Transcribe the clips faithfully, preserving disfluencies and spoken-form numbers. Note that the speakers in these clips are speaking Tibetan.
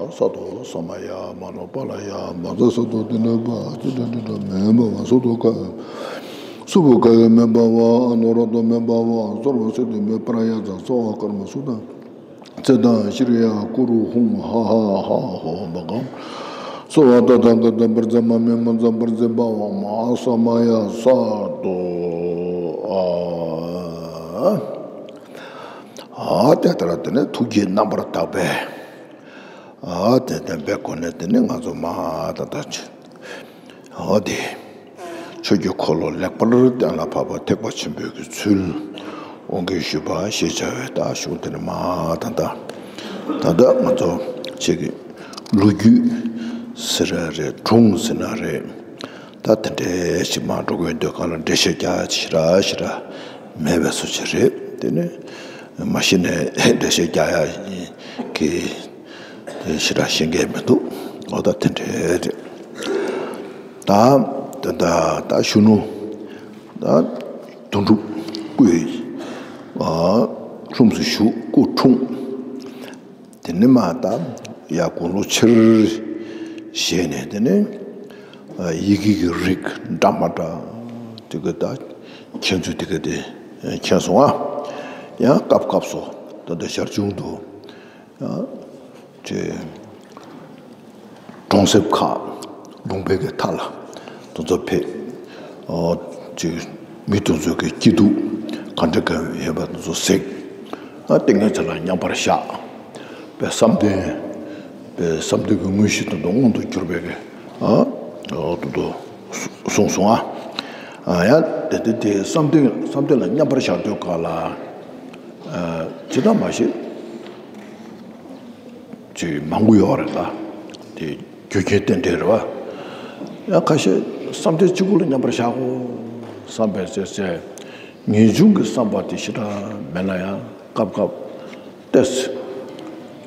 ས་ཏོ་ས་མ་ཡ་མ་ནོ་པ་ལ་ཡ་མ་ཛ་ས་ཏོ་ཏི་ན་པ་ཏི་ཏ་ཏི་ཏ་མེ་མ་བ་སོ་ཏོ་ཀ་སུ་བུ་ཀ་ཡ་མེ་བ་བ་ཨ་ནོ་ར་ཏོ་མེ་བ་བ་སོར་བ་སེ་ཏི་མེ་པ་ར་ཡ་ཛ་སོ་ཨ་ཀར་མ་སུ་ཏ་ཙེ་ཏ་ཤི་རི་ཡ་ཀུ་རུ་ཧུང་ཧ་ཧ་ཧ་ཧོ་བ་ག་སོ་བ་ཏ་ཏ་ཀ་ཏ་པར་ཛ་མ་མེ་མ་ཛ་པར་ཛེ་བ་བ་མ་ས་མ་ཡ་ས་ཏོ་ཨ། ཨ་དེ་ལྟར་དེ་ནས་ཐུགས་བསྐྱེད་རྣམ་པར་དག་པས། ཨ་དེ་ལྡན་པའི་སྒོ་ནས་དེ་ནི་ང་ཚོ་མ་ད་ལྟ་ཅི། ཨ་དེ། ཆོས་ཀྱི་འཁོར་ལོ་ལེགས་པར་གཏན་ལ་ཕབ་པ་ཐེག་པ་ཆེན་པོའི་གི་ཚུལ། དབང་གི་ཞུས་པ་ཞེས་བྱ་བའི་ད་གཞུང་དེ་ནི་མ་ད་ལྟ། ད་ལྟ་ང་ཚོ་ཆོས་ཀྱི་ལོ་རྒྱུས་ཟེར་ན་རེད། སྒྲུང་ཟེར་ན་རེད། ད་དེ་འདྲའི་ཞིག་མ་འགྲོ་གི་འདོད་གང་ལ་འགྲེལ་བཤད་རྒྱག་ཡ་ཞེ་དྲག་ཞེ་དྲག་མེད་པའི་བཟོ་ཅིག་རེད། དེ་ནི་མ་གཞི་ནས་འགྲེལ་བཤད་རྒྱག་ཡ་གི་དེ་ཞེ་དྲག་ཤེས་མཁན་མི་འདུག་འོ་ད་དེ་འདྲའི་རེད། ད་ད་ད་ད་གཞོན་ནུ་ད་དོན་གྲུབ་སྐུ་ཨ་ལྷུམས་སུ་ཞུགས། སྐུ་འཁྲུངས། དེ་ནས་མ་ད་ཡ་དགུང་ལོ་ཆེར་བཞེས་ནས་དེ་ནས་ཡི་གེ་གི་རིགས་འདྲ་མ་འདྲ་དེ་ག་ད་མཁྱེན་ཚུལ་དེ་ག་དེ་མཁྱེན་སོང་ཨ། ཡང་སྐབས་སྐབས་སུ་ད་ལྟ་ཞར་བྱུང་དུ་ཡང་དེ། གྲོང་གསེབ་ཁག་ལུང་པའི་གི་མཐའ་ལ་དེ་ཚོ་ཕེབས། ཨོ་ཅིག་མི་དེ་ཚོའི་གི་སྐྱིད་སྡུག་ག་འདྲ་ག་ཡོད་པ་དེ་ཚོ་གཟིགས། ཨ་ཏིང་ངེ་འཛིན་ལ་མཉམ་པར་བཞག་པའི་བསམ་གཏན། པའི་བསམ་གཏན་གྱི་དངོས་གཞི་དེ་ཚོ་མངོན་དུ་གྱུར་པའི་གི་ཨ་ཨོ་དེ་ཚོ་གསུངས་སོང་ཨ། ཨ་ཡང་དེ་དེ་དེ་བསམ་གཏན་བསམ་གཏན་ལ་མཉམ་པར་བཞག་དུས་ག་ལ་ཨ་ཇི་ལྟར་མ་ཤེས། ཅིག་མང་པོ་ཡོད་རེད་ལ། དེ་རྒྱུ་རྐྱེན་རྟེན་འབྲེལ་རེད་བ། ཡང་ཁ་ཤས་བསམ་གཏན་གཅིག་པུ་ལ་མཉམ་པར་བཞག་གོ་བསམ་པའི་ཚེ་ཚེ། ངེས་འབྱུང་གི་བསམ་པ་དེ་ཞེ་དྲག་མེད་ན་ཡང་སྐབས་སྐབས་ཏོག་ཙམ་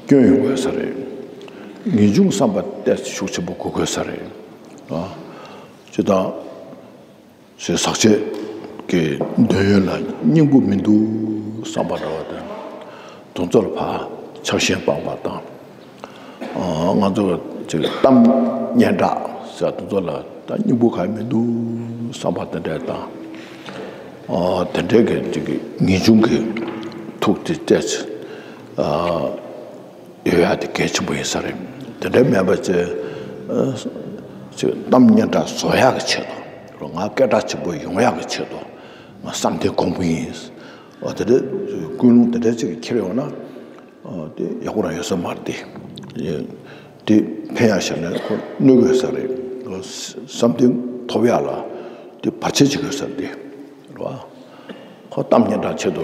སྐྱོན་ཡོང་དགོས་ས་རེད། ངེས་འབྱུང་བསམ་པ་ཏོག་ཙམ་ཤུགས་ཆེན་པོ་དགོས་དགོས་ས་རེད། ཨ། ཅི་དང་། ཞེས་ཟག་བཅས་ཀྱི་འདོད་ཡོན་ལ་སྙིང་པོ་མི་འདུག་བསམ་པ་འདྲ་བ་དང་། དེ་ཚོ་ལ་ཕར་ཆགས་ཞེན་སྤངས་པ་དང་། ཨ་ང་ཚོ་ཅིག་གཏམ་སྙན་གྲགས་ཟེར་དེ་ཚོ་ལ་ད་སྙིང་པོ་གང་ཡང་མི་འདུག་བསམ་པ་དེ་འདྲ་དང་། ཨ་དེ་འདྲའི་གི་ཅིག་གི་ངེས་འབྱུང་གི་ཐུགས་དེ་བལྟས་ཚེ། ཨ། ཡོད་ཡ་དེ་གལ་ཆེན་པོ་ཡིན་ས་རེད། དེ་འདྲ་མེད་པ་ཚེ་ཨ་ཅིག་གཏམ་སྙན་གྲགས་བཟོ་ཡག་གི་ཆེད་དུ་རོ། ང་སྐད་གྲགས་ཆེན་པོ་ཡོང་ཡག་གི་ཆེད་དུ་ང་བསམ་གཏན་གོང་བུ་ཡིན། འོ་དེ་འདྲ་ཀུན་སློང་དེ་འདྲ་ཅིག་འཁྱེར་ཡོང་ན་ཨ་དེ་ཡག་པོ་རང་ཡོད་ས་མ་རེད་དེ། དེ་ཕན་ཡག་བྱས་ན་ཁོ་གནོད་དགོས་ས་རེད། བསམ་གཏན་ཐོབ་ཡག་ལ་དེ་བར་ཆད་བྱེད་དགོས་ས་རེད་དེ། རེད་བ། ཁོ་གཏམ་སྙན་གྲགས་ཆེད་དུ་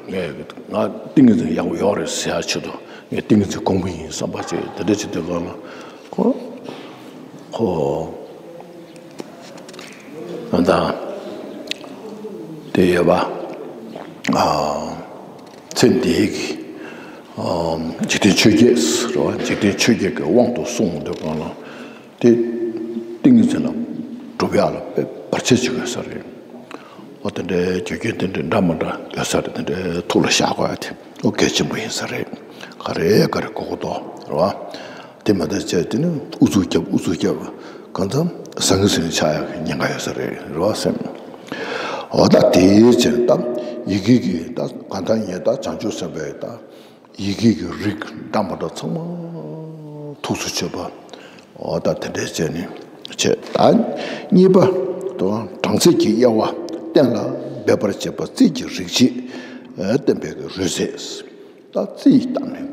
ངས་ང་ཏིང་ངེ་འཛིན་ཡག་པོ་ཡོད་རེད་ཟེར་ཡག་ཆེད་དུ་ངས་ཏིང་ངེ་འཛིན་གོང་བུ་ཡིན་བསམ་པ་བྱས་དེ་འདྲ་བྱེད་དུས་སྒང་ལ་ཁོ་ཁོ་ད་དེ་ཡོད་པ་ཨ་ཚེ་འདིའི་གི་ཨ་འཇིག་རྟེན་ཆོས་བརྒྱད་རེད་བ། འཇིག་རྟེན་ཆོས་བརྒྱད་ཀྱི་དབང་དུ་སོང་དུས་སྒང་ལ། དེ་ཏིང་ངེ་འཛིན་ལ་སྒྲུབ་ཡག་ལ་དཔེ་བར་ཆད་བྱེད་དགོས་ས་རེད། འོ་དེ་འདྲའི་རྒྱུ་རྐྱེན་དེ་འདྲའི་འདྲ་མི་འདྲ་ཡོད་ས་རེད། དེ་འདྲའི་ཐུགས་ལ་བཞག་དགོས་ཡ་དེ་ཨོ་གལ་ཆེན་པོ་ཡིན་ས་རེད། ག་རེ་ག་རེ་གོ་གོ་ཏོ་རེད་བ། དེ་མ་ཐག་བྱས་དེ་ནི་ཨུ་ཚུགས་རྒྱབ་ཨུ་ཚུགས་རྒྱབ་གང་ཙམ་ཟང་ངེ་ཟིང་ངེ་ཆགས་ཡག་གི་ཉེན་ཁ་ཡོད་ས་རེད་རེད་བ་སེམས། འོ་ད་དེའི་ཕྱིར་ད་ཡི་གེ་གི་ད་གང་ལྟར་ཡིན་ད་བྱང་ཆུབ་སེམས་དཔའི་ད། ཡི་གེ་གི་རིགས་འདྲ་མི་འདྲ་ཚང་མ་ཐུགས་སུ་ཆུད་པ། འོ་ད་དེ་འདྲའི་བྱས་ནས་བྱས། ད་གཉིས་པ་དང་གྲངས་ཚད་ཀྱི་དབྱེ་བ་གཏན་ལ་འབེབས་པར་བྱེད་པ་རྩིས་ཀྱི་རིགས་ཆད་བསྟན་པའི་གི་རིགས་ཚད། ད་རྩིས་བཏང་ནས་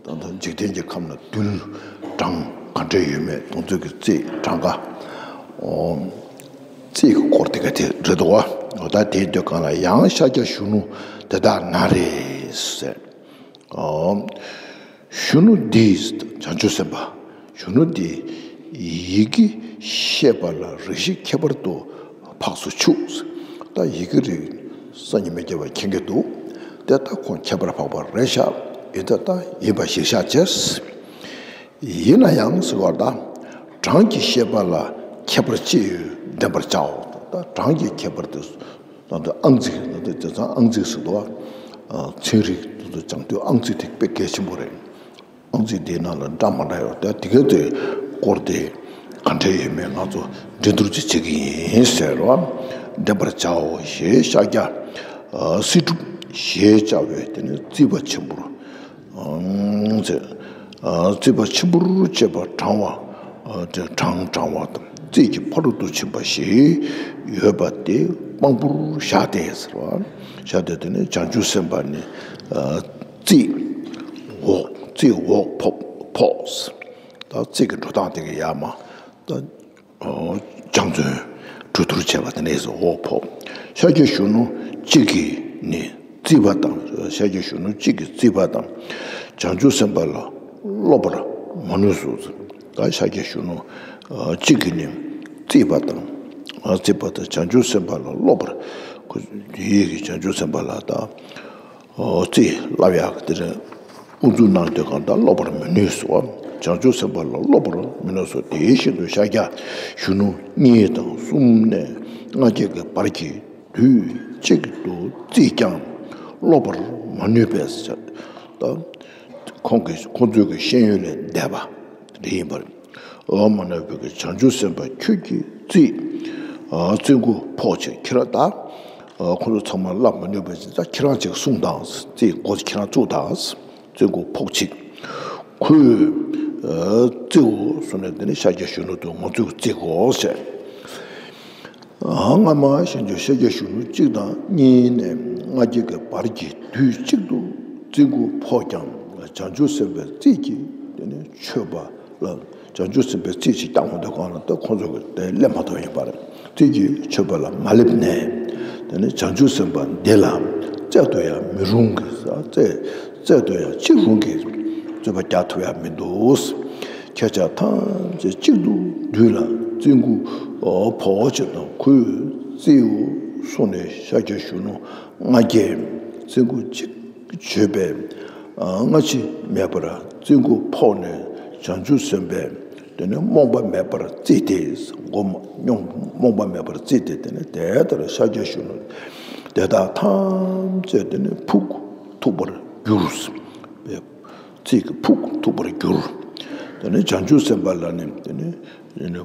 ད་ལྟ་འཇིག་རྟེན་གྱི་ཁམས་ན་རྡུལ་གྲངས་ག་འདྲ་ཡོད་མེད་དེ་ཚོ་གི་རྩིས་གྲངས་ཀ་འོ་རྩིས་ཀྱི་སྐོར་དེ་ག་དེ་རེད་འདུག་བ། འོ་ད་དེའི་དུས་གང་ལ་ཡང་ཤཱཀྱ་གཞོན་ནུ་དེ་དག་ན་རེ་ཟེར། གཞོན་ནུ་འདིས། བྱང་ཆུབ་སེམས་དཔའ་གཞོན་ནུ་འདིས་ཡི་གེ་ཤེས་པ་ལ་རིགས་ཤེས་ཁྱད་པར་དུ་འཕགས་སུ་ཆུག། ད་ཡི་གེ་རིགས་སངས་རྒྱས་མི་སྐྱེ་བ་མཁྱེན་གྱི་འདུག། དེ་ལྟ་ཁོང་ཁྱད་པར་འཕགས་པ་རེད་ཤག། ཡིན་ད་ལྟ་ཡིན་པ་གཞིར་བཞག་བྱས། ཡིན་ན་ཡང་ཟེར་བ་ད་གྲངས་ཀྱི་ཤེས་པ་ལ་ཁྱད་པར་ཅི་ཡོད་བདེན་པར་བྱའོ། ད་གྲངས་ཀྱི་ཁྱད་པར་དེ། ད་ལྟ་ཨང་རྩིས་ད་ལྟ་དེང་སང་ཨང་རྩིས་ཟེར་འདུག་བ། ཚན་རིག་ད་ལྟ་སྦྱང་དུས་ཨང་རྩིས་དེ་དཔེ་གལ་ཆེན་པོ་རེད། སྣང་ཚིག་དེའི་ནང་ལ་འདྲ་མི་འདྲ་ཡོད་དེ། དེ་གའི་དེ་སྐོར་དེ་ག་འདྲ་ཡོད་མེད་ང་ཚོ་འགྲན་བསྡུར་ཅིག་བྱེད་ཀྱི་ཡིན་ཟེར་རོ། བདེན་པར་བྱའོ་ཞེས་ཤཱཀྱ་སྲིད་སྒྲུབ་ཞེས་བྱ་བའི་དེ་ནི་རྩིས་པ་ཆེན་པོར། ཨང་། ཚེ། ཨ། རྩིས་པ་ཆེན་པོར་བྱས་པ་དྲང་བ། ཨ། དེ་དྲང་དྲང་བ་དང་རྩིས་ཀྱི་ཕ་རོལ་ཏུ་ཕྱིན་པ་ཞིག་ཡོད་པ་དེ་དཔང་པོར་བཞག་སྟེ་ཟེར་བ། བཞག་སྟེ་དེ་ནི་བྱང་ཆུབ་སེམས་དཔའ་ནི། ཨ། རྩིས་འོག་རྩིས་འོག་ཕོག་ཕོག་ད་རྩིས་ཀྱི་འགྲོ་སྟངས་དེ་གི་ཡར་མར་ད། ཨོ། སྦྱང་བརྩོན་གྲོས་བསྡུར་བྱས་པ་དེ་ནས་སུ་འོག་ཕོག་ཤཱཀྱ་གཞོན་ནུ་གཅིག་གིས་ནི་རྩིས་པ་དང་། ཤཱཀྱ་གཞོན་ནུ་གཅིག་གིས་རྩིས་པ་དང་། བྱང་ཆུབ་སེམས་དཔའ་ལ་སློབ་པར་མ་ནུས་སོ། ད་ཤཱཀྱ་གཞོན་ནུ་གཅིག་གིས་ནི་རྩིས་པ་དང་། རྩིས་པ་དང་བྱང་ཆུབ་སེམས་དཔའ་ལ་སློབ་པར། ཁོ་ཡིད་ཀྱི་བྱང་ཆུབ་སེམས་དཔའ་ལ་ད། ཨོ། རྩིས་བསླབ་ཡག་དེ་རེད། དབུ་འཛུགས་གནང་དུས་གང་ལྟར་སློབ་པར་མི་ནུས་སོ། བྱང་ཆུབ་སེམས་དཔའ་ལ་སློབ་པར་མི་ནུས་སོ། དེ་བཞིན་དུ་ཤཱཀྱ་གཞོན་ནུ་གཉིས་དང་གསུམ་ནས་ལྔ་བརྒྱ་གི་བར་གྱི་དུས་གཅིག་ཏུ་རྩིས་ཀྱང་སློབ་པར་མ་ནུས་པས། ད་ཁོང་གི་ཁོང་ཚོའི་གི་ཤེས་ཡོན་ལས་འདས་པ་རེ་ཡིན་པར། འོ། མ་ནུས་པའི་བྱང་ཆུབ་སེམས་དཔའ་ཁྱོད་ཀྱིས་རྩིས། ཨ། རྩིས་འགོ་ཕོག་ཅིག་ཁྱེད་རང་ད། ཨ། ཁོ་ཚོ་ཚང་མ་བསླབ་མ་ནུས་པ་ཅིག་ད་ཁྱེད་རང་ཅིག་གསུངས་དང་། རྩིས་འགོ་ཁྱེད་རང་བཙུགས་དང་། རྩིས་འགོ་ཕོག་ཅིག་ཁོས། ཨ། རྩིས་འགོ་གསུངས་ནས་དེ་ནི་ཤཱཀྱ་གཞོན་ནུ་དུ་ང་ཚོས་རྩིས་འགོ་ཟེར། ཨ། སྔ་མ་བཞིན་དུ་ཤཱཀྱ་གཞོན་ནུ་གཅིག་དང་གཉིས་ནས་ལྔ་བརྒྱ་གི་བར་གྱི་དུས་གཅིག་ཏུ་རྩིས་འགོ་ཕོག་ཀྱང་བྱང་ཆུབ་སེམས་དཔའི་རྩིས་ཀྱིས་དེ་ནི་ཆོད་པ་ལ། བྱང་ཆུབ་སེམས་དཔའི་རྩིས་ཀྱིས་བསྐྱངས་པ་འདི་གང་ལ་ད་ཁོང་ཚོ་གི་དེ་སླེབས་མ་ཐུབ་ཡིན་པ་རེད། རྩིས་ཀྱིས་ཆོད་པ་ལ་མ་སླེབས་ནས། དེ་ནི་བྱང་ཆུབ་སེམས་དཔའ་འདི་ལ་བཙལ་དུ་ཡང་མི་རུང་གི། བཙལ་བཙལ་དུ་ཡང་ཅི་རུང་གི་རྩོད་པ་རྒྱག་ཐུབ་ཡང་མི་འདུག་ཁྱེད་ཅག་ཐམས་ཅད་གཅིག་ཏུ་འདུས་ལ་རྩིས་འགོ་ཕོག་ཅིག་དང་། ཁོས་རྩིས་འོ་གསུངས་ནས་ཤཱཀྱ་གཞོན་ནུ་ལྔ་བརྒྱས་རྩིས་འགོ་གཅིག་བརྗོད་པས། ཨ། སྔ་ཕྱི་མེད་པར་རྩིས་འགོ་ཕོག་ནས་བྱང་ཆུབ་སེམས་དཔའི་དེ་ནི་རྨོངས་པ་མེད་པར་རྩིས་ཏེ། རྨོངས་རྨོངས་པ་མེད་པར་རྩིས་ཏེ། དེ་ནི་དེ་ལྟར་ཤཱཀྱ་གཞོན་ནུ་དེ་དག་ཐམས་ཅད་དེ་ནི་ཕུགས་ཐུག་པར་འགྱུར། རྩིས་ཀྱི་ཕུགས་ཐུག་པར་འགྱུར། དེ་ནི་བྱང་ཆུབ་སེམས་དཔའ་ལ་ནི་དེ་ནི།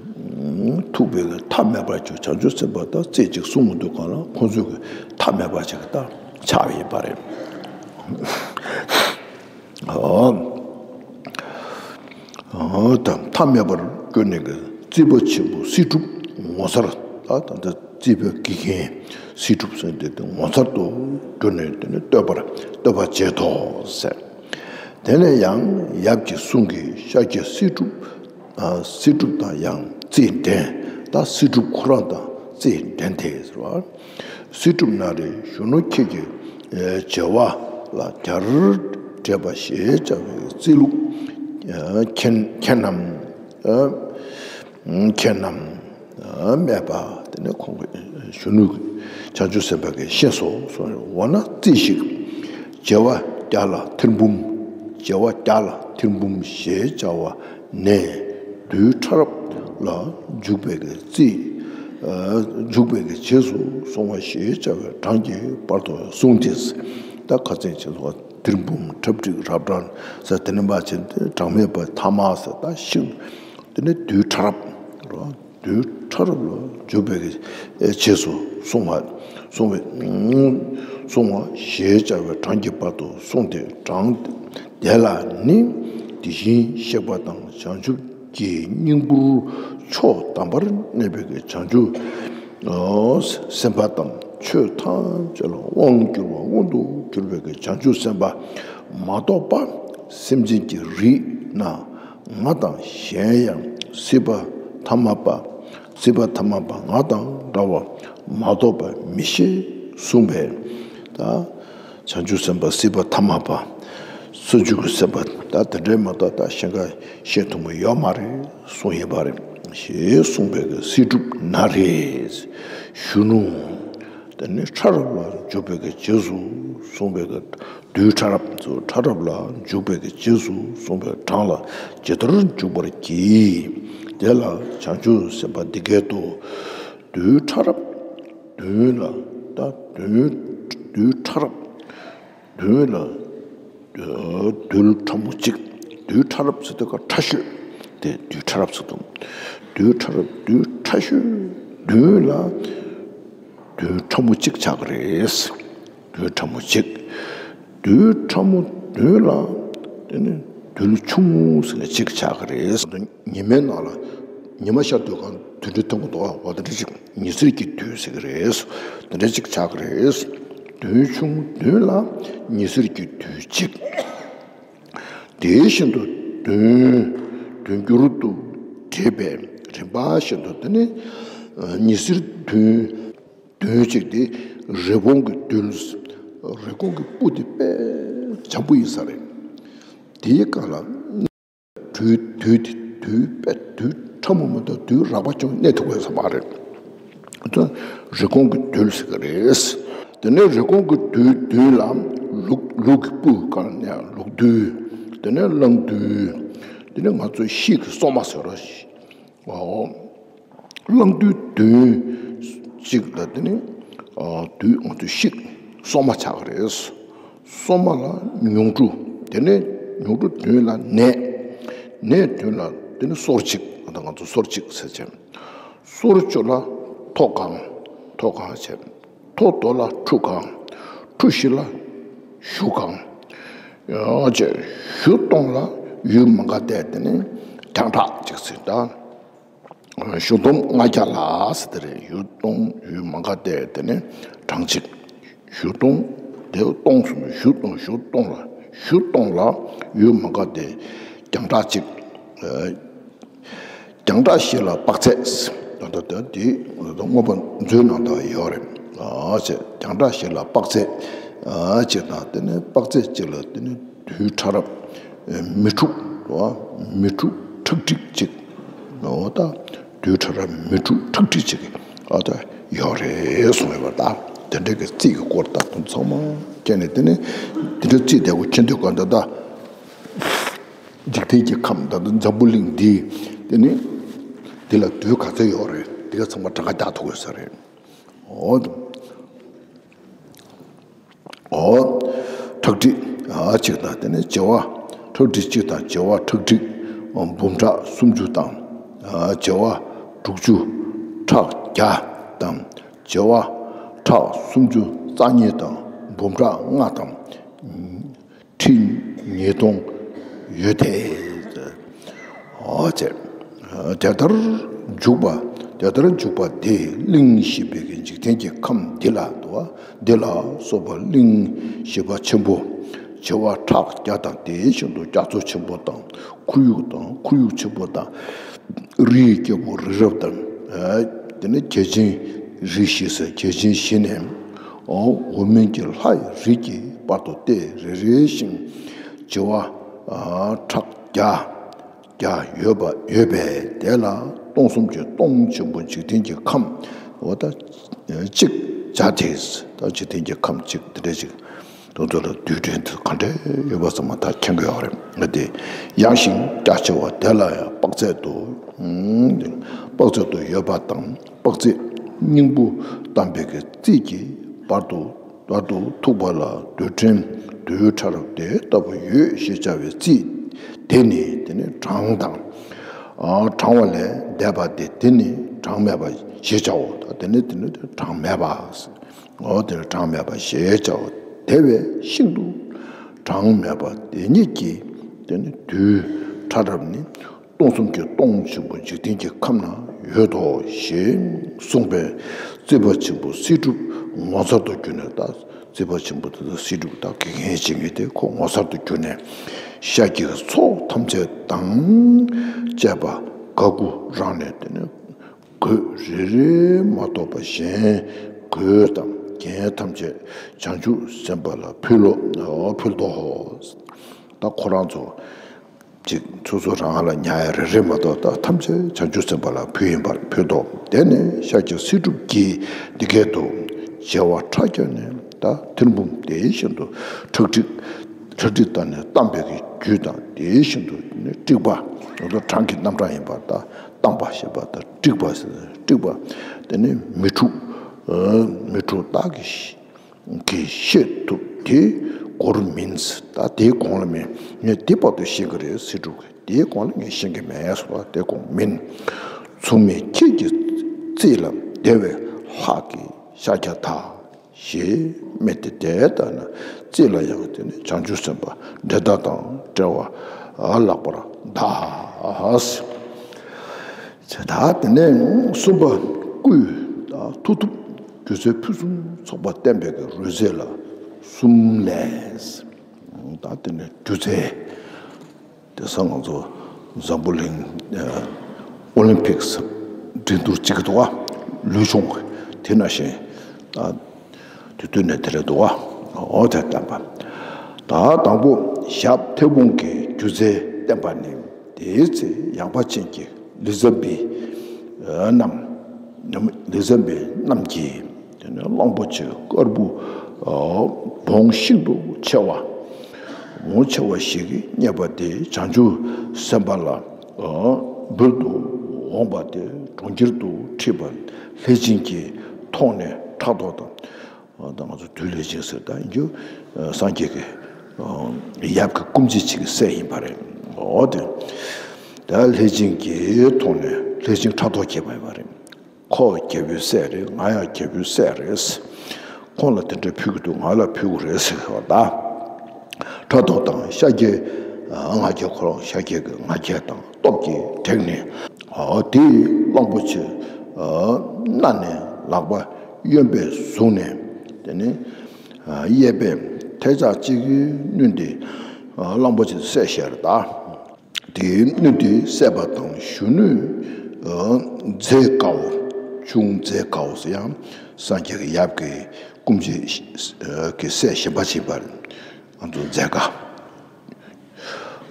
ཐུག་པའི་མཐའ་མེད་པར་གྱུར། བྱང་ཆུབ་སེམས་དཔའ་དང་རྩིས་གཅིག་གསུང་མི་འདུག་གང་ལ་ཁོང་ཚོས་ཀྱི་མཐའ་མེད་པ་ཅིག་ད་ཆགས་ཡོད་པ་རེད། ཨོ། ཨོ། ད་མཐའ་མེད་པར་གྱུར་ནས་ཀྱི་རྩིས་པ་ཆེན་པོ་སྲིད་སྒྲུབ་ངོ་མཚར། ད་ད་ལྟ་རྩིས་པའི་དགེ་རྒན་སྲིད་སྒྲུབ་ཟེར་དེ་དེ་ངོ་མཚར་དུ་གྱུར་ནས་དེ་ནི་བསྟོད་པར་བསྟོད་པ་བྱེད་དོ་ཟེར། དེ་ནས་ཡང་ཡབ་ཀྱི་གསུང་གིས་ཤཱཀྱ་སྲིད་སྒྲུབ། ཨ། སྲིད་སྒྲུབ་དང་ཡང་རྩིས་འགྲན། ད་སྲིད་སྒྲུབ་ཁོ་རང་དང་རྩིས་འགྲན་ཏེ་ཟེར་བ། སྲིད་སྒྲུབ་ན་རེ་གཞོན་ནུ་ཁྱེད་ཀྱིས། ཨེ། བྱེ་བ་ལ་བརྒྱར་བགྲད་པ་ཞེས་བྱ་བའི་རྩིས་ལུགས། ཨ། མཁྱེན་མཁྱེན་ནམ། ཨ། མཁྱེན་ནམ། ཨ། སྨྲས་པ། དེ་ནས་ཁོང་གིས་གཞོན་ནུ་བྱང་ཆུབ་སེམས་དཔའ་གིས་ཤེས་སོ་གསུངས། འོ་ན་རྩིས་ཤིག་བྱེ་བ་བརྒྱ་ལ་ཐེར་འབུམ། བྱེ་བ་བརྒྱ་ལ་ཐེར་འབུམ་ཞེས་བྱ་བ་ནས་རྡུལ་ཕྲ་རབ་ལ་འཇུག་པའི་གི་རྩིས། ཨ། འཇུག་པའི་གི་རྗེས་སུ་སོང་བ་ཞེས་བྱ་བའི་གྲངས་ཀྱི་བར་དུ་གསུངས་ཏེ། ད་ཁ་ཚན་ཆེ་སོགས་ཐེར་འབུམ་ཕྲ་གྲིབ་རབ་གྲངས་ཟེར། དེ་ནས་མ་བྱས་ཏེ་གྲངས་མེད་པ་ཐ་མ་ཟེར། ད་ཤིང་དེ་ནས་རྡུལ་ཕྲ་རབ་རོ། རྡུལ་ཕྲ་རབ་ལ་འཇུག་པའི་རྗེས་སུ་སོང་བ། སོང་བའི། སོང་བ་ཞེས་བྱ་བའི་གྲངས་ཀྱི་བར་དུ་གསུངས་ཏེ། གྲངས་དེ་ལ་ནི་དེ་བཞིན་གཤེགས་པ་དང་བྱང་ཆུབ་ཀྱི་སྙིང་པོར་ཕྱོགས་དམ་པར་གནས་པའི་བྱང་ཆུབ་སེམས་དཔའ་དང་། ཆོས་ཐམས་ཅད་ལ་དབང་བསྒྱུར་བ་མངོན་དུ་གྱུར་པའི་བྱང་ཆུབ་སེམས་དཔའ་མ་གཏོགས་པ་སེམས་ཅན་གྱི་རིགས་ན། ང་དང་གཞན་ཡང་སྲིད་པ་ཐ་མ་པ། སྲིད་པ་ཐ་མ་པ་ང་དང་འདྲ་བ་མ་གཏོགས་པ་མི་ཤེས་གསུངས་པས། ད་བྱང་ཆུབ་སེམས་དཔའ་སྲིད་པ་ཐ་མ་པ། སོ་བཅུ་གི་སེམས་དཔའ་ད་དེ་འདྲའི་མ་གཏོགས་ད་གཞན་ག་ཤེས་ཐུབ་མི་ཡོད་མ་རེད་གསུངས་ཡོད་པ་རེད། ཞེས་གསུངས་པའི་གི་སྲིད་སྒྲུབ་ན་རེ་གཞོན་ནུ། དེ་ནི་ཕྲ་རབ་ལ་འཇུག་པའི་གི་རྗེས་སུ་སོང་བའི་གི་རྡུལ་ཕྲ་རབ། ཕྲ་རབ་ལ་འཇུག་པའི་གི་རྗེས་སུ་སོང་བའི་གྲངས་ལ་ཇི་ལྟར་འཇུག་པར་བགྱི། དེ་ལ་བྱང་ཆུབ་སེམས་དཔའ་འདི་སྐད་དུ། རྡུལ་ཕྲ་རབ་བདུན་ལ། ད་བདུན། རྡུལ་ཕྲ་རབ་བདུན་ལ་རྡུལ་ཕྲ་མོ་གཅིག་རྡུལ་ཕྲ་རབ་ཟེར་དུས་ཀ་ཕྲ་ཤོས་དེ་རྡུལ་ཕྲ་རབ་ཟེར་དུས། རྡུལ་ཕྲ་རབ་རྡུལ་ཕྲ་ཤོས་བདུན་ལ་རྡུལ་ཕྲ་མོ་གཅིག་ཆགས་ཀྱི་རེད། རྡུལ་ཕྲ་མོ་གཅིག་རྡུལ་ཕྲ་མོ་བདུན་ལ་དེ་ནི་རྡུལ་ཆུང་ངུ་ཟེར་ནས་གཅིག་ཆགས་ཀྱི་རེད། ཉི་མའི་ནང་ལ་ཉི་མ་ཤར་དུས་གང་དུད་འགྲོ་མཐོང་གི་འདུག་བ། དེ་འདྲ་ཅིག་ཉི་ཟེར་གྱི་རྡུལ་ཟེར་གྱི་རེད། དེ་འདྲ་ཅིག་ཆགས་ཀྱི་རེད། རྡུལ་ཆུང་བདུན་ལ་ཉི་ཟེར་གྱི་རྡུལ་གཅིག་དེ་བཞིན་དུ་བདུན། བདུན་འགྱུར་དུ་འགྲེལ་པའི་རིམ་པ་བཞིན་དུ་དེ་ནི་ཉི་ཟེར་བདུན། བདུན་གཅིག་དེ་རི་བོང་གི་རྡུལ། རི་བོང་གི་སྤུ་དེ་དཔེ་འཇམ་པོ་ཡིན་ས་རེད། དེའི་སྒང་ལ་རྡུལ་རྡུལ་དེ་རྡུལ་དཔེ་རྡུལ་ཕྲ་མོ་མ་གཏོགས་རྡུལ་རགས་པ་ཅུང་གནས་ཐུབ་ཀྱི་ཡོད་ས་མ་རེད། རི་བོང་གི་རྡུལ་ཟེར་གྱི་རེད། དེ་ནས་རི་བོང་གི་རྡུལ་བདུན་ལ་ལུག་ལུག་གི་སྤུ་སྒང་ནས་ལུག་རྡུལ། དེ་ནས་གླང་རྡུལ། དེ་ནས་ང་ཚོ་ཤིག་གི་སྲོག་མ་ཟེར་རོ། ཨོ། གླང་རྡུལ་བདུན་གཅིག་ལ་དེ་ནི་ཨ་རྡུལ་ང་ཚོ་ཤིག་སྲོག་མ་ཆགས་ཀྱི་རེད། སྲོག་མ་ལ་ཉུང་འབྲུ། དེ་ནས་ཉུང་འབྲུ་བདུན་ལ་ནས། ནས་བདུན་ལ་དེ་ནི་སོར་གཅིག་ད་ང་ཚོ་སོར་གཅིག་ཟེར་བྱས། སོར་བཅུ་ལ་མཐོ་གང་། མཐོ་གང་བྱས། མཐོ་དོ་ལ་ཁྲུ་གང་། ཁྲུ་བཞི་ལ་གཞུ་གང་། ཡང་བྱས་གཞུ་སྟོང་ལ་ཡུལ་མ་ག་དེ་དེ་ནི་རྒྱང་གྲགས་གཅིག་ཟེར་ད། གཞུ་འདོམ་ལྔ་བརྒྱ་ལ་ཟེར་དེ་རེད། གཞུ་སྟོང་ཡུལ་མ་ག་དེ་དེ་ནི་གྲངས་གཅིག་གཞུ་སྟོང་དེ་སྟོང་གསུམ་གཞུ་སྟོང་གཞུ་སྟོང་ལ་གཞུ་སྟོང་ལ་ཡུལ་མ་ག་དེ་རྒྱང་གྲགས་གཅིག་རྒྱང་གྲགས་བཞི་ལ་དཔག་ཚད། ད་ལྟ་ད་དེ་མངོན་པ་མཛོད་ནང་ད་ཡོད་རེད། ཨ་ཅེ་རྒྱང་གྲགས་བཞི་ལ་དཔག་ཚད། ཨ་ཅེ་དང་དེ་ནས་དཔག་ཚད་གཅིག་ལ་དེ་ནས་རྡུལ་ཕྲ་རབ་མི་འཁྲུགས། མི་འཁྲུགས་ཁྲག་ཁྲིག་ཅིག་འོ་ད་རྡུལ་ཕྲ་རབ་མི་འཁྲུགས་ཁྲག་ཁྲིག་ཅིག་ཨ་ད་ཡོད་རེད་གསུངས་ཡོད་པ། ད་དེ་འདྲའི་གི་རྩིས་ཀྱི་སྐོར་ད་དུང་ཚང་མ་ཁྱེད་ནས་དེ་ནས་དེ་འདྲ་རྩིས་བདེ་པོ་ཁྱེད་འདོད་ག་ད་ད། འཇིག་རྟེན་གྱི་ཁམས་ད་ལྟ་འཛམ་བུ་གླིང་འདི་དེ་ནི་འདི་ལ་རྡུལ་ག་ཚོད་ཡོད་རེད། འདི་ག་ཚང་མ་གྲངས་ཀ་རྒྱག་ཐུབ་དགོས་ས་རེད། འོ། འོ། ཁྲག་ཁྲིག་ཨ་གཅིག་དང་དེ་ནས་བྱེ་བ། ཁྲག་ཁྲིག་གཅིག་དང་བྱེ་བ་ཁྲག་ཁྲིག་འབུམ་ཕྲག་སུམ་ཅུ་དང་། བྱེ་བ་དྲུག་ཅུ་ཕྲག་བརྒྱ་དང་། བྱེ་བ་ཕྲག་སུམ་ཅུ་རྩ་གཉིས་དང་འབུམ་ཕྲག་ལྔ་དང་། ཁྲི་ཉིས་སྟོང་ཡོད་དེ། འོ་ཅེ། དེ་ལྟར་འཇུག་པ། དེ་ལྟར་འཇུག་པ་དེ་གླིང་བཞི་པའི་གི་འཇིག་རྟེན་གྱི་ཁམས་འདི་ལ་འདུ་བ། འདི་ལ་སོགས་པ་གླིང་བཞི་པ་ཆེན་པོ། བྱེ་བ་ཕྲག་བརྒྱ་དང་དེ་བཞིན་དུ་རྒྱ་མཚོ་ཆེན་པོ་དང་། ཁོར་ཡུག་དང་ཁོར་ཡུག་ཆེན་པོ་དང་། རིའི་རྒྱལ་པོ་རི་རབ་དང་། དེ་ནས་བརྒྱ་བྱིན་རིགས་བཞི་ཟེར་བརྒྱ་བྱིན་བཞི་ནས། འོ་འོག་མིན་གྱི་ལྷ་ཡི་རིས་ཀྱི་བར་དུ་སྟེ་རེ་རེ་ཞིང་བྱེ་བ་ཕྲག་བརྒྱ་བརྒྱ་ཡོད་པ་ཡོད་པས། དེ་ལ་སྟོང་གསུམ་གྱི་སྟོང་ཆེན་པོ་འཇིག་རྟེན་གྱི་ཁམས་འོ་ད་གཅིག་བྱ་དེ། ད་འཇིག་རྟེན་གྱི་ཁམས་གཅིག་དེ་འདྲ་ཅིག་དེ་ཚོ་ལ་རྡུལ་ཕྲན་དེ་ག་འདྲ་ཡོད་པ་ཚང་མ་ད་མཁྱེན་གྱི་ཡོད་རེད། ང་དེ་ཡངས་ཤིང་རྒྱ་ཆེ་བ་དེ་ལ་ཡང་དཔག་ཚད་དུ། དཔག་ཚད་དུ་ཡོད་པ་དང་། དཔག་ཚད་སྙིང་པོ་བསྡམས་པའི་གི་རྩིས་ཀྱི་བར་དུ་བར་དུ་ཐུག་པ་ལ་རྡུལ་ཕྲན་རྡུལ་ཕྲ་རབ་དེ་ལྟ་བུ་ཡོད་ཞེས་བྱ་བའི་རྩིས་དེ་ནི་དེ་ནི་གྲངས་དང་། གྲངས་པ་ལས་འདས་པ་སྟེ། དེ་ནི་གྲངས་མེད་པ་ཞེས་བྱའོ། དེ་ནི་དེ་ནི་གྲངས་མེད་པ། འོ་དེར་གྲངས་མེད་པ་ཞེས་བྱའོ། དེ་བས་ཤིན་ཏུ་གྲངས་མེད་པ་དེ་ཉིད་ཀྱི་དེ་ནི་རྡུལ་ཕྲ་རབ་ནི་སྟོང་གསུམ་གྱི་སྟོང་ཆེན་པོ་འཇིག་རྟེན་གྱི་ཁམས་ན་ཡོད་དོ་ཞེས་གསུངས་པས། རྩིས་པ་ཆེན་པོ་སྲིད་སྒྲུབ་ངོ་མཚར་དུ་གྱུར་ནས། ད་རྩིས་པ་ཆེན་པོ་དེ་དག་སྲིད་སྒྲུབ་དག་དགེ་རྒན་བྱེད་མཁན་དེ་ཁོ་ངོ་མཚར་དུ་གྱུར་ནས། ཤཱཀྱའི་ཚོགས་ཐམས་ཅད་དང་བཅས་པ་དགའ་མགུ་རངས་ནས་དེ་ནི། གོས་རེ་རེ་མ་གཏོགས་པ་གཞན་གོས་དང་རྒྱན་ཐམས་ཅད་བྱང་ཆུབ་སེམས་དཔའ་ལ་ཕུལ་ལོ། ཕུལ་ཏོ། ད་ཁོ་རང་ཚོ་ཅིག་སོ་སོ་རང་ལ་ཉར་ཡ་རེ་རེ་མ་གཏོགས་ད་ཐམས་ཅད་བྱང་ཆུབ་སེམས་དཔའ་ལ་ཕུལ་ཡིན་པར་ཕུལ་ཏོ། དེ་ནས་ཤཱཀྱ་སྲིད་སྒྲུབ་ཀྱིས་འདི་སྐད་དུ། བྱེ་བ་ཕྲག་བརྒྱ་ནས་ད་ཐེར་འབུམ་དེ་བཞིན་དུ་ཁྲག་ཁྲིག་ཁྲག་ཁྲིག་དང་ནི་བསྡམས་པའི་གི་རྒྱུད་དང་དེ་བཞིན་དུ་ནི་དཀྲིགས་པ། འོ་ད་གྲངས་ཀྱི་རྣམ་གྲངས་ཡིན་པར་ད། བསྡམས་པ་ཞེས་པ་དང་དཀྲིགས་པ་ཟེར། དཀྲིགས་པ་དེ་ནི་མི་འཁྲུགས། མི་འཁྲུགས་རྟགས་ཀྱི་གིས་ཤེས་ཐུབ། དེ་འགོར་མིན། ད་དེའི་གོང་ལ་མིན། ངས་དེ་བར་དུ་ཤེས་ཀྱི་རེད་ཟེར་འགྲོ་གི། དེའི་གོང་ལ་ངས་ཤེས་ཀྱི་མེད་ཟེར་བ་དེ་གོང་མིན། མཚུངས་མེད་ཁྱེད་ཀྱི་རྩིས་ལ་བདེ་བའི་ལྷག་གི་ཤཱཀྱ་དག་ཞེས་སྨྲས་ཏེ། དེ་ལྟ་ན་རྩིས་ལ་ཡང་དེ་ནི་བྱང་ཆུབ་སེམས་དཔའ་འབྲེལ་ཟླ་དང་བྲལ་བ་ལགས་པར་གདའ། ད་དེ་ནས་གསུམ་པ་སྐུའི་མཐུ་སྟོབས་སྒྱུ་རྩལ་ཕུན་སུམ་ཚོགས་པ་བསྟན་པའི་གི་རོལ་རྩེད་ལ་གསུམ་ལས། ད་དེ་ནས་སྒྱུ་རྩལ། དེང་སང་ང་ཚོ་འཛམ་བུ་གླིང་ཨོ་ལིམ་ཕིག་སི་འགྲན་བསྡུར་བྱེད་ཀྱི་འདུག་ག་ལུས་སྦྱོང་གི། དེ་ནང་བཞིན་ཨ་དེ་དུས་ནས་དེ་རེད་འདུག་ག་འོ་དེ་བསྟན་པ། ད་དང་པོ་ཞབས་མཐེ་བོང་གི་སྒྱུ་རྩལ་བསྟན་པ་ནི། དེའི་ཚེ་ཡངས་པ་ཅན་གྱི་ལི་ཛ་བྷེ་རྣམས། ལི་ཛ་བྷེ་རྣམས་ཀྱིས་དེ་ནས་གླང་པོ་ཆེ་དཀར་པོ་བོང་ཤིན་ཏུ་ཆེ་བ། བོང་ཆེ་བ་ཞིག་རྙེད་པ་དེ་བྱང་ཆུབ་སེམས་དཔའ་ལ་འབུལ་དུ་འོངས་པ་དེ་གྲོང་ཁྱེར་དུ་ཁྲིད་པ་ལྷས་བྱིན་གྱིས་མཐོང་ནས་ཕྲག་དོག་དང་། ད་ང་ཚོ་བདུད་ལྷས་བྱིན་ཟེར། ད་ཡིན་རྒྱུ་སངས་རྒྱས་ཀྱི་ཡབ་ཀྱི་སྐུ་མཆེད་ཅིག་གི་སྲས་ཡིན་པ་རེད། འོ་དེ། ད་ལྷས་བྱིན་གྱིས་མཐོང་ནས་ལྷས་བྱིན་ཕྲག་དོག་སྐྱེས་པ་ཡིན་པ་རེད། ཁོ་རྒྱལ་པོའི་སྲས་རེད། ང་ཡང་རྒྱལ་པོའི་སྲས་རེད། ཁོང་ལ་དེ་འདྲ་ཕུལ་གྱི་འདུག་ང་ལ་ཕུལ་གྱི་རེད་ཟེར་བ་ད། ཕྲག་དོག་དང་ཤཱཀྱའི་ང་རྒྱལ། ཁོ་རང་ཤཱཀྱའི་ང་རྒྱལ་དང་སྟོབས་ཀྱིས་དྲེགས་ནས། དེ་གླང་པོ་ཆེ་སྣ་ནས་ལག་པ་གཡོན་པས་བཟུང་ནས། དེ་ནས་གཡས་པས་ཐལ་ལྕག་ཅིག་བསྣུན་ཏེ་གླང་པོ་ཆེ་བསད་ཤར་ད། དེའི་སྣོད་དེ་བསད་པ་དང་། གཞོན་ནུ་མཛེས་དགའ་བོ། ཅུང་མཛེས་དགའ་བོ་ཟེར་ཡང་སངས་རྒྱས་ཀྱི་ཡབ་ཀྱི་སྐུ་མཆེད་ཀྱི་སྲས་གཞན་པ་ཅིག་པར་ང་ཚོ་མཛེས་དགའ།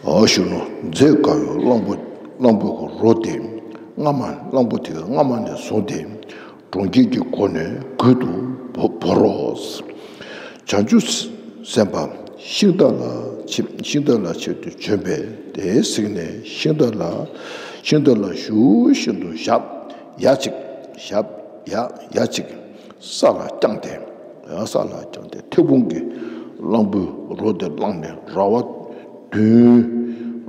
གཞོན་ནུ་མཛེས་དགའ་བོས་གླང་པོ་གླང་པོ་གི་རོ་དེ་རྔ་མ། གླང་པོ་དེ་གི་རྔ་མ་ནས་བཟུང་སྟེ། གྲོང་ཁྱེར་གྱི་སྒོ་ནས་མགུལ་དུ་བོར་རོ། བྱང་ཆུབ་སེམས་དཔའ་ཤིང་རྟ་ལ་ཆིབས། ཤིང་རྟ་ལ་ཆིབས་ཏེ་བྱོན་པས་དེ་གཟིགས་ནས་ཤིང་རྟ་ལ། ཤིང་རྟ་ལ་ཞུ་བཞིན་དུ་ཞབས་ཡ་གཅིག་ཞབས་ཡ་ཡ་གཅིག་ས་ལ་བརྐྱངས་ཏེ། ས་ལ་བརྐྱངས་ཏེ་མཐེ་བོང་གིས་གླང་པོའི་རོ་དེ་བླངས་ནས་ར་བ་བདུན།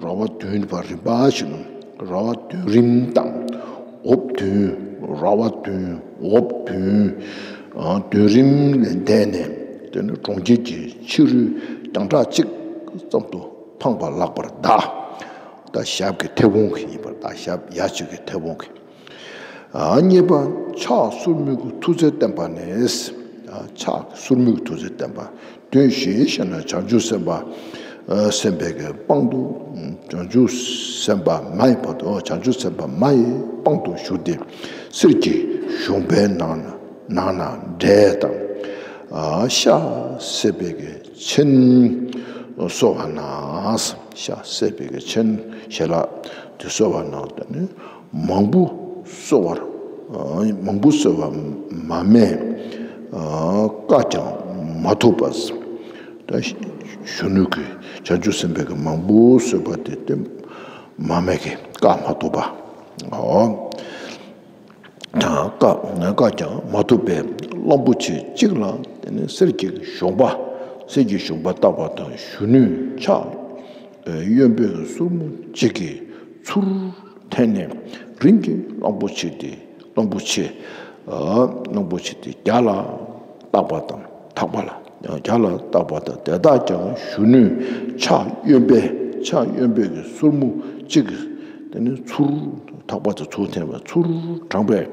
ར་བ་བདུན་པ་རིམ་པ་བཞིན་དུ། ར་བ་བདུན་རིམ་དང་། འོབས་བདུན། ར་བ་བདུན། འོབས་བདུན། བདུན་རིམ་ལས་འདས་ནས། དེ་ནས་གྲོང་ཁྱེར་གྱི་ཕྱི་རོལ་རྒྱང་གྲགས་གཅིག་ཙམ་དུ་འཕངས་པ་ལགས་པར་གདའ། ད་ཞབས་ཀྱི་མཐེ་བོང་གིས་ཡིན་པར་གདའ། ཞབས་ཡ་གཅིག་གི་མཐེ་བོང་གིས། གཉིས་པ་ཕྱག་སོར་མོས་ཀྱི་མཐུ་རྩལ་བསྟན་པ་ནི། ཕྱག་སོར་མོས་ཀྱི་མཐུ་རྩལ་བསྟན་པ། དོན་བཞིན་བཤད་ན་བྱང་ཆུབ་སེམས་དཔའ་སེམས་དཔའི་གི་དཔང་དུ། བྱང་ཆུབ་སེམས་དཔའ་མ་ཡི་བར་དུ། བྱང་ཆུབ་སེམས་དཔའ་མ་ཡི་དཔང་དུ་ཞུགས་ཏེ། གསེར་གྱི་ཞོང་པའི་ནང་ན་ནང་ན་འབྲས་དང་། ཤ་བསྲེས་པའི་གི་ཆན་གསོལ་བ་ན། ཤ་བསྲེས་པའི་གི་ཆན་ཞལ་ལག་དེ་གསོལ་བ་ན། དེ་ནི་མང་པོ་གསོལ་བར། མང་པོ་གསོལ་བ་མ་སྨད་བཀའ་ཀྱང་མ་ཐོབ་པ། ད་གཞོན་ནུ་གིས་བྱང་ཆུབ་སེམས་དཔའི་གི་མང་པོ་གསོལ་བ་དེ་དེ་མ་སྨད་ཀྱི་བཀའ་མ་ཐོབ་པ། ཨོ། བཀའ་བཀའ་ཀྱང་མ་ཐོབ་པས་གླང་པོ་ཆེ་གཅིག་ལ་དེ་ནི་གསེར་གྱི་ཞོང་པ། གསེར་གྱི་ཞོང་པ་བཏགས་པ་དང་། གཞོན་ནུའི་ཕྱག་གཡོན་པའི་སོར་མོ་གཅིག་གིས་ཚུར་འཐེན་ནས་རིམ་གྱིས་གླང་པོ་ཆེ་དེ། གླང་པོ་ཆེ། གླང་པོ་ཆེ་དེ་རྒྱ་ལ་བཏགས་པ་དང་། ཐག་པ་ལ། རྒྱ་ལ་བཏགས་པ་དང་། དེ་དག་ཀྱང་གཞོན་ནུའི་ཕྱག་གཡོན་པའི། ཕྱག་གཡོན་པའི་གི་སོར་མོ་གཅིག་གིས་དེ་ནི་ཚུར། ཐག་པ་དེ་ཚུར་འཐེན་པ། ཚུར་དྲངས་པས་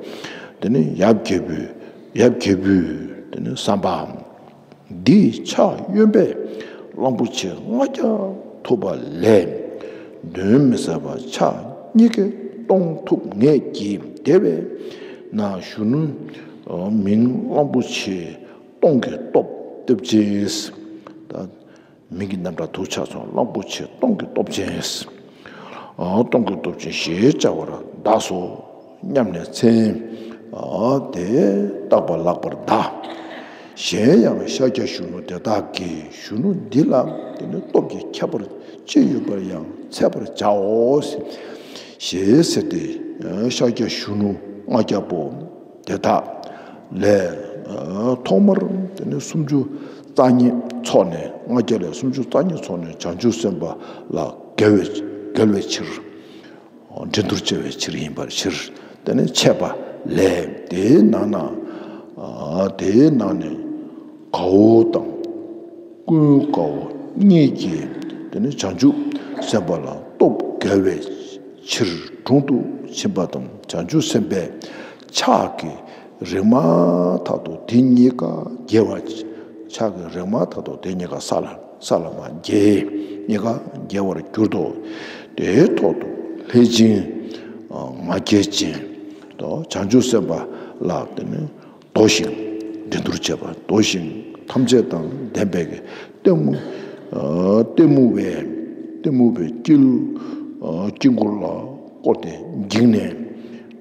དེ་ནི་ཡབ་རྒྱལ་པོའི། ཡབ་རྒྱལ་པོའི་དེ་ནི་བསམ་པའམ། འདིས་ཕྱག་གཡོན་པས་གླང་པོ་ཆེ་ལྔ་བརྒྱ་ཐུབ་པ་ལས། གདོན་མི་ཟ་བར་ཕྱག་གཉིས་ཀས་སྟོང་ཐུབ་ངེས་ཀྱིས། དེ་བས་ན་གཞོན་ནུ་མིང་གླང་པོ་ཆེ་སྟོང་གི་སྟོབས་སྟོབས་ཅན། ད་མིང་གི་རྣམ་གྲངས་དུ་ཆགས་སོང་། གླང་པོ་ཆེ་སྟོང་གི་སྟོབས་ཅན། ཨ། སྟོང་གི་སྟོབས་ཅན་ཞེས་བྱ་བར་གདའ་སོ་སྙམ་ནས་མཚན། ཨ། དེ་བཏགས་པ་ལགས་པར་གདའ། གཞན་ཡང་ཤཱཀྱ་གཞོན་ནུ་དེ་དག་གིས། གཞོན་ནུ་འདི་ལ་དེ་ནི་སྟོབས་ཀྱི་ཁྱད་པར་ཅི་ཡོད་པར་ཡང་འཚལ་བར་བྱའོ། ཞེས་ཟེར་ཏེ། ཤཱཀྱ་གཞོན་ནུ་ལྔ་བརྒྱ་པོ་དེ་དག་ལས། ཨ། ཐོག་མར་དེ་ནི་སུམ་ཅུ་ རྩ་གཉིས་ཚོགས་ནས། ལྔ་བརྒྱ་ལས་སུམ་ཅུ་རྩ་གཉིས་ཚོགས་ནས་བྱང་ཆུབ་སེམས་དཔའ་ལ་འགལ་བའི་འགལ་བའི་ཕྱིར། འགྲན་བསྡུར་བྱ་བའི་ཕྱིར་ཡིན་པར་ཕྱིར། དེ་ནས་འཆད་པ་ལས། དེའི་ནང་ན། ཨ། དེའི་ནང་ནས་དགའ་བོ་དང་ཀུན་དགའ་བོ་གཉིས་ཀྱིས། དེ་ནས་བྱང་ཆུབ་སེམས་དཔའ་ལ་སྟོབས་འགལ་བའི་ཕྱིར་དྲུང་དུ་ཕྱིན་པ་དང་། བྱང་ཆུབ་སེམས་དཔའི་ཕྱག་གིས་རེག་མ་ཐག་ཏུ་དེ་གཉིས་ཀ་འགྱེལ་བ། ཕྱག་གིས་རེག་མ་ཐག་ཏུ་དེ་གཉིས་ཀ་ས་ལ་ས་ལ་མར་འགྱེལ། གཉིས་ཀ་འགྱེལ་བར་གྱུར་ཏོ། དེའི་ཐོག་ཏུ་ལྷས་བྱིན་ང་རྒྱལ་ཅན་དུ་བྱང་ཆུབ་སེམས་དཔའ་ལ། དེ་ནི་འདོར་ཞིང་། འགྲན་བསྡུར་བྱེད་པ། འདོར་ཞིང་ཐམས་ཅད་དང་ལྡན་པའི་གི་ལྟད་མོ། ལྟད་མོ་བའི། ལྟད་མོ་བའི་དཀྱིལ། དཀྱིལ་འཁོར་ལ་བསྐོར་ཏེ་འགྱིང་ནས།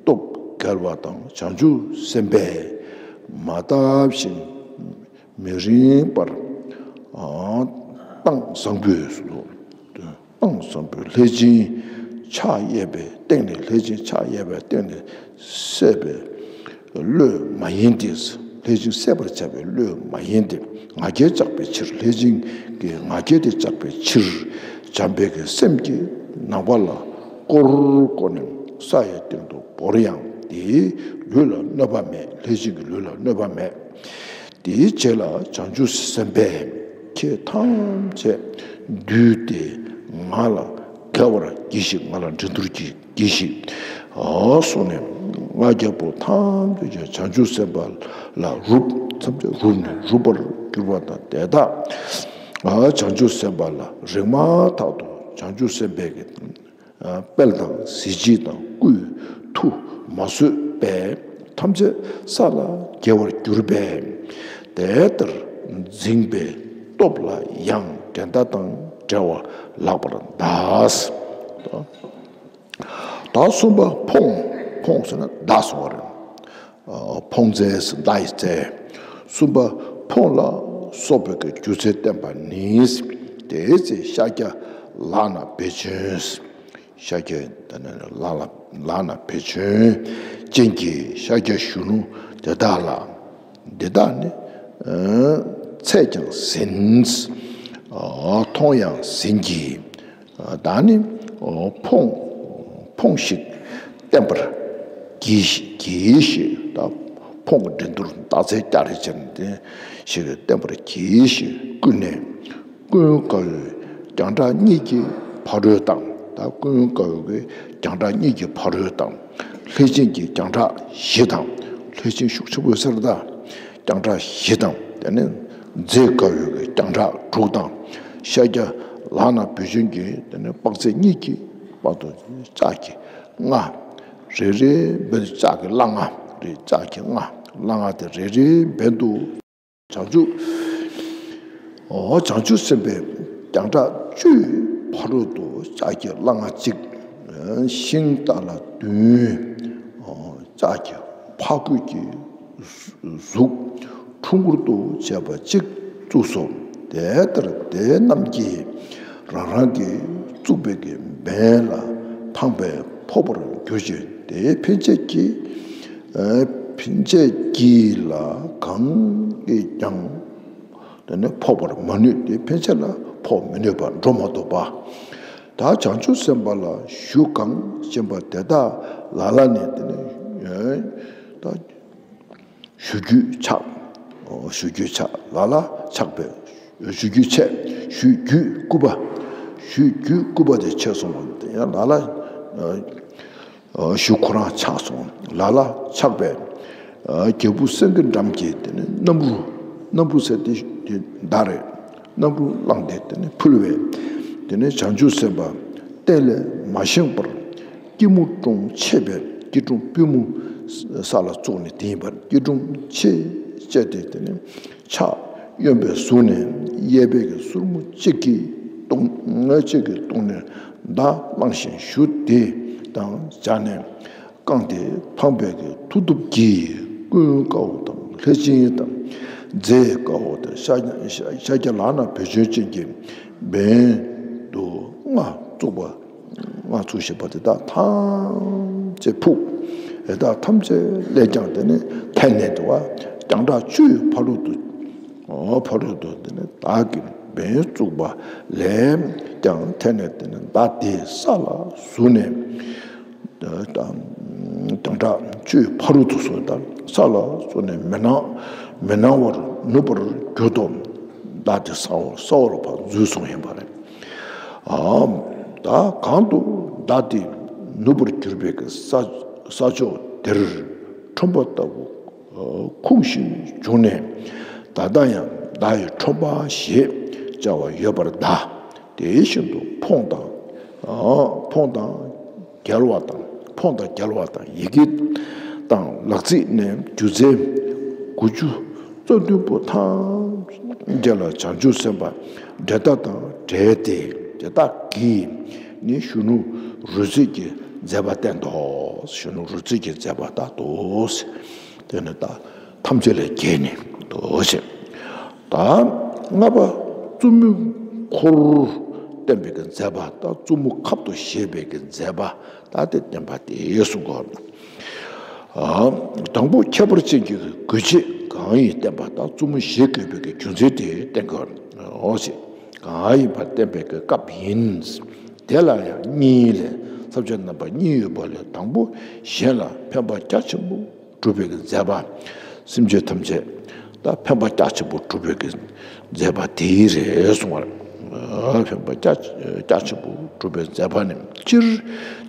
སྟོབས་འགལ་བ་དང་། བྱང་ཆུབ་སེམས་དཔས་མ་བཏབ་ཤིང་། མི་རིང་བར། ཨ། གཏམ་བཟང་པོས་སུ། གཏམ་བཟང་པོས་ལྷས་བྱིན་ཕྱག་གཡས་པའི་སྟེང་ནས། ལྷས་བྱིན་ཕྱག་གཡས་པའི་སྟེང་ནས་བསད་པའི་བློས་མ་ཡིན་ཏེ། ལྷས་བྱིན་བསད་པར་བྱ་བའི་བློས་མ་ཡིན་ཏེ། ང་རྒྱལ་བཅག་པའི་ཕྱིར། ལྷས་བྱིན་གྱི་ང་རྒྱལ་དེ་བཅག་པའི་ཕྱིར། བྱམས་པའི་གི་སེམས་ཀྱིས་ནམ་མཁའ་ལ་བསྐོར་བསྐོར་ནས། ས་ཡི་སྟེང་དུ་བོར་ཡང་དེའི་ལུས་ལ་གནོད་པ་མེད། ལྷས་བྱིན་གྱི་ལུས་ལ་གནོད་པ་མེད། དེའི་རྗེས་ལ་བྱང་ཆུབ་སེམས་དཔས། ཁྱེད་ཐམས་ཅད་བསྡུས་ཏེ་ང་ལ་འགལ་བར་གྱིས་ཤིག། ང་ལ་འགྲན་བསྡུར་གྱིས་གྱིས་ཤིག། ཨ། གསུངས་ནས་ལྔ་བརྒྱ་པོ་ཐམས་ཅད་ཀྱིས་བྱང་ཆུབ་སེམས་དཔའ་ལ་རུབ། ཐམས་ཅད་རུབ་ནས་རུབ་པར་གྱུར་པ་དང་། དེ་དག། ཨ། བྱང་ཆུབ་སེམས་དཔའ་ལ་རེག་མ་ཐག་ཏུ་བྱང་ཆུབ་སེམས་དཔའི་གི། ཨ། དཔལ་དང་གཟི་བརྗིད་དང་སྐུའི་མཐུ་མ་བཟོད་པས་ཐམས་ཅད་ས་ལ་འགྱེལ་བར་གྱུར་པས། དེ་ལྟར་འཛིན་པའི་སྟོབས་ལ་ཡང་འགྲན་ཟླ་དང་བྲལ་བ་ལགས་པར་གདའ། ད་གསུམ་པ་ཕོངས། ཕོངས་ཟེར་ན་མདའ་གསུངས་པ་རེད། ཨ། ཕོངས་རྩལ་ཟེར་མདའ་ཡི་རྩལ། གསུམ་པ་ཕོངས་ལ་སོགས་པའི་གི་རྒྱུ་མཚན་བསྟན་པ་ནི། དེའི་ཚེ་ཤཱཀྱ་ལག་ན་བེ་ཅོན། ཤཱཀྱ་དེ་ནི་ལག་ལ་ལག་ན་བེ་ཅོན་ཅན་གྱི་ཤཱཀྱ་གཞོན་ནུ་དེ་དག་ལ། འདི་དག་ནི། ཨ། ཚད་ཀྱང་ཟིན། ཨ། མཐོང་ཡང་ཟིན་གྱི། ཨ། བདག་ནི། ཨ། ཕོངས། ཕོངས་ཤིག་བསྟན་པར་གྱིས་གྱིས་ཤིག། ད་ཕོངས་ཀྱི་འགྲན་བསྡུར་མདའ་རྩལ་རྒྱག་རེས་བྱས་ནས་དེ་ཞིག་བསྟན་པར་གྱིས་ཤིག། ཀུན་ནས། ཀུན་དགའ་བོས་རྒྱང་གྲགས་གཉིས་ཀྱི་ཕ་རོལ་དང་། ད་ཀུན་དགའ་བོ་གི་རྒྱང་གྲགས་གཉིས་ཀྱི་ཕ་རོལ་དང་། ལྷས་བྱིན་གྱི་རྒྱང་གྲགས་བཞི་དང་། ལྷས་བྱིན་ཤུགས་ཆེན་པོ་ཟེར། ད་རྒྱང་གྲགས་བཞི་དང་། དེ་ནས་རྫས་དགའ་བོ་གི་རྒྱང་གྲགས་དྲུག་དང་། ཤཱཀྱ་ལག་ན་བེ་ཅོན་གྱི་དེ་ནས་དཔག་ཚད་གཉིས་ཀྱི་བར་དུ་ལྕགས་ཀྱི་རྔ། རེ་རེའི་འབེན་དུ་ལྕགས་ཀྱི་སླ་རྔ་རེ། ལྕགས་ཀྱི་རྔ། སླ་རྔ་དེ་རེ་རེའི་འབེན་དུ། བྱང་ཆུབ། ཨོ། བྱང་ཆུབ་སེམས་དཔའི་རྒྱང་གྲགས་བཅུའི་ཕ་རོལ་ཏུ་ལྕགས་ཀྱི་སླ་རྔ་གཅིག། ཤིང་ཏཱ་ལ་བདུན། ཨོ། ལྕགས་ཀྱི་ཕ་རྒོད་ཀྱི་གཟུགས་ཁྲུང་ཁུར་དུ་བྱས་པ་གཅིག་བཙུགས་སོ། དེ་ལྟར་དེ་རྣམས་ཀྱིས་རང་རང་གིས་བཙུགས་པའི་གི་འབེན་ལ་འཕངས་པས་ཕོག་པར་གྱུར་ཅིང་། དེའི་འཕེན་བྱེད་ཀྱི། ཨ། འཕེན་བྱེད་ཀྱི་ལ་གང་གིས་ཀྱང་དེ་ནི་ཕོག་པར་མ་ནུས། དེ་འཕེན་བྱེད་ལ་ཕོག་མི་ནུས་པར་འགྲོ་མ་བཏུབ་པ། ད་བྱང་ཆུབ་སེམས་དཔའ་ལ་གཞུ་གང་སྦྱིན་པ་དེ་དག་ལ་ལ་ནི་དེ་ནི། ཨ། ད་གཞུ་རྒྱུད་ཆག། གཞུ་རྒྱུད་ཆག། ལ་ལ་ཆག་པས། གཞུ་རྒྱུད་ཆད། གཞུ་རྒྱུད་སྐུད་པ། གཞུ་རྒྱུད་སྐུད་པ་དེ་ཆད་སོང་བ་དེ་ཡང་ལ་ལ། ཨ། གཞུ་ཁོ་རང་ཆག་སོང་། ལ་ལ་ཆག་པས། ཨ། རྒྱལ་པོ་སེང་གེ་འགྲམ་གྱི་དེ་ནི་གནམ་རུ། གནམ་རུ་ཟེར་དེ་དེ་མདའ་རེད། གནམ་རུ་བླངས་ཏེ་དེ་ནི་ཕུལ་བས། དེ་ནི་བྱང་ཆུབ་སེམས་དཔའ་སྟན་ལས་མ་བཞེངས་པར་སྐྱིལ་མོ་ཀྲུང་ཕྱེད་པའི། སྐྱིལ་ཀྲུང་པུས་མོ་ས་ལ་བཙུགས་ནས་དེ་ཡིན་པར། སྐྱིལ་ཀྲུང་ཕྱེད་བཅས་ཏེ་དེ་ནི་ཕྱག་གཡོན་པའི་གཟུགས་ནས་གཡས་པའི་གི་སོར་མོ་གཅིག་གིས་བརྡུངས། གཅིག་གིས་བརྡུངས་ནས་མདའ་བླངས་ཤིང་གཞུ་དེ་དང་སྦྱར་ནས་བཀང་སྟེ་འཕངས་པའི་གི་མཐུ་སྟོབས་ཀྱིས་ཀུན་དགའ་བོ་དང་ལྷས་བྱིན་དང་རྫས་དགའ་བོ་དང་ཤཱཀྱ་ལག་ན་བེ་ཅོན་ཅན་གྱི་འབེན་དུ་རྔ་བཙུགས་པ། རྔ་བཙུགས་བཞིན་པ་དེ་དག་ཐམས་ཅད་ཕུག། དེ་དག་ཐམས་ཅད་ཀླད་རྐྱང་དེ་ནི་ཐལ་ནས་འདུག་པ། རྒྱང་གྲགས་བཅུའི་ཕ་རོལ་ཏུ། ཕ་རོལ་ཏུ་དེ་ནི་བདག་གིས་འབེན་བཙུགས་པ་ལས་ཀྱང་འཐད་ནས། དེ་ནི་བདག་དེ་ས་ལ་ཟུག་ནས། དང་སྒྲ་ཆུའི་ཕ་རོལ་ཏུ་སོང་དང་ས་ལ་སོང་ནས་མི་སྣང་མི་སྣང་བར་ནུབ་པར་གྱུར་ཏོ། བདག་དེ་ས་འོག་ས་འོག་ལ་ཕར་འཛུལ་སོང་ཡིན་པ་རེད། ཨ་ད་གང་དུ་བདག་དེ་ནུབ་པར་གྱུར་པའི་གི་ས་ས་ཕྱོགས་དེར་ཁྲོན་པ་ལྟ་བུ་ཁུངས་ཤིག་བྱུང་ནས། ད་ལྟ་ཡང་བདག་ཡི་ཁྲོན་པ་ཞེས་བྱ་བ་ཡོད་པར་གདའ། དེ་བཞིན་དུ་འཕོངས་དང་འཕོངས་དང་རྒྱལ་བ་དང་། འཕོངས་དང་རྒྱལ་བ་དང་ཡི་གེ་དང་ལག་རྩིས་ནས་སྒྱུ་རྩལ་དགུ་བཅུ་རྩ་བདུན་པོ་ཐམས་ཅད་ལ་བྱང་ཆུབ་སེམས་དཔའ་འབྲེལ་ཐག་དང་བྲལ་ཏེ། དེ་དག་གིས་ནི་གཞོན་ནུ་རོལ་རྩེད་ཀྱི་མཛད་པ་བསྟན་ཏོ། གཞོན་ནུ་རོལ་རྩེད་ཀྱི་མཛད་པ་ལྟར་དུ། དེ་ནི་ད་ཐམས་ཅད་ལས་བརྒལ་ནས་འདུག་ཟེར། ད་ལྔ་པ་བཙུན་མོའི་འཁོར་བསྟན་པའི་གི་མཛད་པ། ད་བཙུན་མོ་ཁབ་ཏུ་བཞེས་པའི་གི་མཛད་པ་ད་དེ་བསྟན་པ་དེ་གསུང་གོ། དང་པོ་ཁྱད་པར་ཅན་གྱི་དགོས་ཆེད་གང་ཡིན་བསྟན་པ། ད་བཙུན་མོ་བཞེས་དགོས་པའི་གི་རྒྱུ་མཚན་དེ་བསྟན་གོ། འོ་ཞེས་གང་ཡིན་པ་བསྟན་པའི་གི་སྐབས་ཡིན། དེ་ལ་ཡང་གཉིས་ལས། ས་བཅད་རྣམ་པ་གཉིས་ཡོད་པ་ལས། དང་པོ་གཞན་ལ་ཕན་པ་རྒྱ་ཆེན་པོ་སྒྲུབ་པའི་གི་མཛད་པ། སེམས་ཅན་ཐམས་ཅད་ད་ཕན་པ་རྒྱ་ཆེན་པོ་སྒྲུབ་པའི་གི་མཛད་པ་དེ་རེད་གསུང་བ་རེད། ཕན་པ་རྒྱ་རྒྱ་ཆེན་པོ་སྒྲུབ་པའི་མཛད་པ་ནི། སྤྱིར་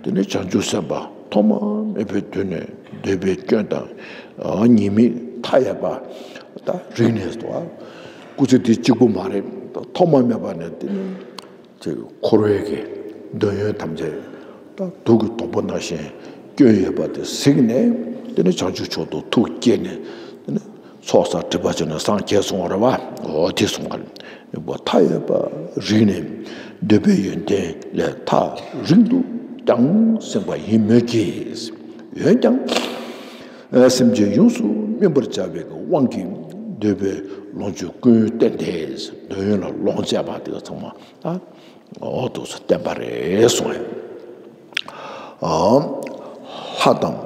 དེ་ནི་བྱང་ཆུབ་སེམས་དཔའ་ཐོག་མ་མེད་པའི་དུས་ནས་འདོད་པའི་སྐྱོན་དང་ཉེས་དམིགས་མཐའ་ཡས་པ་ད་རིག་ནས་སུ། སྐུ་ཚེ་འདི་གཅིག་པུ་མ་རེད། ཐོག་མ་མེད་པ་ནས་དེ་ནི། ཅིག་འཁོར་བའི་གི་འདོད་ཡོན་ཐམས་ཅད་ད་དུག་གི་དོག་པ་ནང་བཞིན་སྐྱོན་ཡོད་པ་དེ་གཟིགས་ནས། དེ་ནི་བྱང་ཆུབ་མཆོག་ཏུ་ཐུགས་བསྐྱེད་ནས། དེ་ནི་ཚོགས་བསགས་སྒྲིབ་པ་བྱས་ནས་སངས་རྒྱས་སོང་བ་རེད་བ། འོ་དེ་སོང་བ་རེད། མཐའ་ཡས་པ་རིག་ནས་འདོད་པའི་ཡོན་ཏན་ལས་ཐག་རིང་དུ་ཀྱང་ཟིན་པ་ཡིན་མོད་ཀྱི། འོན་ཀྱང་སེམས་ཅན་ཡོངས་སུ་སྨིན་པར་བྱ་བའི་དབང་གིས་འདོད་པའི་ལོངས་སྤྱོད་ཀུན་བསྟན་ཏེ། འདོད་ཡོན་ལ་ལོངས་སྤྱད་པ་དེ་ཚང་མ། ཨ། འོ་དུ་སུ་བསྟན་པ་རེད་གསུངས། ཨ། ལྷ་དང་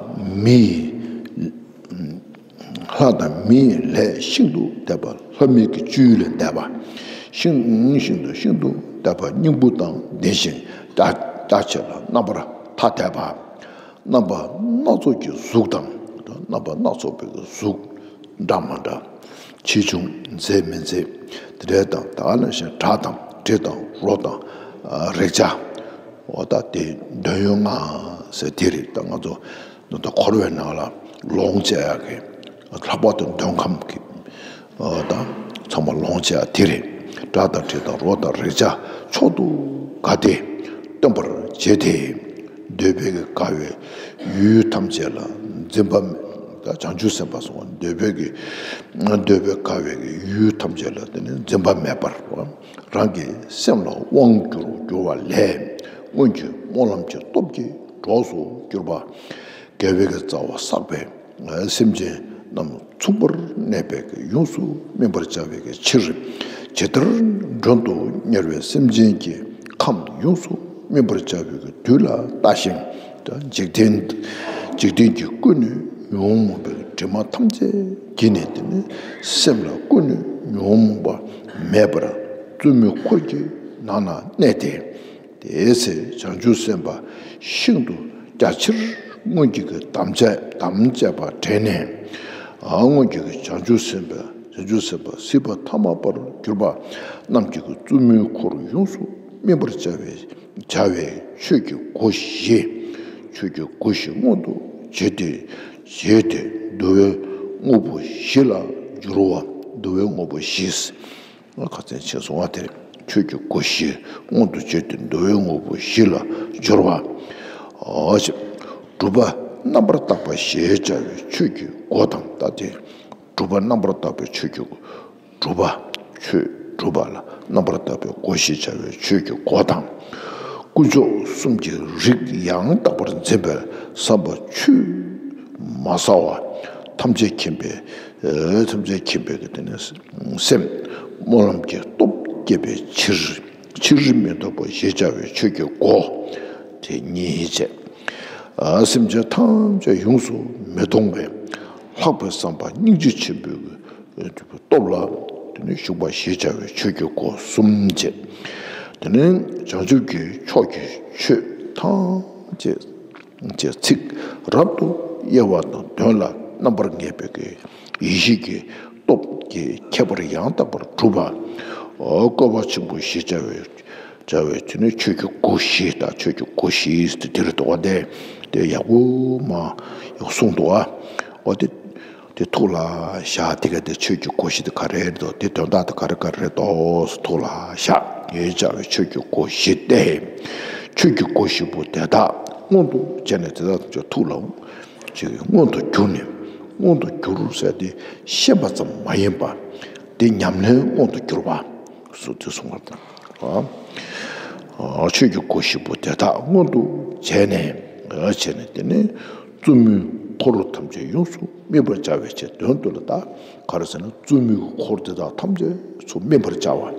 མི་ལྷ་དང་མི་ལས་ཤིན་ཏུ་འདས་པ། ལྷ་མི་གི་བཅུ་ལས་འདས་པ། ཤིན་ཤིན་ཏུ་ཤིན་ཏུ་འདས་པ་སྙིང་པོ་དང་ལྡན་ཞིང་རྒྱ་རྒྱ་ཆེ་ལ་རྣམ་པར་ཐ་དད་པ། རྣམ་པ་སྣ་ཚོགས་ཀྱི་གཟུགས་དང་། རྣམ་པ་སྣ་ཚོགས་པའི་གཟུགས་འདྲ་མི་འདྲ། ཆེ་ཆུང་མཛེས་མི་མཛེས། དེ་འདྲ་དང་ད་ག་ནང་བཞིན་སྒྲ་དང་དྲི་དང་རོ་དང་རེག་བྱ། འོ་ད་དེ་འདོད་ཡོན་ལྔ་ཟེར་དེ་རེད། ད་ང་ཚོ་འདི་འཁོར་བའི་ནང་ལ་ལོངས་སྤྱད་ཡག་གི་ལྷག་པར་དུ་འདོད་ཁམས་ཀྱི་དང་ཚང་མ་ལོངས་སྤྱད་ཡག་དེ་རེད། སྒྲ་དང་དྲི་དང་རོ་དང་རེག་བྱ་མཆོག་ཏུ་དགའ་སྟེ་སྟོན་པར་བྱེད་དེ། འདོད་པའི་དགའ་བའི་ཡུལ་ཐམས་ཅད་ལ་འཛིན་པ་མེད། ད་བྱང་ཆུབ་སེམས་དཔའ་སོང་བ་འདོད་པའི་གི་འདོད་པའི་དགའ་བའི་གི་ཡུལ་ཐམས་ཅད་ལ་དེ་ནི་འཛིན་པ་མེད་པར། རང་གི་སེམས་ལ་དབང་བསྒྱུར་བསྒྱུར་བ་ལས། སྔོན་གྱི་སྨོན་ལམ་གྱི་སྟོབས་ཀྱིས་གྲོགས་སུ་གྱུར་པ། དགེ་བའི་གི་རྩ་བ་བསགས་པའི་སེམས་ཅན་རྣམས་མཚུངས་པར་གནས་པའི་གི་ཡོངས་སུ་སྨིན་པར་བྱ་བའི་གི་ཕྱིར། ཇི་ལྟར་མགྲོན་དུ་གཉེར་བའི་སེམས་ཅན་གྱི་ཁམས་ཡོངས་སུ་སྨིན་པར་བྱ་བའི་གི་དུས་ལ་ལྟ་ཞིང་། འཇིག་རྟེན་འཇིག་རྟེན་གྱི་ཀུན་ནས་ཉོན་མོངས་པའི་དྲི་མ་ཐམས་ཅད་གྱིས་ནི་དེ་ནི་སེམས་ལ་ཀུན་ནས་ཉོན་མོངས་པ་མེད་པར་བཙུན་མོའི་འཁོར་གྱི་ནང་ན་གནས་ཏེ། དེའི་ཚེ་བྱང་ཆུབ་སེམས་དཔའ་ཤིན་ཏུ་རྒྱ་ཆེར་སྔོན་གྱི་གི་དམ་བཅའ་དམ་བཅས་པ་དྲན་ནས། ཨ་སྔོན་གྱི་གི་བྱང་ཆུབ་སེམས་དཔའ་བྱང་ཆུབ་སེམས་དཔའ་སྲིད་པ་ཐ་མལ་པར་གྱུར་པ་རྣམས་ཀྱི་གི་བཙུན་མོའི་འཁོར་ཡོངས་སུ་སྨིན་པར་བྱ་བའི་བྱ་བའི་ཆོས་ཀྱི་སྒོ་བཞི། ཆོས་ཀྱི་སྒོ་བཞི་མངོན་དུ་བྱེད་དེ། བྱེད་དེ་འདུལ་བའི་དངོས་པོ་བཞི་ལ་སྦྱོར་བ། འདུལ་བའི་དངོས་པོ་བཞི། ཁ་ཚན་ཆེ་སོང་བ་དེ་ཆོས་ཀྱི་སྒོ་བཞི་མངོན་དུ་བྱེད་དེ་འདུལ་བའི་དངོས་པོ་བཞི་ལ་སྦྱོར་བ། ཨོ་ཞེས། སྒྲུབ་པ་རྣམ་པར་དག་པ་ཞེས་བྱ་བའི་ཆོས་ཀྱི་སྒོ་དང་ལྟ་སྟེ། སྒྲུབ་པ་རྣམ་པར་དག་པའི་ཆོས་ཀྱི་སྒོ། སྒྲུབ་པ། ཆོས་སྒྲུབ་པ་ལ་རྣམ་པར་དག་པའི་སྒོ་ཞེས་བྱ་བའི་ཆོས་ཀྱི་སྒོ་དང་། དཀོན་མཆོག་གསུམ་གྱི་རིགས་ཡང་དག་པར་འཛིན་པའི་བསམ་པ་ཆུད་མ་ཟ་བ། ཐམས་ཅད་མཁྱེན་པའི་ཨེ་ཐམས་ཅད་མཁྱེན་པའི་གི་དེ་ནི་སེམས། སྨོན་ལམ་གྱི་སྟོབས་བསྐྱེད་པའི་ཕྱིར། ཕྱིར་མི་ལྡོག་པ་ཞེས་བྱ་བའི་ཆོས་ཀྱི་སྒོ། དེ་གཉིས་བྱས། ཨ་སེམས་ཅན་ཐམས་ཅད་ཡོངས་སུ་མི་གཏོང་བའི་ལྷག་པའི་བསམ་པ་སྙིང་རྗེ་ཆེན་པོའི་གི་སྟོབས་ལ་ དེ་ནས་ཞུགས་པ་ཞེས་བྱ་བའི་ཆོས་ཀྱི་སྒོ་གསུམ་བཅས། དེ་ནས་བྱང་ཆུབ་ཀྱི་ཕྱོགས་ཀྱི་ཆོས་ཐམས་ཅད་ཀྱི་ཚིག་རབ་ཏུ་དབྱེ་བ་དང་དོན་ལ་རྣམ་པར་ངེས་པའི་གི་ཡེ་ཤེས་ཀྱི་སྟོབས་ཀྱི་ཁྱད་པར་ཡང་དག་པར་གྲུབ་པ། ཨོ་བཀོད་པ་ཆེན་པོ་ཞེས་བྱ་བའི་བྱ་བའི་ཆོས་ནི་ཆོས་ཀྱི་སྒོ་བཞི་དང་ཆོས་ཀྱི་སྒོ་བཞི་ཟེར་དེ་རེད་འདུག་བ། དེ་དེ་ཡག་པོ་མ་ཡག་གསུངས་འདུག་བ། ཨོ་དེ་དེ་ཐུགས་ལ་བཞག་དེ་ག་དེ་ཆོས་ཀྱི་སྒོ་བཞི་དེ་ག་རེ་རེད་འདུག་དེ་དོན་དག་དེ་ག་རེ་ག་རེ་རེད་འདུག་ཐུགས་ལ་བཞག་ཡོད་བྱ་བའི་ཆོས་ཀྱི་སྒོ་བཞི་སྟེ། ཆོས་ཀྱི་སྒོ་བཞི་པོ་དེ་དག་མངོན་དུ་བྱས་ནས་དེ་དག་ཐམས་ཅད་ཐུགས་ལ་ཅིག་མངོན་དུ་གྱུར་ནས། མངོན་དུ་གྱུར་ཟེར་དེ་ཤེས་པ་ཙམ་མ་ཡིན་པ། དེ་ཉམས་ལེན་མངོན་དུ་གྱུར་པ། སོ་དེ་གསུངས་པ་དང་། ཨ། ཨ། ཆོས་ཀྱི་སྒོ་བཞི་པོ་དེ་དག་མངོན་དུ་བྱས་ནས། ཨ། བྱས་ནས་དེ་ནས་བཙུན་མོའི་འཁོར་ཐམས་ཅད་ཡོངས་སུ་སྨིན་པར་བྱ་བའི་ཆེད་དོན་དུ་ལ། ད་ག་རེ་ཟེར་ན་བཙུན་མོའི་འཁོར་དེ་དག་ཐམས་ཅད་ཚུར་སྨིན་པར་བྱ་བ།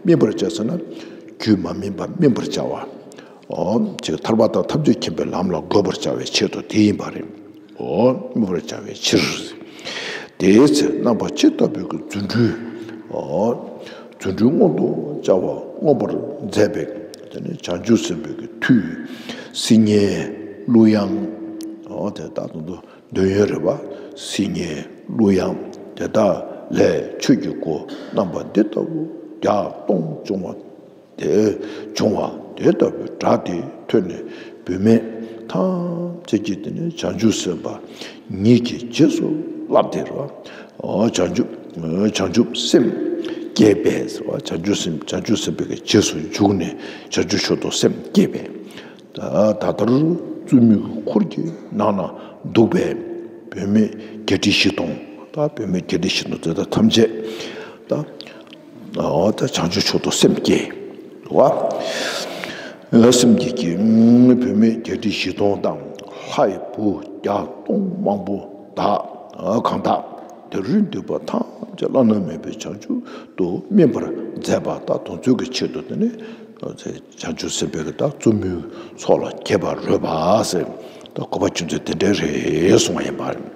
སྨིན་པར་བྱ་ཟེར་ན་རྒྱུད་མ་སྨིན་པ་སྨིན་པར་བྱ་བ། ཨོ། ཅིག་ཐར་པ་དང་ཐམས་ཅད་མཁྱེན་པའི་ལམ་ལ་འགོད་པར་བྱ་བའི་ཆེད་དུ་དེ་ཡིན་པ་རེད། ཨོ། སྨིན་པར་བྱ་བའི་ཕྱིར། དེའི་ཚེ་རྣམ་པ་ཇི་ལྟ་བུའི་གི་རྫུ་འཕྲུལ། ཨོ། རྫུ་འཕྲུལ་མངོན་དུ་བྱ་བ་མངོན་པར་མཛད་པའི་དེ་ནས་བྱང་ཆུབ་སེམས་དཔའི་གི་མཐུས་སིལ་སྙན་གླུ་དབྱངས། ཨོ་དེ་དག་དང་དུ་འདོད་ཡོན་རེད་པ། སིལ་སྙན་གླུ་དབྱངས་དེ་དག་ལས་ཆོས་ཀྱི་སྒོ་རྣམ་པ་འདི་ལྟ་བུ་བརྒྱ་སྟོང་བྱུང་བ། དེ་བྱུང་བ་དེ་ལྟ་བུའི་སྒྲ་དེ་ཐོས་ནས་བུད་མེད་ཐམས་ཅད་ཀྱིས་དེ་ནས་བྱང་ཆུབ་སེམས་དཔའ་ཉིད་ཀྱི་རྗེས་སུ་བསླབས་ཏེ་རོ། བྱང་ཆུབ་བྱང་ཆུབ་སེམས་བསྐྱེད་པས་ཟེར་བ། བྱང་ཆུབ་སེམས་བྱང་ཆུབ་སེམས་དཔའི་གི་རྗེས་སུ་འཇུག་ནས་བྱང་ཆུབ་མཆོག་ཏུ་སེམས་བསྐྱེད་པས། ད་ད་ལྟར་བཙུན་མོའི་འཁོར་གྱི་ནང་ན་འདུག་པའི་བུད་མེད་བརྒྱད་ཁྲི་བཞི་སྟོང་། ད་བུད་མེད་བརྒྱད་ཁྲི་བཞི་སྟོང་དེ་དག་ཐམས་ཅད་ད། ཨོ་ད་བྱང་ཆུབ་མཆོག་ཏུ་སེམས་བསྐྱེད། བ། སེམས་བསྐྱེད་ཀྱི་བུད་མེད་བརྒྱད་ཁྲི་བཞི་སྟོང་དང་ལྷ་ཡི་བུ་བརྒྱ་སྟོང་མང་པོ་དག་གང་དག་དེ་རུ་འདུས་པ་ཐམས་ཅད་བླ་ན་མེད་པའི་བྱང་ཆུབ་ཏུ་སྨིན་པར་མཛད་པ་དང་དེ་ཚོའི་གི་ཆེད་དུ་དེ་ནི་བྱང་ཆུབ་སེམས་དཔའི་གི་ད་བཙུན་མོའི་ཚོགས་ལ་དགྱེས་པར་རོལ་པ་ཟེར། ད་གོ་བ་ཆུ་ཚོད་དེ་འདྲའི་རེད་གསུང་བ་ཡིན་པ་རེད།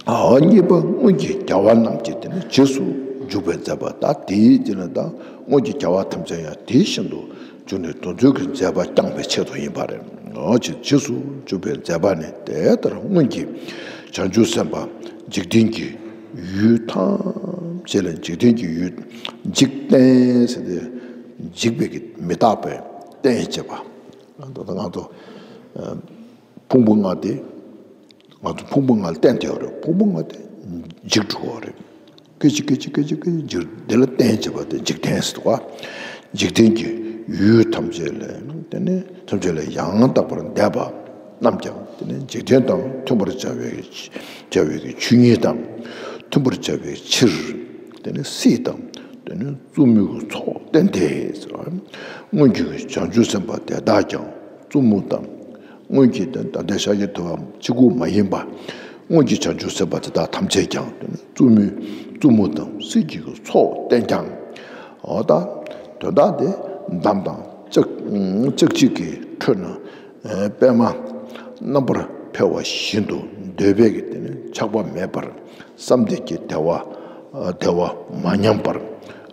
ཨ། གཉིས་པ་སྔོན་གྱི་རྒྱལ་བ་རྣམས་ཀྱི་དེ་ནི་རྗེས་སུ་འཇུག་པའི་མཛད་པ། ད་དེའི་དེ་ནི་ད་སྔོན་གྱི་རྒྱལ་བ་ཐམས་ཅད་ཡང་དེ་བཞིན་དུ་འཇུག་ནས་དེ་ཚོའི་གི་མཛད་པ་བསྐྱངས་པའི་ཆེད་དུ་ཡིན་པ་རེད། ཨོ་ཅེས་རྗེས་སུ་འཇུག་པའི་མཛད་པ་ནི་དེ་ལྟར་སྔོན་གྱི་བྱང་ཆུབ་སེམས་དཔའ་འཇིག་རྟེན་གྱི་ཡུལ་ཐམས་ཅད་ལས་འཇིག་རྟེན་གྱི་ཡུལ་འཇིག་རྟེན་ཟེར་ཏེ་འཇིག་པའི་གི་མི་རྟག་པའི་རྟེན་བྱེད་པ། ད་ལྟ་ང་ཚོ་ཕུང་པོ་ལྔ་དེ། ང་ཚོ་ཕུང་པོ་ལྔ་ལ་བརྟེན་ཏེ་ཡོད་རེད། ཕུང་པོ་ལྔ་དེ་འཇིག་འགྲོ་བ་རེད། སྐད་ཅིག་སྐད་ཅིག་སྐད་ཅིག་སྐད་ཅིག་འཇིག་འདི་ལ་བརྟེན་བྱས་པ་དེ་འཇིག་རྟེན་ཟེར་བ། འཇིག་རྟེན་གྱི་ཡུལ་ཐམས་ཅད་ལས་དེ་ནི་ཐམས་ཅད་ལས་ཡང་དག་པར་འདས་པ་རྣམས་ཀྱང་དེ་ནི་འཇིག་རྟེན་དང་མཐུན་པར་བྱ་བའི་བྱ་བའི་གི་ཆོས་ཉིད་དང་མཐུན་པར་བྱ་བའི་ཕྱིར་དེ་ནི་སྲིད་དང་དེ་ནི་བཙུན་མོའི་གི་ཚོགས་བསྟན་ཏེ་ཟེར་བ། སྔོན་གྱི་བྱང་ཆུབ་སེམས་དཔའ་དེ་དག་ཀྱང་བཙུན་མོ་དང་། སྔོན་གྱི་ད་ལྟའི་ཤཱཀྱ་ཐུབ་པ་གཅིག་པུ་མ་ཡིན་པ། སྔོན་གྱི་བྱང་ཆུབ་སེམས་དཔའ་དེ་དག་ཐམས་ཅད་ཀྱང་བཙུན་མོའི་བཙུན་མོ་དང་སྲིད་ཀྱི་ཚོགས་བསྟན་ཀྱང་། འོ་ད་དོན་དག་དེ་འདམ་དང་ལྕགས་ལྕགས་གཅིག་གི་ཁྲོད་ན་པདྨ་རྣམ་པར་འཕེལ་བ་བཞིན་དུ་འདོད་པའི་གི་དེ་ནི་ཆགས་པ་མེད་པར་བསམ་གཏན་གྱི་བདེ་བ་བདེ་བ་མ་ཉམས་པར།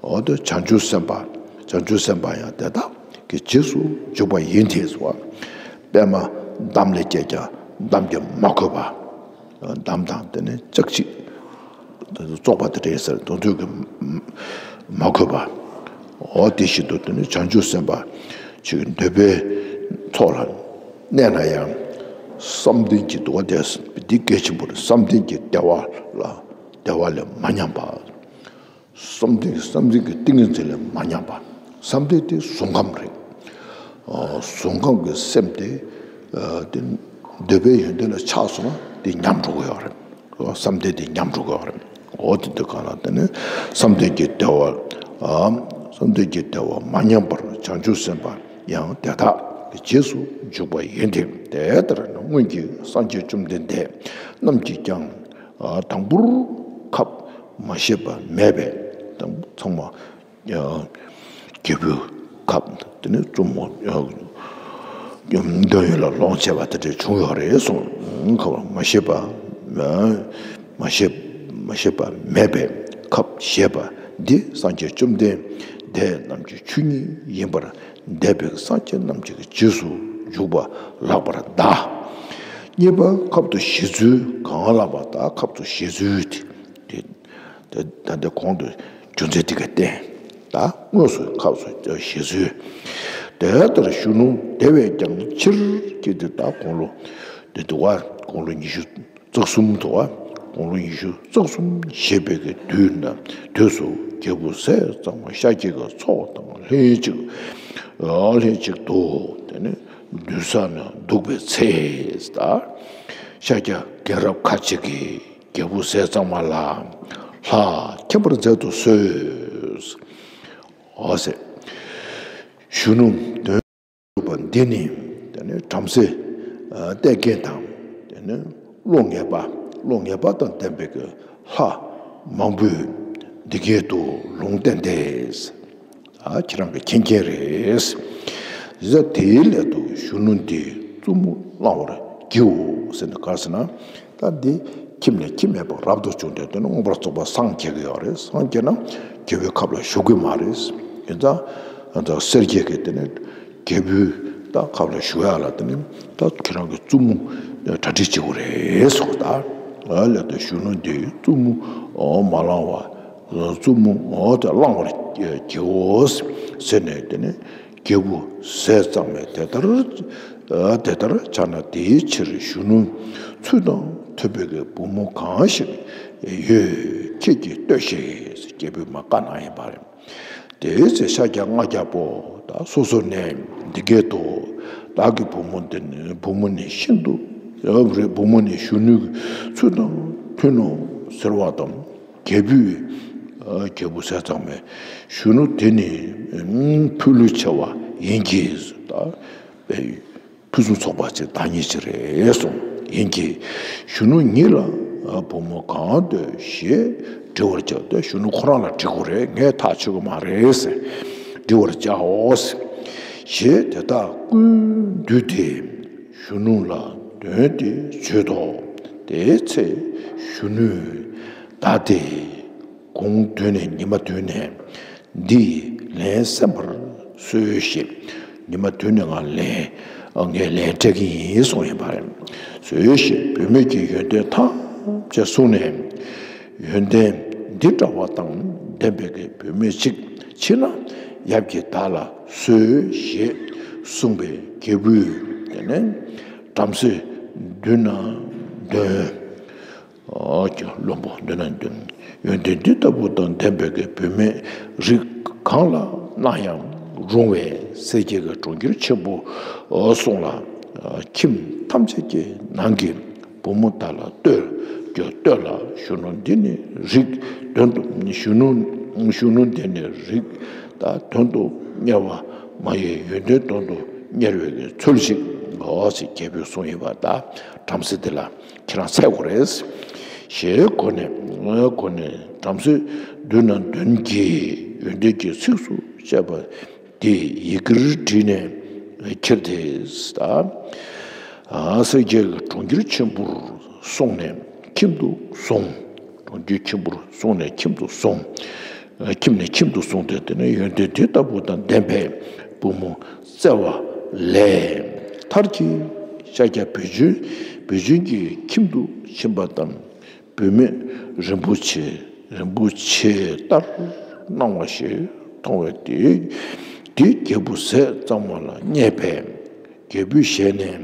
འོ་ད་བྱང་ཆུབ་སེམས་དཔའ་བྱང་ཆུབ་སེམས་དཔའ་ཡང་དེ་དག་གི་རྗེས་སུ་འཇུག་པ་ཡིན་ཏེ་ཟེར་བ། པདྨ་འདམ་ལས་སྐྱེས་ཀྱང་འདམ་གྱིས་མ་གོས་པ། འདམ་དང་དེ་ནི་ལྕགས་གཅིག་བཙོག་པ་དེ་འདྲ་ཡིན་ཟེར་དོན་དུ་གི་མ་གོས་པ། འོ་དེ་བཞིན་དུ་དེ་ནི་བྱང་ཆུབ་སེམས་དཔའ་ཆོས་ཀྱི་འདོད་པའི་ཚོགས་ལ་གནས་ན་ཡང་བསམ་གཏན་གྱི་འདུལ་བ་དེ་འདི་གལ་ཆེན་པོ་རེད། བསམ་གཏན་གྱི་བདེ་བ་ལ་བདེ་བ་ལས་མ་ཉམས་པ། བསམ་གཏན་བསམ་གཏན་གྱི་ཏིང་ངེ་འཛིན་ལས་མ་ཉམས་པ། བསམ་གཏན་དེ་གཟུགས་ཁམས་རེད། ཨ། གཟུགས་ཁམས་ཀྱི་སེམས་དེ་ཨ་དེ་འདོད་པའི་ཡོན་ཏན་ལ་ཆགས་སོང་ན་དེ་ཉམས་འགྲོ་གི་ཡོད་རེད། བསམ་གཏན་དེ་ཉམས་འགྲོ་གི་ཡོད་རེད། འོ་དེ་འདི་གང་ལ་དེ་ནི་བསམ་གཏན་གྱི་བདེ་བ། ཨ། བསམ་གཏན་གྱི་བདེ་བ་མ་ཉམས་པར་བྱང་ཆུབ་སེམས་དཔའ་ཡང་དེ་དག་གི་རྗེས་སུ་འཇུག་པ་ཡིན་ཏེ། དེ་ལྟར་སྔོན་གྱི་སངས་རྒྱས་བཅོམ་ལྡན་འདས་རྣམས་ཀྱིས་ཀྱང་། ཨ། དང་པོར་ཁབ་མ་བཞེས་པ་མེད་པས་དང་པོ་ཚང་མ། ཨ། རྒྱལ་པོའི་ཁབ་དེ་ནི་བཙུན་མོ། ཨ། འདོད་ཡོན་ལ་ལོངས་སྤྱད་པ་དེ་འདྲ་བྱུང་ཡོད་རེད་གསུངས། ཁབ་མ་བཞེས་པ། མ་བཞེས་མ་བཞེས་པ་མེད་པས་ ཁབ་ཞེས་པ་འདི་སངས་རྒྱས་བཅོམ་ལྡན་འདས་རྣམས་ཀྱི་ཆོས་ཉིད་ཡིན་པར་འདས་པའི་སངས་རྒྱས་རྣམས་ཀྱི་རྗེས་སུ་འཇུག་པ་ལགས་པར་གདའ། གཉིས་པ་ཁབ་ཏུ་བཞེས་ཚུལ་གང་ལགས་པ་དག། ཁབ་ཏུ་བཞེས་ཚུལ་དེ་དེ་ད་ལྟ་གོང་དུ་རྒྱུ་མཚན་དེ་ག་བསྟན། ད་དངོས་སུ་ཁབ་ཏུ་བཞེས་ཚུལ། དེ་ལྟར་གཞོན་ནུ་དེ་བས་ཀྱང་ཕྱིར་ཁྱེད་དེ་ད་དགུང་ལོ་དེ་འདུག་བ། དགུང་ལོ་ཉི་ཤུ་རྩ་གསུམ་དུ་བ། དགུང་ལོ་ཉི་ཤུ་རྩ་གསུམ་བཞེས་པའི་གི་དུས་ན་དུས་སུ་རྒྱལ་པོ་ཟས་གཙང་མ་ཤཱཀྱའི་གི་ཚོགས་དང་ལྷན་ཅིག་ལྷན་ཅིག་ཏུ་དེ་ནི་འདུན་ས་ན་འདུག་པའི་ཚེ། ད་ཤཱཀྱ་རྒན་རབས་ཁ་ཅིག་གིས་རྒྱལ་པོ་ཟས་གཙང་མ་ལ་ལྷ་མཁྱེན་པར་མཛད་དུ་གསོལ། འོ་ཟེར། གཞོན་ནུ་དོན། གྲུབ་པ་འདི་ནི་དེ་ནི་བྲམ་ཟེ་ཨ་བསྟེན་མཁན་དང་དེ་ནི་བློ་ངེས་པ་བློ་ངེས་པ་དང་ལྡན་པའི་གི་ལྷ་མང་པོས་འདི་སྐད་དུ་ལུང་བསྟན་ཏེ། ཨ་ཁྱེད་རང་གི་མཁྱེན་མཁན་རེད། ཟེར་དེའི་སླད་དུ་གཞོན་ནུ་འདིས་བཙུན་མོ་བླང་བར་བགྱིའོ་ཟེར་ནས་ག་རེ་ཟེར་ན། ད་འདི་ཁྱིམ་ནས་ཁྱིམ་མེད་པར་རབ་ཏུ་བྱུང་སྟེ་དེ་ནི་མངོན་པར་རྫོགས་པར་སངས་རྒྱས་ཀྱི་ཡོད་རེད། སངས་རྒྱས་ན་རྒྱལ་པོའི་ཁབ་ལ་བཞུགས་ཀྱི་མ་རེད། ཡིན་ཙང་ད་སེར་སྐྱའི་གི་དེ་ནི་རྒྱལ་པོའི་ད་ཁབ་ལ་བཞུགས་ཡ་ལ་དེ་ནི་ད་ཁྱེད་རང་གི་བཙུན་མོ་གྲ་སྒྲིག་བྱེད་དགོས་རེད་གསུངས། ད་ཨ་ལས་ད་གཞོན་ནུ་འདིས་བཙུན་མོ་མ་བླང་བ་བཙུན་མོ་དེ་བླང་བར་བགྱིའོ་ཟེར་ནས་དེ་ནི། རྒྱལ་པོ་ཟས་གཙང་མས་དེ་ལྟར་དེ་ལྟར་བྱ་ན་དེའི་ཕྱིར་གཞོན་ནུ་ཚུལ་དང་མཐུན་པའི་བུ་མོ་གང་ཞིག་ཡོད་ཁྱེད་ཀྱིས་ལྟོས་ཤིག་རྒྱལ་པོས་མ་བཀའ་གནང་ཡིན་པ་རེད། དེའི་ཚེ་ཤཱཀྱ་ལྔ་བརྒྱ་པོ་དག་སོ་སོ་ནས་འདི་སྐད་དུ། བདག་གི་བུ་མོ་འདི་ནི་བུ་མོ་ནི་ཤིན་ཏུ་ཡབ་རེད། བུ་མོ་ནི་གཞོན་ནུའི་ཚུལ་དང་མཐུན་ནོ་ཟེར་བ་དང་། རྒྱལ་པོས་རྒྱལ་པོ་ཟས་གཙང་མས་གཞོན་ནུ་དེ་ནི་ཕུལ་ལུས་ཆེ་བ་ཡིན་གྱིས། ད་ཕུན་སུམ་ཚོགས་པ་ཅིག་བདག་ཉིད་ཅིག་རེད་གསུངས། ཡིན་གྱིས་གཞོན་ནུ་ཉིད་ལ་བུ་མོ་གང་འདོད་ཞེས་འདྲི་བར་བྱ་སྟེ། གཞོན་ནུ་ཁོ་རང་ལ་འདྲི་དགོས་རེད། ངས་ཐག་ཆོད་ཀྱི་མ་རེད་ཟེར་འདྲི་བར་བྱའོ། ཞེས་དེ་དག་ཀུན་འདུས་ཏེ། གཞོན་ནུ་ལ་དོན་དེ་བརྗོད་དོ། དེའི་ཚེ་གཞོན་ནུས་བདག་དེ་དགུང་བདུན་ནས་ཉི་མ་བདུན་ནས་འདིའི་ལན་གསན་པར་གསོལ་ཞེས། ཉི་མ་བདུན་ནས་ང་ལན་ངས་ལན་སྤྲད་ཀྱི་ཡིན་གསུངས་ཡིན་པ་རེད། གསོལ་ཞེས་བུད་མེད་ཀྱི་ཡོན་ཏན་ཐམས་ཅད་གསུངས་ནས། ཡོན་ཏན་འདི་འདྲ་བ་དང་ལྡན་པའི་གི་བུད་མེད་ཅིག་མཆིས་ན་ཡབ་ཀྱིས་བདག་ལ་གསོལ་ཞེས་གསུངས་པས། རྒྱལ་བུས་དེ་ནས་བྲམ་ཟེ་མདུན་ན་འདོན། བློན་པོ་མདུན་ན་འདོན། ཡོན་ཏན་འདི་ལྟ་བུ་དང་ལྡན་པའི་གི་བུད་མེད་རིགས་གང་ལ་གནང་ཡང་རུང་བས་སེར་སྐྱའི་གི་གྲོང་ཁྱེར་ཆེན་པོ་གསུང་ལ། ཁྱིམ་ཐམས་ཅད་ཀྱི་ནང་གི་བུ་མོ་དག་ལ་ལྟོས་ཀྱང་ལྟོས་ལ། གཞོན་ནུ་འདི་ནི་རིགས་དོན་དུ་གཞོན་ནུ་གཞོན་ནུ་འདི་ནི་རིགས་དང་དོན་དུ་གཉེར་བ་མ་ཡིན། ཡོན་ཏན་དོན་དུ་གཉེར་བའི་ཚུལ་ཞིག་འོ་ཟེར་རྒྱལ་པོས་གསུངས་ཡོད་པ་དང་། བྲམ་ཟེ་འདི་ལ་ཁྱེད་རང་འཚལ་དགོས་རེད། ཞེས་གོ་ནས་གོ་ནས་བྲམ་ཟེ་མདུན་ན་འདོན་གྱི་ཡོན་ཏན་གྱི་ཚིགས་སུ་བཅད་པ། དེ་ཡི་གེར་བྲིས་ནས་ཁྱེར་ཏེ། ད་སེར་སྐྱའི་གྲོང་ཁྱེར་ཆེན་པོར་སོང་ནས་ཁྱིམ་དུ་སོང་། གྲོང་ཁྱེར་ཆེན་པོར་སོང་ནས་ཁྱིམ་དུ་སོང་། ཁྱིམ་ནས་ཁྱིམ་དུ་སོང་སྟེ། དེ་ནས་ཡོན་ཏན་དེ་ལྟ་བུ་དང་ལྡན་པའི་བུ་མོ་བཙལ་བ་ལས་མཐར་གྱིས་ཤཱཀྱ་བུ་བྱོན་བུ་བྱོན་གྱི་ཁྱིམ་དུ་ཕྱིན་པ་དང་། བུད་མེད་རིན་པོ་ཆེ་རིན་པོ་ཆེ་ལྟར་སྣང་བ་ཞིག་མཐོང་བས། དེ་དེ་རྒྱལ་པོ་ཟས་གཙང་མ་ལ་བསྙད་པས། རྒྱལ་པོའི་ཞལ་ནས།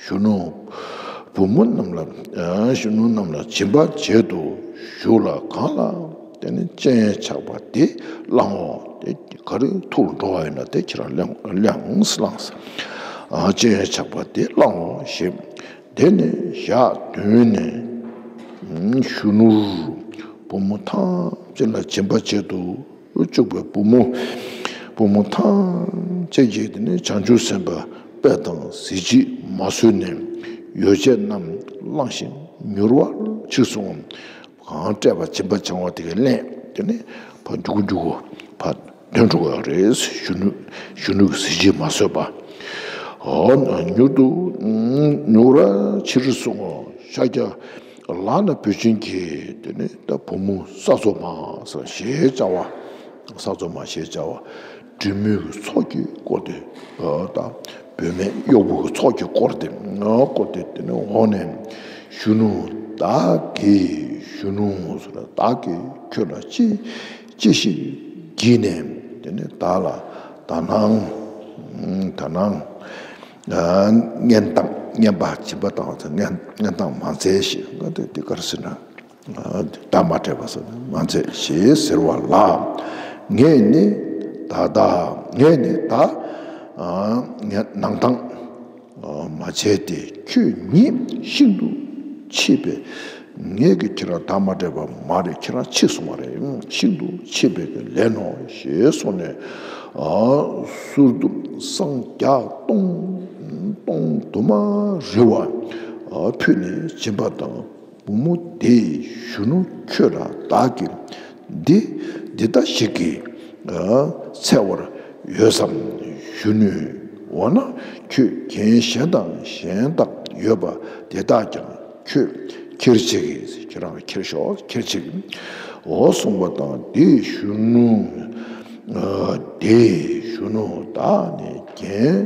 གཞོན་ནུ་བུ་མོ་རྣམས་ལ་གཞོན་ནུ་རྣམས་ལ་སྦྱིན་པ་བྱེད་དུ་གཞུག་ལ། གང་ལ་དེ་ནི་སྤྱན་ཆགས་པ་དེ་བླང་ངོ་། དེ་ག་རེ་ཐུགས་ལ་འགྲོ་བ་ཡིན་ན་དེ་ཁྱེད་རང་གླེང་གླེང་བླངས། སྤྱན་ཆགས་པ་དེ་བླང་ངོ་ཞེས། དེ་ནས་ཞག་བདུན་ནས་གཞོན་ནུར་བུ་མོ་ཐམས་ཅད་ལ་སྦྱིན་པ་བྱེད་དུ་བཅུག་པའི་བུ་མོ་བུ་མོ་ཐམས་ཅད་ཀྱིས་དེ་ནས་བྱང་ཆུབ་སེམས་དཔའི་དཔལ་དང་གཟི་བརྗིད་མ་བཟོད་ནས། ཡོ་བྱད་རྣམས་བླངས་ཤིང་མྱུར་བར་ཕྱིར་སོང་། གང་སྤྲད་པ་སྦྱིན་པ་བྱུང་བ་དེ་གའི་ལན་དེ་ནས་ཕར་མགྱོགས་མགྱོགས་ཕར་འདོན་འགྲོ་གི་རེད། གཞོན་ནུ་གཞོན་ནུ་གི་གཟི་བརྗིད་མ་བཟོད་པ། འོ་མྱུར་དུ་མྱུར་བར་ཕྱིར་སོང་ངོ་། ཤཱཀྱ་ ལག་ན་བུ་ཆེན་གྱིས་དེ་ནས་ད་བུ་མོ་ས་འཚོ་མ་ཟེར་ཞེས་བྱ་བ། ས་འཚོ་མ་ཞེས་བྱ་བ། འབྲི་མོའི་ཚོགས་ཀྱིས་བསྐོར་ཏེ། ད་བུད་མེད་གཡོག་པོའི་ཚོགས་ཀྱིས་བསྐོར་ཏེ། བསྐོར་ཏེ་དེ་ནས་འོངས་ནས། གཞོན་ནུ་བདག་གིས། གཞོན་ནུ་ཟེར་བདག་གིས་ཁྱོད་ལ་ཅི་ཅི་ཞིག་བགྱིས་ནས། དེ་ནས་བདག་ལ་དག་སྣང་། དག་སྣང་། བསྙེན་བཏང་། བསྙེན་པ་སྦྱིན་པ་བཏང་བ་དང་། བསྙེན་བསྙེན་བཏང་མ་མཛད་ཞེས། ང་དེ་འདི་གར་ཟེར་ན། བདག་མ་སྤྲད་པ་ཟེར་ན་མ་མཛད་ཞེས་ཟེར་བ་ལ། ངས་ནི་ད་ལྟ། ངས་ནི་ད། ངས་ནང་དང་མ་བྱས་ཏེ། ཁྱོད་ཉིད་ཤིན་ཏུ་ཕྱི་པའི། ངས་ཀྱི་ཁྱེད་རང་བདག་མ་སྤྲད་པ་མ་རེད། ཁྱེད་རང་ཕྱི་སོང་བ་རེད། ཤིན་ཏུ་ཕྱི་པའི་གི་ལས་ནོ་ཞེས་གསུངས་ནས། གསུར་དུམ་སྲང་བརྒྱ་སྟོང་སྟོང་དུ་མ་རི་བ་ཕུལ་ནས་སྦྱིན་པ་དང་། བུ་མོ་དེས་གཞོན་ནུ་ཁྱོད་ལ་བདག་གིས་འདི་འདི་ལྟ་ཞིག་གིས་འཚལ་བར་ཡོད་སམ། གཞོན་ནུས་འོ་ན་ཁྱོད་རྒན་གཞན་དང་གཞན་དག་ཡོད་པ་དེ་དག་ཀྱང་ཁྱོད་ཁྱེར་ཅིག། ཁྱེད་རང་ཁྱེར་ཤོག། ཁྱེར་ཅིག། འོ་གསུངས་པ་དང་། དེས་གཞོན་ནུ། དེས་གཞོན་ནུ་བདག་ནི་རྒན་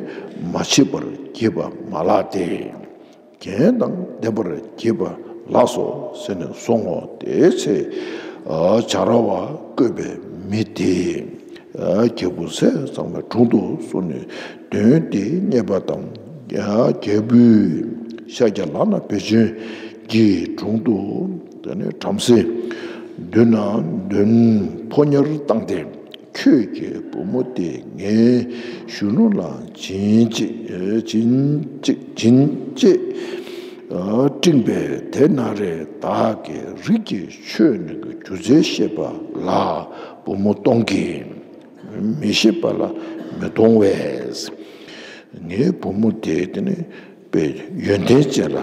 མ་བྱེད་པར་བགྱིས་པ་མ་ལགས་ཏེ། རྒན་དང་ལྡན་པར་བགྱིས་པ་ལགས་སོ་ཟེར་ནས་གསུང་ངོ་། དེའི་ཚེ་བྱ་ར་བ་བཀོད་པའི་མི་དེས་རྒྱལ་བུ་ཟས་གཙང་མའི་དྲུང་དུ་སོང་ནས་དོན་དེ་བསྙད་པ་དང་། རྒྱལ་བུས་ཤཱཀྱ་ལག་ན་བེ་ཅོན་གྱི་དྲུང་དུ་དེ་ནས་བྲམ་ཟེ་མདུན་ན་མདུན་ཕོ་ཉར་བཏང་སྟེ། ཁྱོད་ཀྱི་བུ་མོ་དེ་ངའི་གཞོན་ནུ་ལ་བྱིན་ཅིག། བྱིན་ཅིག། བྱིན་ཅིག། སྤྲིངས་པས་དེ་ན་རེ་བདག་གི་རིགས་ཀྱི་ཆོས་ནི་སྒྱུ་རྩལ་ཤེས་པ་ལ་བུ་མོ་གཏོང་གི། མི་ཤེས་པ་ལ་མི་གཏོང་བས། ངའི་བུ་མོ་དེ་དེ་ནི་དཔེ་ཡོན་ཏན་ཅན་ལ་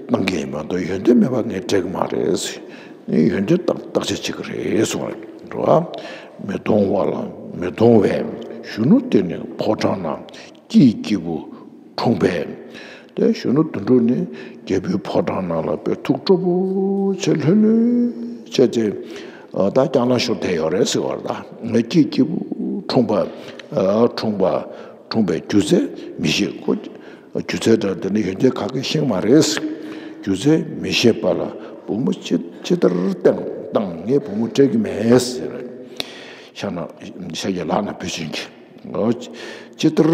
བཏང་གི་ཡིན་མ་གཏོགས། ཡོན་ཏན་མེད་པ་ངས་སྤྲད་གི་མ་རེད། ངས་ཡོན་ཏན་བརྟག་བརྟག་དཔྱད་བྱེད་ཀྱི་རེད་གསུངས་རེད་རོ། མི་གཏོང་བ་ལ་མི་གཏོང་བས། གཞོན་ནུ་དེ་ནི་ཕོ་བྲང་ན་སྐྱིད་སྐྱིད་པོ་འཁྲུངས་པས། དེ་གཞོན་ནུ་དོན་གྲུབ་ནི་རྒྱལ་པོའི་ཕོ་བྲང་ནང་ལ་དཔེ་ཐུགས་སྤྲོ་པོ་བྱས་ལྷོད་ལྷོད་བྱས་ཏེ། ད་སྐྱག་ལང་ཤོར་བསྡད་ཡོད་རེད་ཟེར་བ་ལ། ངས་སྐྱིད་སྐྱིད་པོ་འཁྲུངས་པ། འཁྲུངས་པ། འཁྲུངས་པའི་སྒྱུ་རྩལ་མི་ཤེས། ཁོ་སྒྱུ་རྩལ་འདྲ་དེ་ནི་ཡོན་ཏན་ག་གེ་ཤེས་མ་རེད། སྒྱུ་རྩལ་མི་ཤེས་པ་ལ་བུ་མོ་ཅི་ཅི་ལྟར་བཏང་བཏང་། ངས་བུ་མོ་སྤྲད་ཀྱི་མེད་ཟེར། ཤ་ན་ཤ་ཡི་ལག་ན་བུ་ཆེན་གྱིས་ཅི་ལྟར་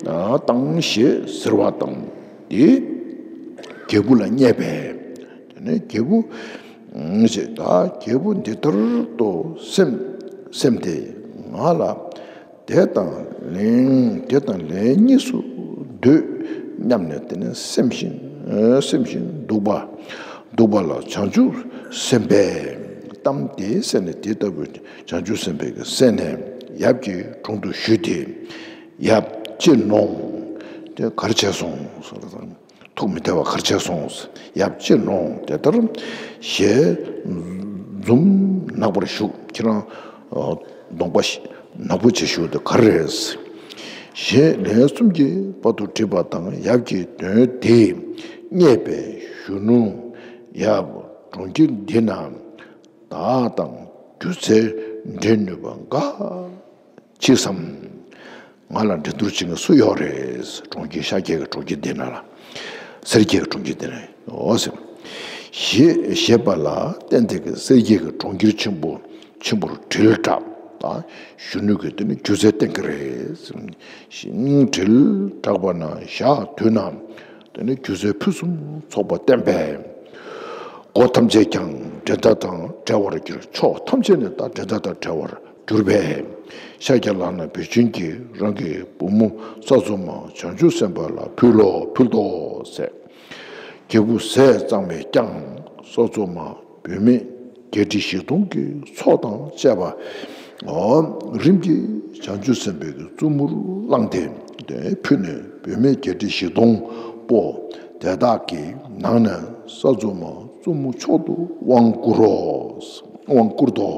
བཏང་ཞེས་ཟེར་བ་དང་། དེ་རྒྱལ་བུ་ལ་བསྙད་པས། དེ་ནས་རྒྱལ་བུ་ཞེས། ད་རྒྱལ་བུ་འདི་ལྟར་དུ་སེམས་སེམས་ཏེ། ང་ལ་དེ་དང་ལན་དེ་དང་ལན་གཉིས་སུ་འདོད་སྙམ་ནས། དེ་ནས་སེམས་ཤིང་སེམས་ཤིང་འདུག་པ་འདུག་པ་ལ། བྱང་ཆུབ་སེམས་དཔའི་གཏམ་དེའི་སེམས་ནས། དེ་ལྟ་བུའི་བྱང་ཆུབ་སེམས་དཔའི་སེམས་ནས་ཡབ་ཀྱི་དྲུང་དུ་ཞུས་ཏེ། ཡབ་ཅི་ནོ། དེ་གར་བྱས་སོང་། ཐུགས་མི་བདེ་བ་གར་བྱས་སོང་། ཡབ་ཅི་ནོ། དེ་ལྟར་ཞལ་འཛུམ་ནག་པར་བཞུགས། ཁྱེད་རང་གདོང་པ་ནག་པོ་བྱས་བཞུགས་དེ་ག་རེ་རེད། ཞེས་ལན་གསུམ་གྱི་བར་དུ་དྲིས་པ་དང་། ཡབ་ཀྱིས་དོན་དེ་བསྙད་པས། གཞོན་ནུ་ཡབ། གྲོང་ཁྱེར་འདི་ན་བདག་དང་སྒྱུ་རྩལ་འགྲན་ནུས་པ་འགའ་མཆིས་སམ། ང་ལ་འགྲན་བསྡུར་བྱེད་མཁན་སུ་ཡོད་རེད། གྲོང་ཁྱེར་ཤཱཀྱའི་གྲོང་ཁྱེར་འདི་ན་ལ། སེར་སྐྱའི་གྲོང་ཁྱེར་འདི་ན་འོ་ཟེར། ཞེས་ཞེས་པ་ལ་བརྟེན་ཏེ་གི་སེར་སྐྱའི་གྲོང་ཁྱེར་ཆེན་པོ་ཆེན་པོར་དྲིལ་བསྒྲགས། ད་གཞོན་ནུ་གིས་དེ་ནི་སྒྱུ་རྩལ་བསྟན་གྱི་རེད། དྲིལ་བསྒྲགས་པ་ན་ཞག་དུས་ན། དེ་ནས་སྒྱུ་རྩལ་ཕུན་སུམ་ཚོགས་པ་བསྟན་པས། སྒོ་ཐམས་ཅད་ཀྱང་འགྲན་ཟླ་དང་བྲལ་བར་གྱུར། ཕྱོགས་ཐམས་ཅད་ནས་ད་འགྲན་ཟླ་དང་བྲལ་བར་གྱུར་པས། ཤཱཀྱ་ལག་ན་བུ་ཆེན་གྱིས་རང་གི་བུ་མོ་ས་འཚོ་མ་བྱང་ཆུབ་སེམས་དཔའ་ལ་ཕུལ་ལོ། ཕུལ་ཏོ་ཟེར། རྒྱལ་བུ་ཟས་གཙང་མས་ཀྱང་ས་འཚོ་མ་བུད་མེད་བརྒྱད་ཁྲི་བཞི་སྟོང་གི་ཚོགས་དང་བཅས་པ། འོ་རིམ་གྱིས་བྱང་ཆུབ་སེམས་དཔའི་གི་བཙུན་མོར་བླངས་ཏེ། དེ་ཕུལ་ནས་བུད་མེད་བརྒྱད་ཁྲི་བཞི་སྟོང་པོ་དེ་དག་གི་ནང་ནས་ས་འཚོ་མ་བཙུན་མོ་མཆོག་ཏུ་དབང་བསྐུར་རོ། དབང་བསྐུར་ཏོ།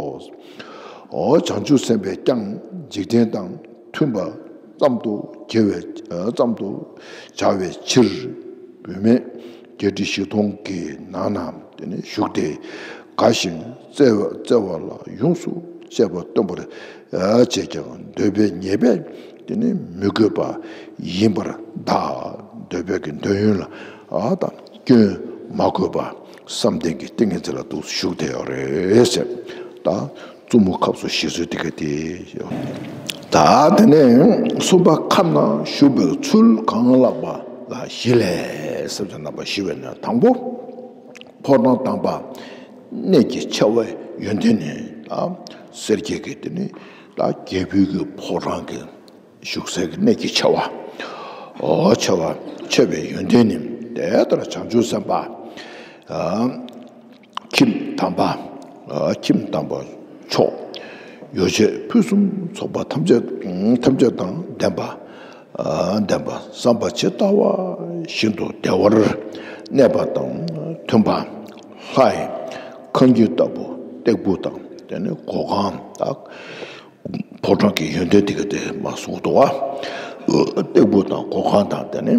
འོ་བྱང་ཆུབ་སེམས་དཔས་ཀྱང་འཇིག་རྟེན་དང་མཐུན་པ་ཙམ་དུ་བྱ་བའི་ཙམ་དུ་བྱ་བའི་ཕྱིར། བུད་མེད་ བརྒྱད་ཁྲི་བཞི་སྟོང་གི་ནང་ན་དེ་ནི་བཞུགས་ཏེ། དགའ་ཞིང་བརྩེ་བ་བརྩེ་བ་ལ་ཡོངས་སུ་བཅས་པ་སྟོན་པར་བྱེད་ཀྱང་། འདོད་པའི་ཉེས་པས་དེ་ནི་མི་གོས་པ་ཡིན་པར་གདའ། འདོད་པའི་གི་འདོད་ཡོན་ལ་ཨ་ད་སྐྱོན་མ་གོས་པ་བསམ་གཏན་གྱི་ཏིང་ངེ་འཛིན་ལ་འདུག་བཞུགས་བསྡད་ཡོད་རེད་ཟེར། ད་བཙུན་མོ་ཁབ་སོ་བཞེས་ཚུལ་དེ་ག་དེ། ད་དེ་ནས་གསུམ་པ་ཁམས་ན་བཞུགས་པའི་ཚུལ་གང་ལགས་པ་ལ་བཞི་ལས། སེམས་ཅན་རྣམ་པ་བཞི་པའི་ནང་དང་པོ། ཕོ་བྲང་དམ་པ་གནས་ཀྱི་ཆེ་བའི་ཡོན་ཏན་ནི། ད་སེར་སྐྱའི་གི་དེ་ནི་ད་རྒྱལ་པོའི་གི་ཕོ་བྲང་གི་བཞུགས་སའི་གི་གནས་ཀྱི་ཆེ་བ། ཨོ་ཆེ་བ་ཆེ་བའི་ཡོན་ཏན་ནི། དེ་ལྟར་བྱང་ཆུབ་སེམས་དཔའ་ཁྱིམ་དམ་པ། ཁྱིམ་དམ་པ་མཆོག་ཡོ་བྱད་ཕུན་སུམ་ཚོགས་པ་ཐམས་ཅད་ཐམས་ཅད་དང་ལྡན་པ། ལྡན་པ་བསམ་པ་ཇི་ལྟ་བ་བཞིན་དུ་བདེ་བར་གནས་པ་དང་མཐུན་པ། ལྷ་ཡི་ཁང་རྒྱུད་ལྟ་བུ་སྟེགས་བུ་དང་དེ་ནི་སྒོ་ཁང་དག་ཕོ་བྲང་གི་ཡོན་ཏན་དེ་ག་དེ་མ་གསུངས་འདུག་བ། སྟེགས་བུ་དང་སྒོ་ཁང་དང་དེ་ནི་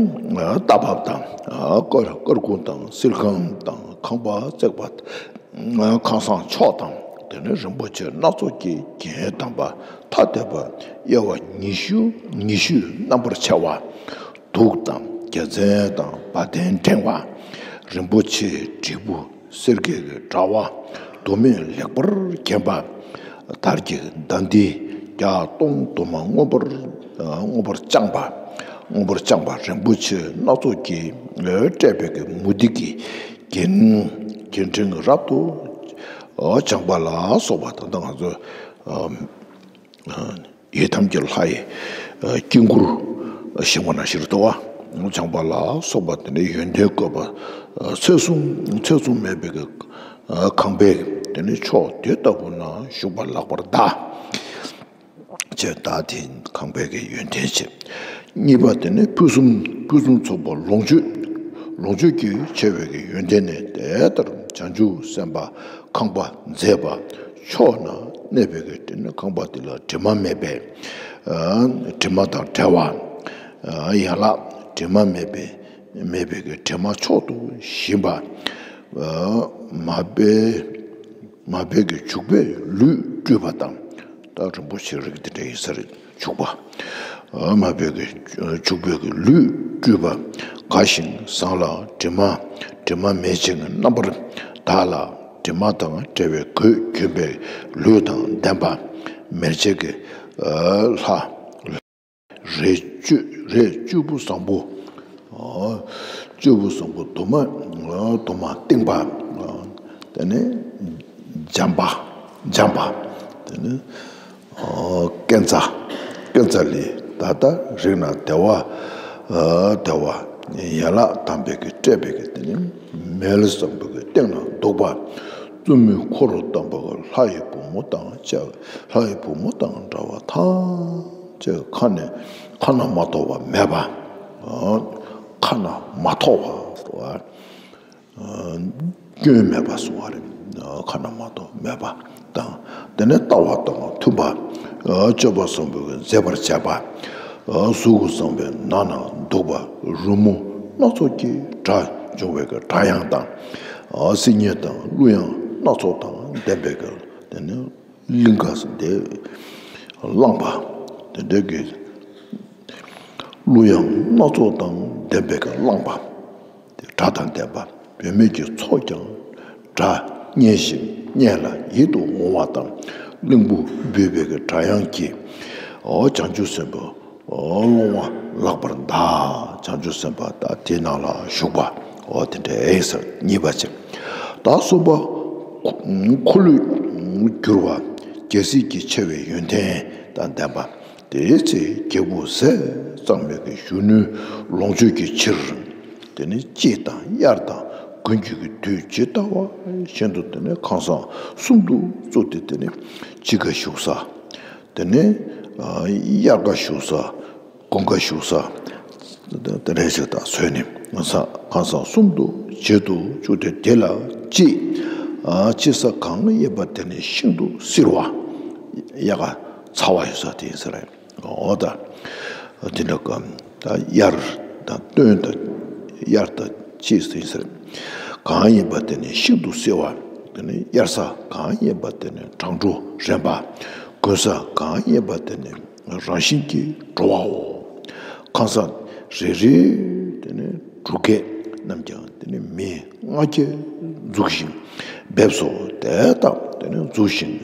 རྟ་བབས་དང་དཀར་དཀར་ཁུང་དང་བསིལ་ཁང་དང་ཁང་པ་བརྩེགས་པ། ཁང་བཟང་མཆོག་དང་དེ་ནི་རིན་པོ་ཆེ་སྣ་ཚོགས་ཀྱི་རྒྱན་དམ་པ་ཐ་དད་པ་དབྱེ་བ་ཉི་ཤུ་ཉི་ཤུའི་རྣམ་པར་ཕྱེ་བ། གདུགས་དང་རྒྱལ་མཚན་དང་བ་དན་ཕྲེང་བ། རིན་པོ་ཆེའི་དྲིལ་བུ་སེར་སྐྱའི་དྲ་བ། དུ་མས་ལེགས་པར་བརྒྱན་པ། དར་གྱི་མདའ་མདུང་བརྒྱ་སྟོང་དུ་མ་མངོན་པར་མངོན་པར་བརྐྱངས་པ། མངོན་པར་བརྐྱངས་པ་རིན་པོ་ཆེ་སྣ་ཚོགས་ཀྱིས་སྤྲས་པའི་གི་མུ་ཏིག་གི་རྒྱན་རྒྱན་ཕྲེང་རབ་ཏུ་ཨོ་སྦྱངས་པ་ལ་སོགས་པ། ད་ལྟ་ང་ཚོ་ཨ་ཨ་ཡི་དམ་གྱི་ལྷ་ཡི་ཨ་དཀྱིལ་འཁོར་བཞེངས་པ་ནང་བཞིན་དུ་བ། སྦྱངས་པ་ལ་སོགས་པ་དེ་ནས་ཡོན་ཏན་བཀོད་པ་ཨ་ཚད་གསུམ་ཚད་གསུམ་མེད་པའི་གི་ཨ་ཁང་པའི་དེ་ནས་ཕྱོགས་དེ་ལྟ་བུ་ན་བཞུགས་པ་ལགས་པར་གདའ། ཅེས་བདག་དེ་ཁང་པའི་གི་ཡོན་ཏན་བྱེད། གཉིས་པ་དེ་ནི་ཕུན་སུམ་ཕུན་སུམ་ཚོགས་པ་ལོངས་སྤྱོད། ལོངས་སྤྱོད་ཀྱི་ཆེ་བའི་གི་ཡོན་ཏན་ནི། དེ་ལྟར་བྱང་ཆུབ་སེམས་དཔའ་ཁང་པ་མཛེས་པ་མཆོག་ན་གནས་པའི་གི་དེ་ནི་ཁང་པ་དེ་ལ་དྲི་མ་མེད་པའི་ཨ་དྲི་མ་དང་བྲལ་བ། ཨ་ཡན་ལག་དྲི་མ་མེད་པའི་མེད་པའི་གི་དྲི་མ་མཆོག་ཏུ་ཞིམ་པ། ཨ་མ་པའི་མ་པའི་གི་བྱུག་པས་ལུས་བཀྲུས་པ་དང་། ད་རིན་པོ་ཆེ་རིགས་དེ་འདྲ་ཡིན་ས་རེད། བྱུག་པ། ཨ་མ་པའི་གི་བྱུག་པའི་གི་ལུས་བཀྲུས་པ། དགའ་ཞིང་བཟང་ལ་དྲི་མ་དྲི་མ་མེད་ཅིང་རྣམ་པར་དག་ལ། དྲི་མ་དང་བྲལ་བའི་གོས་གྱོན་པའི་ལུས་དང་ལྡན་པ། མེར་སྲེག་གི་ཨ་ལྷ། རས་བཅོས་རས་བཅོས་བུ་བཟང་པོ། ཨ་བཅོས་བུ་བཟང་པོ་དུ་མ་ཨ་དུ་མ་བཏིང་པ། ཨ་དེ་ནས་འཇམ་པ་འཇམ་པ། དེ་ནས་ཨ་ཀན་ཚ་ཀན་ཚ་ལི། ད་ལྟ་རིགས་ན་བདེ་བ། ཨ་བདེ་བ་ཡན་ལག་དམ་པའི་གི་སྤྲས་པའི་གི་དེ་ནས་མེ་ལ་བཟང་པོའི་གི་སྟེང་ན་འདུག་པ། བཙུན་མོའི་འཁོར་དམ་པ་གི་ལྷ་ཡི་བུ་མོ་དང་བཅས། ལྷ་ཡི་བུ་མོ་དང་འདྲ་བ་ཐམས་ཅད་ཁ་ནས་ཁ་ན་མ་ཐོ་བ་མེད་པ། ཨ་ཁ་ན་མ་ཐོ་བ་ཨ་སྐྱོན་མེད་པ་གསུང་བ་རེད། ཨ་ཁ་ན་མ་ཐོ་མེད་པ་དང་། དེ་ནས་ལྟ་བ་དང་མཐུན་པ། ཨ་སྤྱོད་པ་བཟང་པོས་མཛེས་པར་བྱས་པ། ཨ་གཟུགས་བཟང་པོའི་ནང་ན་འདུག་པ། རོལ་མོ་སྣ་ཚོགས་ཀྱི་སྒྲ་འབྱུང་བའི་གི་སྒྲ་དབྱངས་དང་། ཨ་སིལ་སྙན་དང་གླུ་དབྱངས་སྣ་ཚོགས་དང་ལྡན་པའི་གི་དེ་ནས་གླིང་ག་དེ་བླངས་པ། དེ་འདྲའི་གི་གླུ་དབྱངས་སྣ་ཚོགས་དང་ལྡན་པའི་གི་བླངས་པ། དེ་སྒྲ་དང་ལྡན་པ། བུད་མེད་ཀྱི་ཚོགས་ཀྱང་སྒྲ་སྙན་ཞིང་སྙན་ལ་ཡིད་དུ་འོང་བ་དང་། གླིང་བུ་འབུད་པའི་གི་སྒྲ་དབྱངས་ཀྱིས། ཨོ་བྱང་ཆུབ་སེམས་དཔའི་ཨོ་ལོང་བ་ལགས་པར་གདའ། བྱང་ཆུབ་སེམས་དཔའ་ད་དེའི་ནང་ལ་བཞུགས་པ། ཨོ་དེ་འདྲ་ཡིན་ཟེར། གཉིས་པ་ཅིག་ད་གསུམ་པ། འཁོར་ལོས་སྒྱུར་བ་རྒྱལ་སྲིད་ཀྱི་ཆེ་བའི་ཡོན་ཏན་དང་ལྡན་པ། དེའི་ཚེ་རྒྱལ་པོ་ཟས་གཙང་མའི་གི་གཞོན་ནུའི་ལོངས་སྤྱོད་ཀྱི་ཕྱིར། དེ་ནི་དཔྱིད་དང་དབྱར་དང་དགུན་གྱི་གི་དུས་ཇི་ལྟ་བ་བཞིན་དུ་དེ་ནི་ཁང་བཟང་གསུམ་དུ་བཙུགས་ཏེ། དེ་ནི་དཔྱིད་ཀ་བཞུགས་ས། དེ་ནི་ཨ་དབྱར་ཀ་བཞུགས་ས། དགུན་ཀ་བཞུགས་ས། དེ་འདྲ་ཞིག་དང་བཟོས་ནས་ཁང་བཟང་ཁང་བཟང་གསུམ་དུ་བྱེད་དུ་བཅུག་སྟེ། དེ་ལ་དཔྱིད་ཨ་དཔྱིད་ས་གང་ཡིན་པ་དེ་ནི་ཤིན་ཏུ་བསིལ་བ། དབྱར་ཀ་ཚ་བ་ཡོད་ས་དེ་ཡིན་ས་རེད། འོ་ད། དེ་འདྲ་གམ། ད་དབྱར་དང་སྟོན་དང་། དབྱར་དང་ ཅེས་ཟེར་ཟེར། གང་ཡིན་པ་དེ་ནི་ཤིན་ཏུ་བསིལ་བ། དེ་ནི་དབྱར་ས། གང་ཡིན་པ་དེ་ནི་གྲང་དྲོ་རན་པ། དགུན་ས། གང་ཡིན་པ་དེ་ནི་རང་བཞིན་གྱིས་གྲོལ་བའོ། ཁང་བཟང་རེ་རེའི་དེ་ནི་གྲུ་ཁ་རྣམས་ཀྱང་དེ་ནི་མེ་ལྔ་བརྒྱས་འཛུགས་ཤིང་འབེབས་སོ། དེ་ལྟར་དེ་ནི་འཛུགས་ཤིང་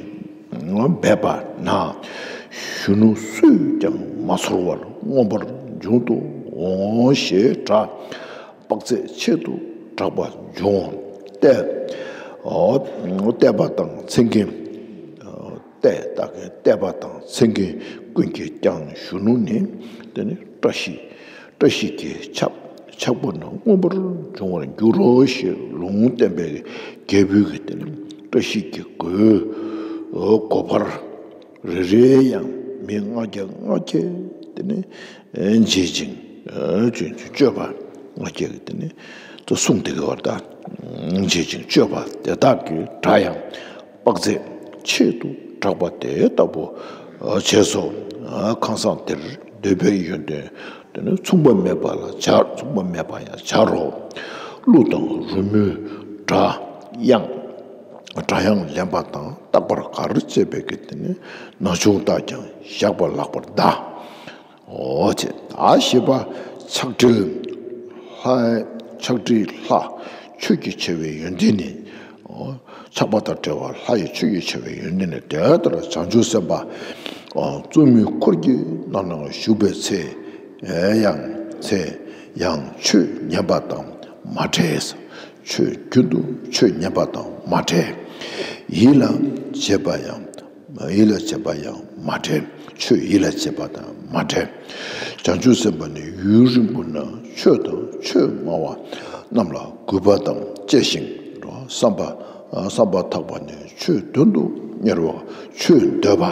འབེབས་པ་ན་གཞོན་ནུ་སུས་ཀྱང་མ་ཚོར་བར་མངོན་པར་འབྱུང་དུ་འོང་ཞེས་གྲགས། དཔག་ཚད་ཆེད་དུ་གྲགས་པ་འབྱུང་། བལྟས། བལྟས་པ་དང་མཚན་མཁན། བལྟས། བལྟས་པ་དང་མཚན་མཁན་ཀུན་གྱིས་ཀྱང་གཞོན་ནུ་ནི་དེ་ནི་བཀྲ་ཤིས། བཀྲ་ཤིས་ཀྱི་ཆགས། ཆགས་པ་ན་མངོན་པར་འབྱུང་བར་འགྱུར་རོ་ཞེས་ལུང་བསྟན་པའི་རྒྱལ་པོའི་གི་དེ་ནི་བཀྲ་ཤིས་ཀྱི་གོས། གོ་འཕང་རེ་རེ་ཡང་མེ་ལྔ་བརྒྱ་ལྔ་བརྒྱས་དེ་ནི་འབྱེད་ཅིང་། སྤྱོད་པ་ལྔ་བརྒྱ་གི་དེ་ནི་ད་གསུངས་དེ་གི་བར་ད་འབྱེད་ཅིང་སྤྱོད་པ་དེ་དག་གི་སྒྲ་ཡང་དཔག་ཚད་ཆེད་དུ་གྲགས་པ་དེ་ལྟ་བུ་བྱས་སོ། ཁང་བཟང་དེར་འདོད་པའི་ཡོན་ཏན་དེ་ནི་མཚུངས་པ་མེད་པ་ལ་སྦྱར། མཚུངས་པ་མེད་པ་ཡང་སྦྱར་རོ། གླུ་དང་རོལ་མོའི་སྒྲ་དབྱངས། སྒྲ་དབྱངས་ལེན་པ་དང་རྟག་པར་གར་བྱེད་པའི་གི་དེ་ནི་ན་ཆུང་དག་ཀྱང་བཞག་པ་ལགས་པར་གདའ། འོ་ཅེས། ད་བཞི་པ་ཆགས་བྲལ་ལྷ། ཆགས་བྲལ་ལྷ་ཆོས་ཀྱི་ཆེ་བའི་ཡོན་ཏན་ནི། འོ། ཆགས་པ་དང་བྲལ་བ་ལྷ་ཡི་ཆོས་ཀྱི་ཆེ་བའི་ཡོན་ཏན་ནི་དེ་ལྟར་བྱང་ཆུབ་སེམས་དཔའ། འོ། བཙུན་མོའི་འཁོར་གྱི་ནང་ན་བཞུགས་པའི་ཚེ་ཡང་། ཚེ་ཡང་ཆོས་ཉན་པ་དང་མ་བྲལ། ཆོས་རྒྱུན་དུ་ཆོས་ཉན་པ་དང་མ་བྲལ། ཡིད་ལ་བྱེད་པ་ཡང་། ཡིད་ལ་བྱེད་པ་ཡང་མ་བྲལ། ཆོས་ཡིད་ལ་བྱེད་པ་དང་མ་བྲལ། བྱང་ཆུབ་སེམས་དཔའ་ནི་ཡུན་རིང་པོ་ན་ཆོས་དང་ཆོས་སྨྲ་བ་རྣམས་ལ་གུས་པ་དང་བཅས་ཤིང་། བསམ་པ། བསམ་པ་ཐག་པ་ནས་ཆོས་དོན་དུ་གཉེར་བ། ཆོས་འདོད་པ།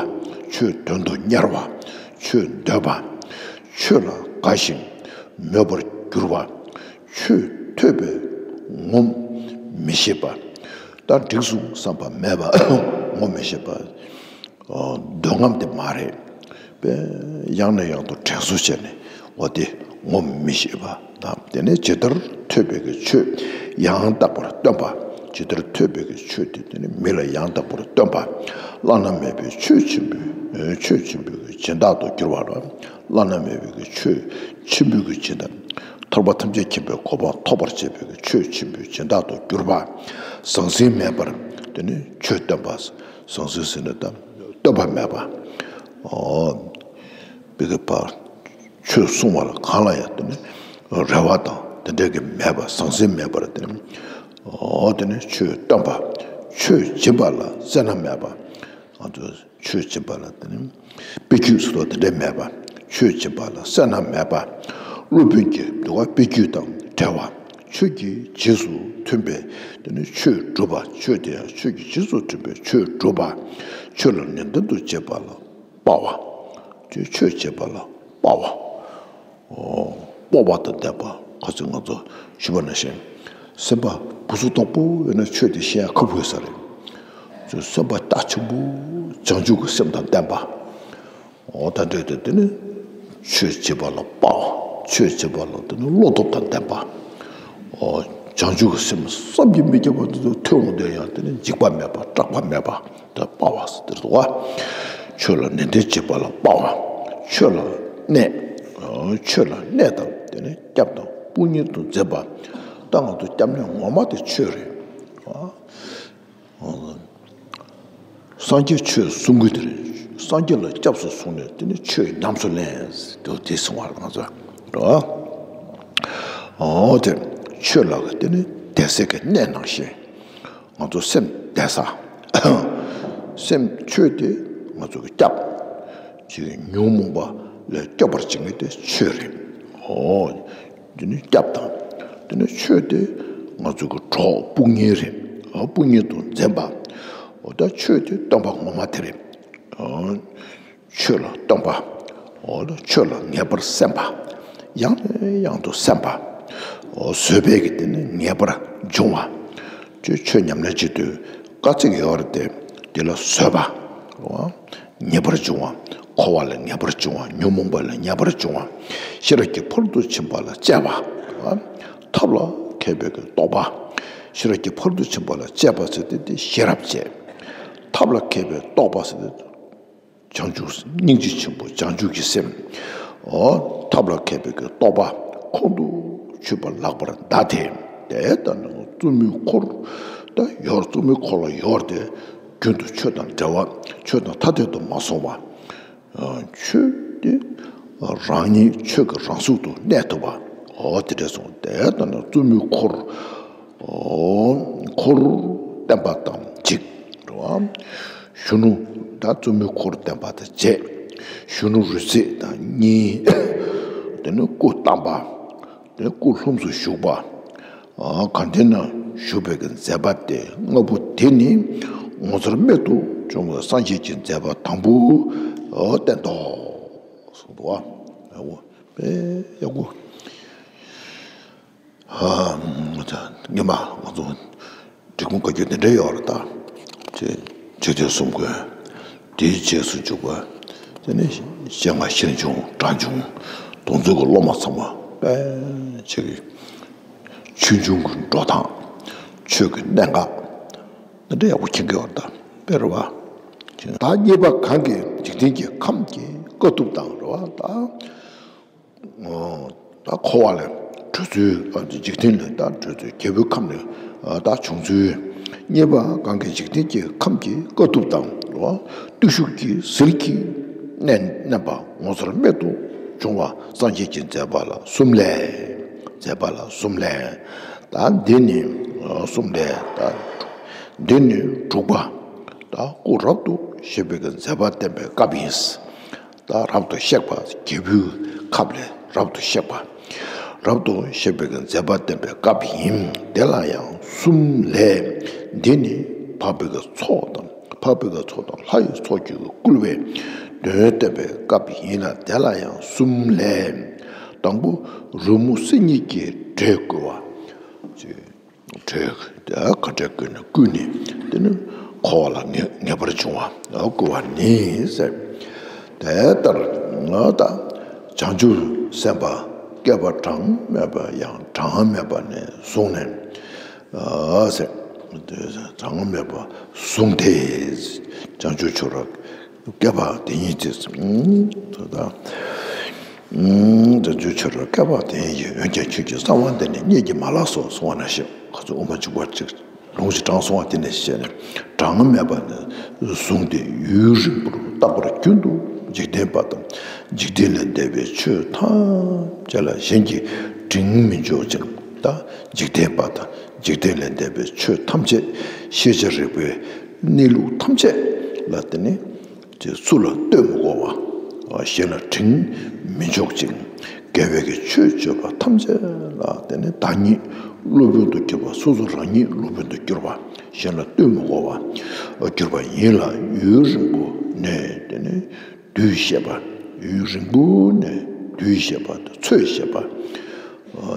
ཆོས་དོན་དུ་གཉེར་བ། ཆོས་འདོད་པ། ཆོས་ལ་དགའ་ཞིང་མོས་པར་གྱུར་པ། ཆོས་ཐོས་པས་ངོམས་མི་ཤེས་པ། ད་འགྲིག་སོང་བསམ་པ་མེད་པ། ངོམས་མི་ཤེས་པ། འདོད་རྔམ་དེ་མ་རེད། པས་ཡང་ནས་ཡང་དུ་དྲན་གསོ་བྱས་ནས་འོ་དེ་ངོམས་མི་ཤེས་པ་དང་། དེ་ནས་ཇི་ལྟར་ཐོས་པའི་གི་ཆོས་ཡང་དག་པར་སྟོན་པ། ཇི་ལྟར་ཐོས་པའི་གི་ཆོས་དེ་དེ་ནི་མི་ལ་ཡང་དག་པར་སྟོན་པ། བླ་ན་མེད་པའི་ཆོས་ཆེན་པོའི། ཆོས་ཆེན་པོའི་གི་སྦྱིན་བདག་ཏུ་གྱུར་པ་ལ། བླ་ན་མེད་པའི་གི་ཆོས་ཆེན་པོའི་གི་སྦྱིན་བདག་ཐར་པ་ཐམས་ཅད་མཁྱེན་པའི་གོ་འཕང་ཐོབ་པར་བྱེད་པའི་གི་ཆོས་ཆེན་པོའི་སྦྱིན་བདག་ཏུ་གྱུར་པ། ཟང་ཟིང་མེད་པར་དེ་ནི་ཆོས་སྟོན་པ། ཟང་ཟིང་ཟེར་ནས་ད་སྟོན་པ་མེད་པ། འོ། པའི་གི་བར་ཆོས་གསུང་བ་ལ་གང་ལ་ཡང་དེ་ནི་རེ་བ་དང་དེ་འདྲ་གི་མེད་པ། ཟང་ཟིང་མེད་པར་དེ་ནི། འོ། དེ་ནི་ཆོས་སྟོན་པ། ཆོས་སྦྱིན་པ་ལ་སེར་སྣ་མེད་པ། ང་ཚོ་ཆོས་སྦྱིན་པ་ལ་དེ་ནི་དཔེ་རྒྱུད་ཟེར་བ་དེ་འདྲ་མེད་པ། ཆོས་སྦྱིན་པ་ལ་སེར་སྣ་མེད་པ། སློབ་དཔོན་གྱི་འདུལ་བ་དཔེ་རྒྱུད་དང་བྲལ་བ། ཆོས་ཀྱི་རྗེས་སུ་མཐུན་པའི་དེ་ནི་ཆོས་སྒྲུབ་པ། ཆོས་དེ་ཡང་ཆོས་ཀྱི་རྗེས་སུ་མཐུན་པའི་ཆོས་སྒྲུབ་པ། ཆོས་ལ་ནན་ཏན་དུ་བྱེད་པ་ལ་དཔའ་བ། ཆོས་བྱེད་པ་ལ་དཔའ་བ། འོ། སྤོབས་པ་དང་ལྡན་པ། ཁ་ཚིག་ང་ཚོ་ཞུས་པ་ནང་བཞིན། སེམས་པ་སྦུ་སུབ་དོག་པོ་ཡོད་ན་ཆོས་དེ་ཤེས་ཡ་ཁག་པོ་ཡོད་ས་རེད། ཚོས་སེམས་པ་རྟ་ཆེན་པོ་བྱང་ཆུབ་ཀྱི་སེམས་དང་ལྡན་པ། འོ། ད་འདྲ་དེ་དེ་ནི་ཆོས་བྱེད་པ་ལ་དཔའ་བ། ཆོས་བྱེད་པ་ལ་དེ་ནི་བློ་སྟོབས་དང་ལྡན་པ། འོ། བྱང་ཆུབ་ཀྱི་སེམས་བསམ་གྱིས་མི་ཁྱབ་པ་དེ་ཚོ་ཐོན་འོང་དུས་ཡང་དེ་ནི་འཇིགས་པ་མེད་པ། སྐྲག་པ་མེད་པ། དེ་དཔའ་བ་ཟེར་དེ་རེད་དོ། ཆོས་ལ་ནན་ཏན་བྱེད་པ་ལ་དཔའ་བ། ཆོས་ལ་གནས། ཆོས་ལ་གནས་དང་དེ་ནས་སྐྱབས་དང་དཔུང་གཉེན་དུ་འཛིན་པ། ད་ང་ཚོ་སྐྱབས་གནས་ངོ་མ་དེ་ཆོས་རེད། སངས་རྒྱས་ཆོས་གསུང་གི་དེ་རེད། སངས་རྒྱས་ལ་སྐྱབས་སུ་སོང་ནས་དེ་ནས་ཆོས་ཉམས་སུ་ལེན་དུ་དེ་གསུང་བ་ལ་ང་ཚོ་རེད། འོ་དེ་ཆོས་ལ་དེ་ནས་བདེ་གསལ་གྱི་གནས་ནང་བཞིན། ང་ཚོ་སེམས་བདེ་ས། སེམས་ཆོས་དེ་ང་ཚོ་གི་སྐྱབས། ཅིག་ཉོན་མོངས་པ་ལས་སྐྱོབ་པར་བྱེད་མཁན་དེ་ཆོས་རེད། འོ། དེ་ནི་སྐྱབས་དང་། དེ་ནི་ཆོས་དེ་ང་ཚོ་གི་གྲོགས་དཔུང་གཉེན་རེད། འོ། དཔུང་གཉེན་དུ་འཛིན་པ། འོ། ད་ཆོས་དེ་སྟོན་པ་ངོ་མ་དེ་རེད། འོ། ཆོས་ལ་སྟོན་པ། འོ་ལ་ཆོས་ལ་ངེས་པར་སེམས་པ། ཡང་ནས་ཡང་དུ་སེམས་པ། འོ་བཟོད་པའི་གི་དེ་ནི་ངེས་པར་འབྱུང་བ། ཆོས་ཆོས་ཉམས་ལེན་བྱེད་དུས་དཀའ་ཚེགས་ཡོད་རེད་དེ། དེ་ལ་བཟོད་པ། འོ་ངེས་པར་འབྱུང་བ། འཁོར་བ་ལ་ངེས་པར་འབྱུང་བ། ཉོན་མོངས་པ་ལ་ངེས་པར་འབྱུང་བ། ཤེས་རབ་ཀྱི་ཕ་རོལ་ཏུ་ཕྱིན་པ་ལ་སྤྱད་པ། འོ་ཐབས་ལ་ མཁས་པའི་གི་རྟོགས་པ། ཤེས་རབ་ཀྱི་ཕ་རོལ་ཏུ་ཕྱིན་པ་ལ་དཔྱད་པ་ཟེར་ཏེ་དེ་ཤེས་རབ་བྱས། ཐབས་ལ་མཁས་པའི་རྟོགས་པ་ཟེར་ཏེ། བྱང་ཆུབ་སྙིང་རྗེ་ཆེན་པོ་བྱང་ཆུབ་ཀྱི་སེམས། འོ། ཐབས་ལ་མཁས་པའི་གི་རྟོགས་པ་ཁོང་དུ་ཆུད་པ་ལགས་པར་གདའ་སྟེ། དེ་ལྟར་ན་བཙུན་མོའི་འཁོར། ད་ཡོར་བཙུན་མོའི་འཁོར་ལ་ཡོར་ཏེ། རྒྱུན་དུ་ཆོས་དང་འབྲེལ་བ། ཆོས་དང་ཐ་དད་དུ་མ་སོང་བ། ཆོས་དེ་རང་ཉིད་ཆོས་ཀྱི་རང་གཟུགས་སུ་གནས་ཐུབ་པ། འོ་དེ་འདྲ་སོང་། དེ་ལྟར་ན་བཙུན་མོའི་འཁོར། འཁོར་བསྟན་པ་དང་གཅིག་རེད་བ། གཞོན་ནུ་ད་བཙུན་མོའི་འཁོར་བསྟན་པ་དང་བཅས། གཞོན་ནུ་རོལ་རྩེད་དང་གཉིས། དེ་ནི་སྐུ་བལྟམས་པ། དེ་ནི་སྐུ་ལྷུམས་སུ་ཞུགས་པ། གང་དེ་ན་བཞུགས་པའི་གི་མཛད་པ་དེ་ལྔ་པོ་དེ་ནི་ངོ་མཚར་རྨད་དུ་བྱུང་བའི་སངས་རྒྱས་ཀྱི་མཛད་པ་དང་པོ་བསྟན་ཏོ། གསུངས་འདུག་བ། དཔེ་ཡག་པོ། སྔོན་མ་ང་ཚོ་འབྲི་གུང་བཀའ་བརྒྱུད་དེ་འདྲ་ཡོད་རེད་ད། ཅེས་འཇིག་རྟེན་གསུམ་མགོན། དེའི་རྗེས་སུ་འཇུག་པ། དེ་ནི་སྤྱན་སྔ་ཤེར་འབྱུང་སྒྲ་འབྱུང་། དོན་རྫོགས་ཀྱི་སློབ་མ་ཚང་མ་དཔེ་ཆེ་གི། ཆོས་འབྱུང་གི་འགྲོ་སྟངས། ཆོས་ཀྱི་གནད་འགག་འདི་འདྲ་ཡག་པོ་མཁྱེན་གྱི་ཡོད་རེད་ད། དཔེ་རེད་བ། ད་གཉིས་པ་གང་གིས་འཇིག་རྟེན་གྱི་ཁམས་ཀྱི་དཀའ་ཐུབ་དང་རེད་བ་ད། ད་འཁོར་བ་ལས་གྲོལ་ཚུལ། འཇིག་རྟེན་ལས་ད་གྲོལ་ཚུལ། རྒྱལ་པོའི་ཁམས་ནས་ད་བྱུང་ཚུལ། གཉིས་པ་གང་གིས་འཇིག་རྟེན་གྱི་ཁམས་ཀྱི་དཀའ་ཐུབ་དང་བརྟུལ་ཞུགས་ཀྱི་ཟིལ་གྱིས་མནན་མནན་པ་ངོ་མཚར་རྨད་དུ་བྱུང་བ་སངས་རྒྱས་ཀྱི་མཛད་པ་ལ་གསུམ་ལས། མཛད་པ་ལ་གསུམ་ལས། ད་འདི་ནི་གསུམ་ལས་ད། འདི་ནི་དྲུག་པ། ད་སྐུ་རབ་ཏུ་བཞད་པའི་གི་མཛད་པ་བསྟན་པའི་སྐབས་ཡིན། ད་རབ་ཏུ་གཤེགས་པ། རྒྱལ་པོའི་ཁབ་ལས་རབ་ཏུ་གཤེགས་པ། རབ་ཏུ་གཤེགས་པའི་གི་མཛད་པ་བསྟན་པའི་སྐབས་ཡིན། དེ་ལ་ཡང་གསུམ་ལས། འདི་ནི་འཕགས་པའི་གི་ཚོགས་དང་། འཕགས་པའི་གི་ཚོགས་དང་ལྷ་ཡི་ཚོགས་ཀྱིས་བསྐུལ་བའི་དོན་བསྟན་པའི་སྐབས་ཡིན་ལ། དེ་ལ་ཡང་གསུམ་ལས། དང་པོ་རོལ་མོ་སིལ་སྙན་གྱི་སྒྲས་བསྐུལ་བ། གྲོས་དེ་ག་འདྲ་བསྐུལ་ནས་བསྐུལ་ནས་དེ་ནི་འཁོར་བ་ལ་ངེས་ངེས་པར་འབྱུང་བ་བསྐུལ་བ་ནི་ཟེར། དེ་ལྟར་ང་དང་བྱང་ཆུབ་སེམས་དཔའ་བསྐལ་པ་གྲངས་མེད་པ་ཡང་གྲངས་མེད་པ་ནས་བཟུང་ནས་ཟེར། གྲངས་མེད་པ་བཟུང་སྟེ་བྱང་ཆུབ་ཆོས་རབ། བསྐལ་པ་དེ་ཉིད་ཀྱི། ད་ལྟ། བྱང་ཆུབ་ཆོས་རབ་བསྐལ་པ་དེ་ཉིད་ཀྱི། འོན་ཀྱང་ཁྱོད་ཀྱིས་གསང་བ་འདི་ནི་རྙེད་ཀྱི་མ་ལགས་སོ་གསུངས་པ་ནང་བཞིན། ཁོ་ཚོས་དབུ་མ་འཇུག་པ་ཅིག་ལུང་ཞིག་དྲངས་སོང་བ་དེ་ནས་བཤད་ནས། གྲངས་མེད་པ་ནས་བཟུང་སྟེ་ཡུན་རིང་པོར་རྟག་པར་རྒྱུན་དུ་འཇིག་རྟེན་པ་དང་། འཇིག་རྟེན་ལས་འདས་པའི་ཆོས་ཐམས་ཅད་ལ་གཞན་གྱིས་དྲིང་མི་འཇོག་ཅིང་། ད་འཇིག་རྟེན་པ་དང་འཇིག་རྟེན་ལས་འདས་པའི་ཆོས་ཐམས་ཅད། ཤེས་བྱ་རིག་པའི་གནས་ལུགས་ཐམས་ཅད་ལ་བརྟེན་ནས། དེ་སུ་ལ་ལྟོས་མི་དགོས་པ། གཞན་ལ་དྲིང་མི་འཇོག་ཅིང་། དགེ་བའི་གི་ཆོས་སྤྱོད་པ་ཐམས་ཅད་ལ་བརྟེན་ནས་བདག་ཉིད་སློབ་དཔོན་དུ་གྱུར་པ། སོ་སོ་རང་ཉིད་སློབ་དཔོན་དུ་གྱུར་པ། གཞན་ལ་ལྟོས་མི་དགོས་པ་གྱུར་པ་ཡིན་ལ། ཡུན་རིང་པོ་ནས་དེ་ནས་དུས་བཤད་པ། ཡུན་རིང་པོ་ནས་དུས་བཤད་པ་དང་ཚོད་བཤད་པ།